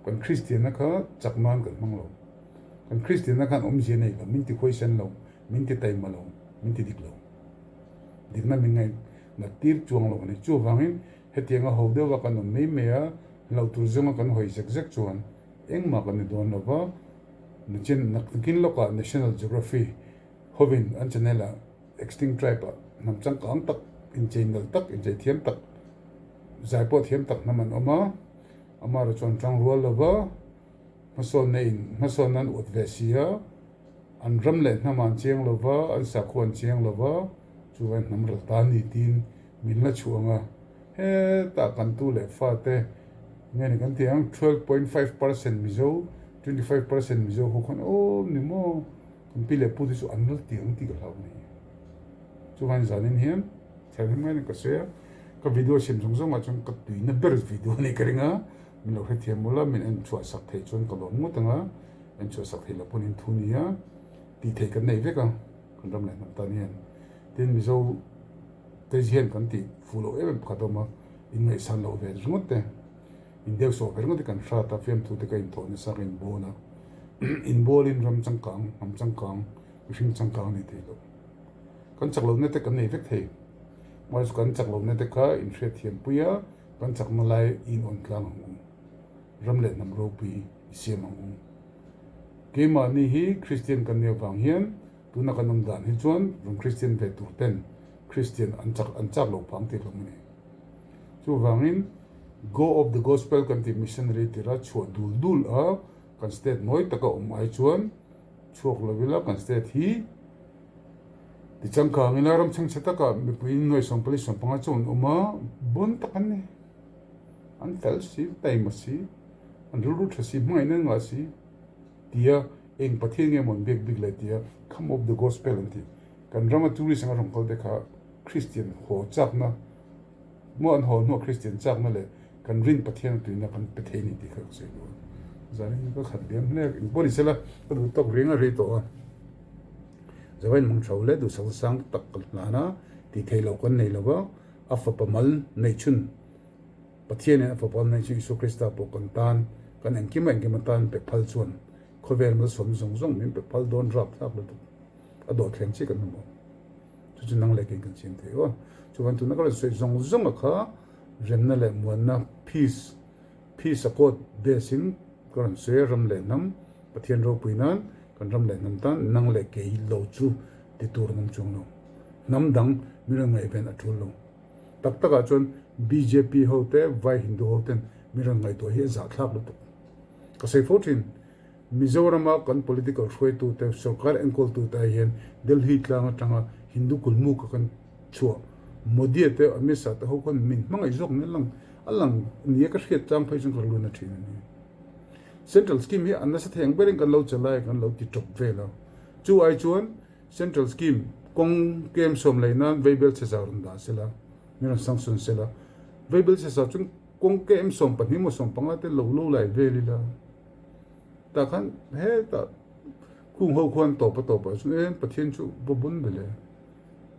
Kan Kristianna kha chak nan kan hmang lo, kan Kristianna khan awmzia nei lo, min ti huaisen lo, min ti taima lo, min ti dik lo. Dikna min ngaih nat tir chuang lo a ni. Chuvangin Hetianga ho deuha kan awm mai mai a, Hlauh tur zawnga kan hawi zek zek chuan engmah kan ni dawn lo va, nichin nakin lawkah National Geography hovin an channel ah Extinct Tribe ah hnam changkang tak, inchei nalh tak, inchei thiam tak, zai pawh thiam tak hnam an awm a, amaherawh chuan tang rual lo va, hmasawnna in hmasawnna an uat ve si a, an ram leh hnam ah an chiang lo va, an sakhua an chiang lo va, chuvangin hnam ral ta a ni tiin min la chhuah ang a. Hetah kan tu leh fate nge ni kan tih ang 12.5% Mizo, 25% Mizo ho khan aw ni maw kan pi leh pu te chu an la ti ang tih ka hlau a ni. Chuvangin zanin hian thianghlim ngaiin ka sawi a, ka video siam zawng zawngah chuan ka tuina ber video a nih ka ring a, min lo hrethiam ula min en chhuah sak theih chuan ka lawm ngawt ang a, en chhuah sak theih loh pawn in thu nia tih theih kan nei vek a kan ram leh hnam tan hian. Tin Mizo. Te hian kan tih fuh loh em em pakhat a awm a, inngaihsan loh ve ringawt te, indeuhsawh ve ringawt te kan hrat a, fiamthu te ka inthawh nasa ka inbawl a, inbawlin ram changkang, hnam changkang, mihring changkang a ni thei lo. Kan chak lohna te kan nei vek thei, mahse kan chak lohna te kha inhriatthiam pui a, kan chakna lai i inawn tlang ang u, ram leh hnam ropui i siam ang u. Keimahni hi Kristian kan nih avang hian Tuna kan awm dan hi chuan rawn Kristian ve tur ten Kristian an chak an chak lo phang tih hlawm a ni. Chuvangin Go of the Gospel kan tih missionary tira chhuah dul dul a kan state nawi taka awm ai chuan chhuak lo ila kan state hi ti changkang ila ram chhengchhe taka mipui nuai sawmpali sawmpanga chu an awm a, bawn tak an ni. An fel si, taima si, an rilru tha si, hmangaihna an ngah si tia Eng Pathian nge maw an biak bik le tia Come of the Gospel an ti. Kan rama tourist anga rawn kal te kha Christian haw chakna maw an haw hnuah Christian chakna leh kan rin Pathian a tuina kan pe thei a ni tih kha ka sawi duh a. Zanin ka khat liam hle a, engpawh ni sela ka duh tawk riang a rei tawh a. Zawain mang tho leh duhsak sang tak kan hlan a, tih theih loh kan nei lo va, a fapa mal neih chhun Pathianin a fapa mal neih chhun Isua Krista pawh kan tan kan engkim a engkim atan pe phal chuan Khawvel malsawm zawng zawng min pe phal dawn rap thlak lutuk a dawh thleng chiah kan hmu maw? Chu chu nang leh kei kan siam thei aw. Chuan tuna ka rawn sawi zawng zawng a kha remna leh muanna peace peace accord base in ka rawn sawi a ram leh hnam Pathian ropui nan kan ram leh hnam tan nang leh kei lo chu ti tur an awm chuang lo. Hnam dang min rawn ngaihven a tul lo. Tak tak ah chuan bjp ho te vai Hindu ho ten min rawn ngaihtuah hi a zahthlak lutuk. Ka sawi fo thin, Mizorama kan political hruaitute, sorkar enkawltute ai hian Delhi tlang atanga Hindu kulmuk a kan chhuah Modi-a te Amit Shah te ho khan min hmangaih zawk nen lang a lang nia ka hriat chang phei chuan ka rilru na thin a ni. Central scheme hi a nasa thei ang berin kan lo che lai kan lo ti tawp vel a, chu ai chuan Central scheme kawng kem sawm lei nan veibel chhe zau rawn dah sela, min rawn sanction sela, veibel chhe zau chuan Kawng KM 12 maw 15 te lo lo lai vel ila tah khan hetah khung ho khuan tawp a tawp ah chuan e Pathian chu va bun ve le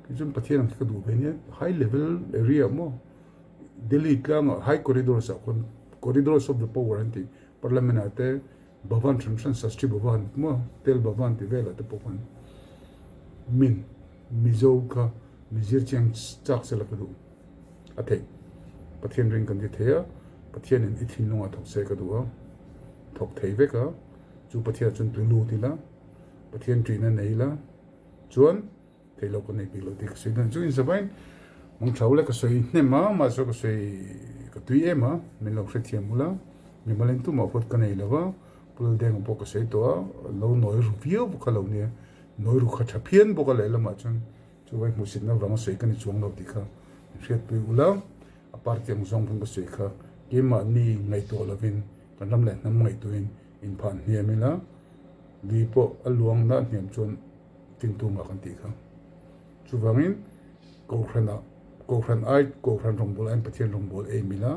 kei chuan Pathian ang khi ka duh ve nia high level area maw Delhi tlangah high corridors ah khuan corridors of the power an tih parliament ah te Bhavan hran hran Shastri Bhavan maw Tel Bhavan tih velah te pawh khuan min Mizo kha mi zir chiang chak sela ka duh. A theih. Pathian ring kan ti thei a, Pathianin i thinlungah thawk se ka duh a, thawk thei vek a, chu Pathian chuan tui lut ila, Pathian ṭihna nei ila, chuan theih loh ka nei bik lo tih ka sawi dawn. Chu inzavain mangṭha ula ka sawi hnem a, mahse ka sawi ka tui em a, min lo hrethiam ula, mimal in tumah huat ka nei lo va, Pu Laldenga pawh ka sawi tawh a, lo nawi ru viau bawk kha lo nia, nawi ru kha ṭha phian bawk a lehlamah chuan. Chu vai hmuhsitna vanga sawi ka ni chuang lo tih kha min hriatpui ula, a party ang zawng pawn ka sawi kha keimahni ngaihtuah lovin kan ram leh hnam ngaihtuahin inphah hniam ila, lui pawh a luang na hniam chuan tingtu ngah kan tih kha. Chuvangin Kohhranah Kohhran ai Kohhran rawngbâwl aiin Pathian rawngbâwl em ila,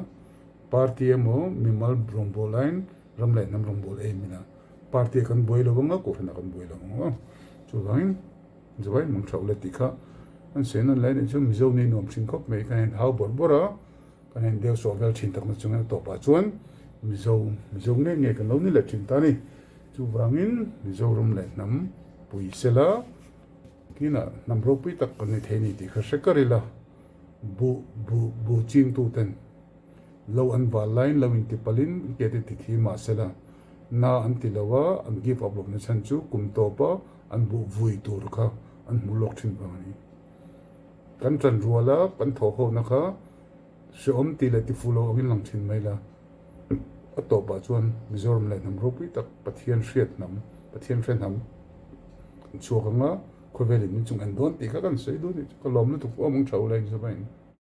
party emaw mimal rawngbâwl aiin ram leh hnam rawngbâwl em ila, party ah kan buai lo anga Kohhranah kan buai lo ang aw. Chuvangin. Zuai mang thauh le tih kha an sawi nawn lai nih chu Mizo ni nuam thin khawp mai kan in hau bawrh bawrh a, kan in deu sawh vel thin takna chungin a tawpah chuan Mizo Mizo nge nge kan lo ni leh thin ta a ni. Chuvangin Mizoram leh hnam pui sela kinah hnam ropui tak kan ni thei a ni tih kha hre kar ila buh buh buh chingtu ten. Lo an val laiin lo inti palhin an ke te ti thi mah sela na an ti lo a, an give up lohna chhan chu kum tawpa an buh vui tur kha an hmu lawk thin vang a ni. Kan tan ruala kan thawhhawhna kha hrehawm tih leh tifuh lo angin lang thin mai la. A tawpah chuan Mizoram leh hnam ropui tak Pathian hriat hnam, Pathian hre hnam an chhuak ang a, khawvelin min chung en dawn tih kha kan sawi duh a nih chu. Ka lawm lutuk awm ang tha u la inzawm a in.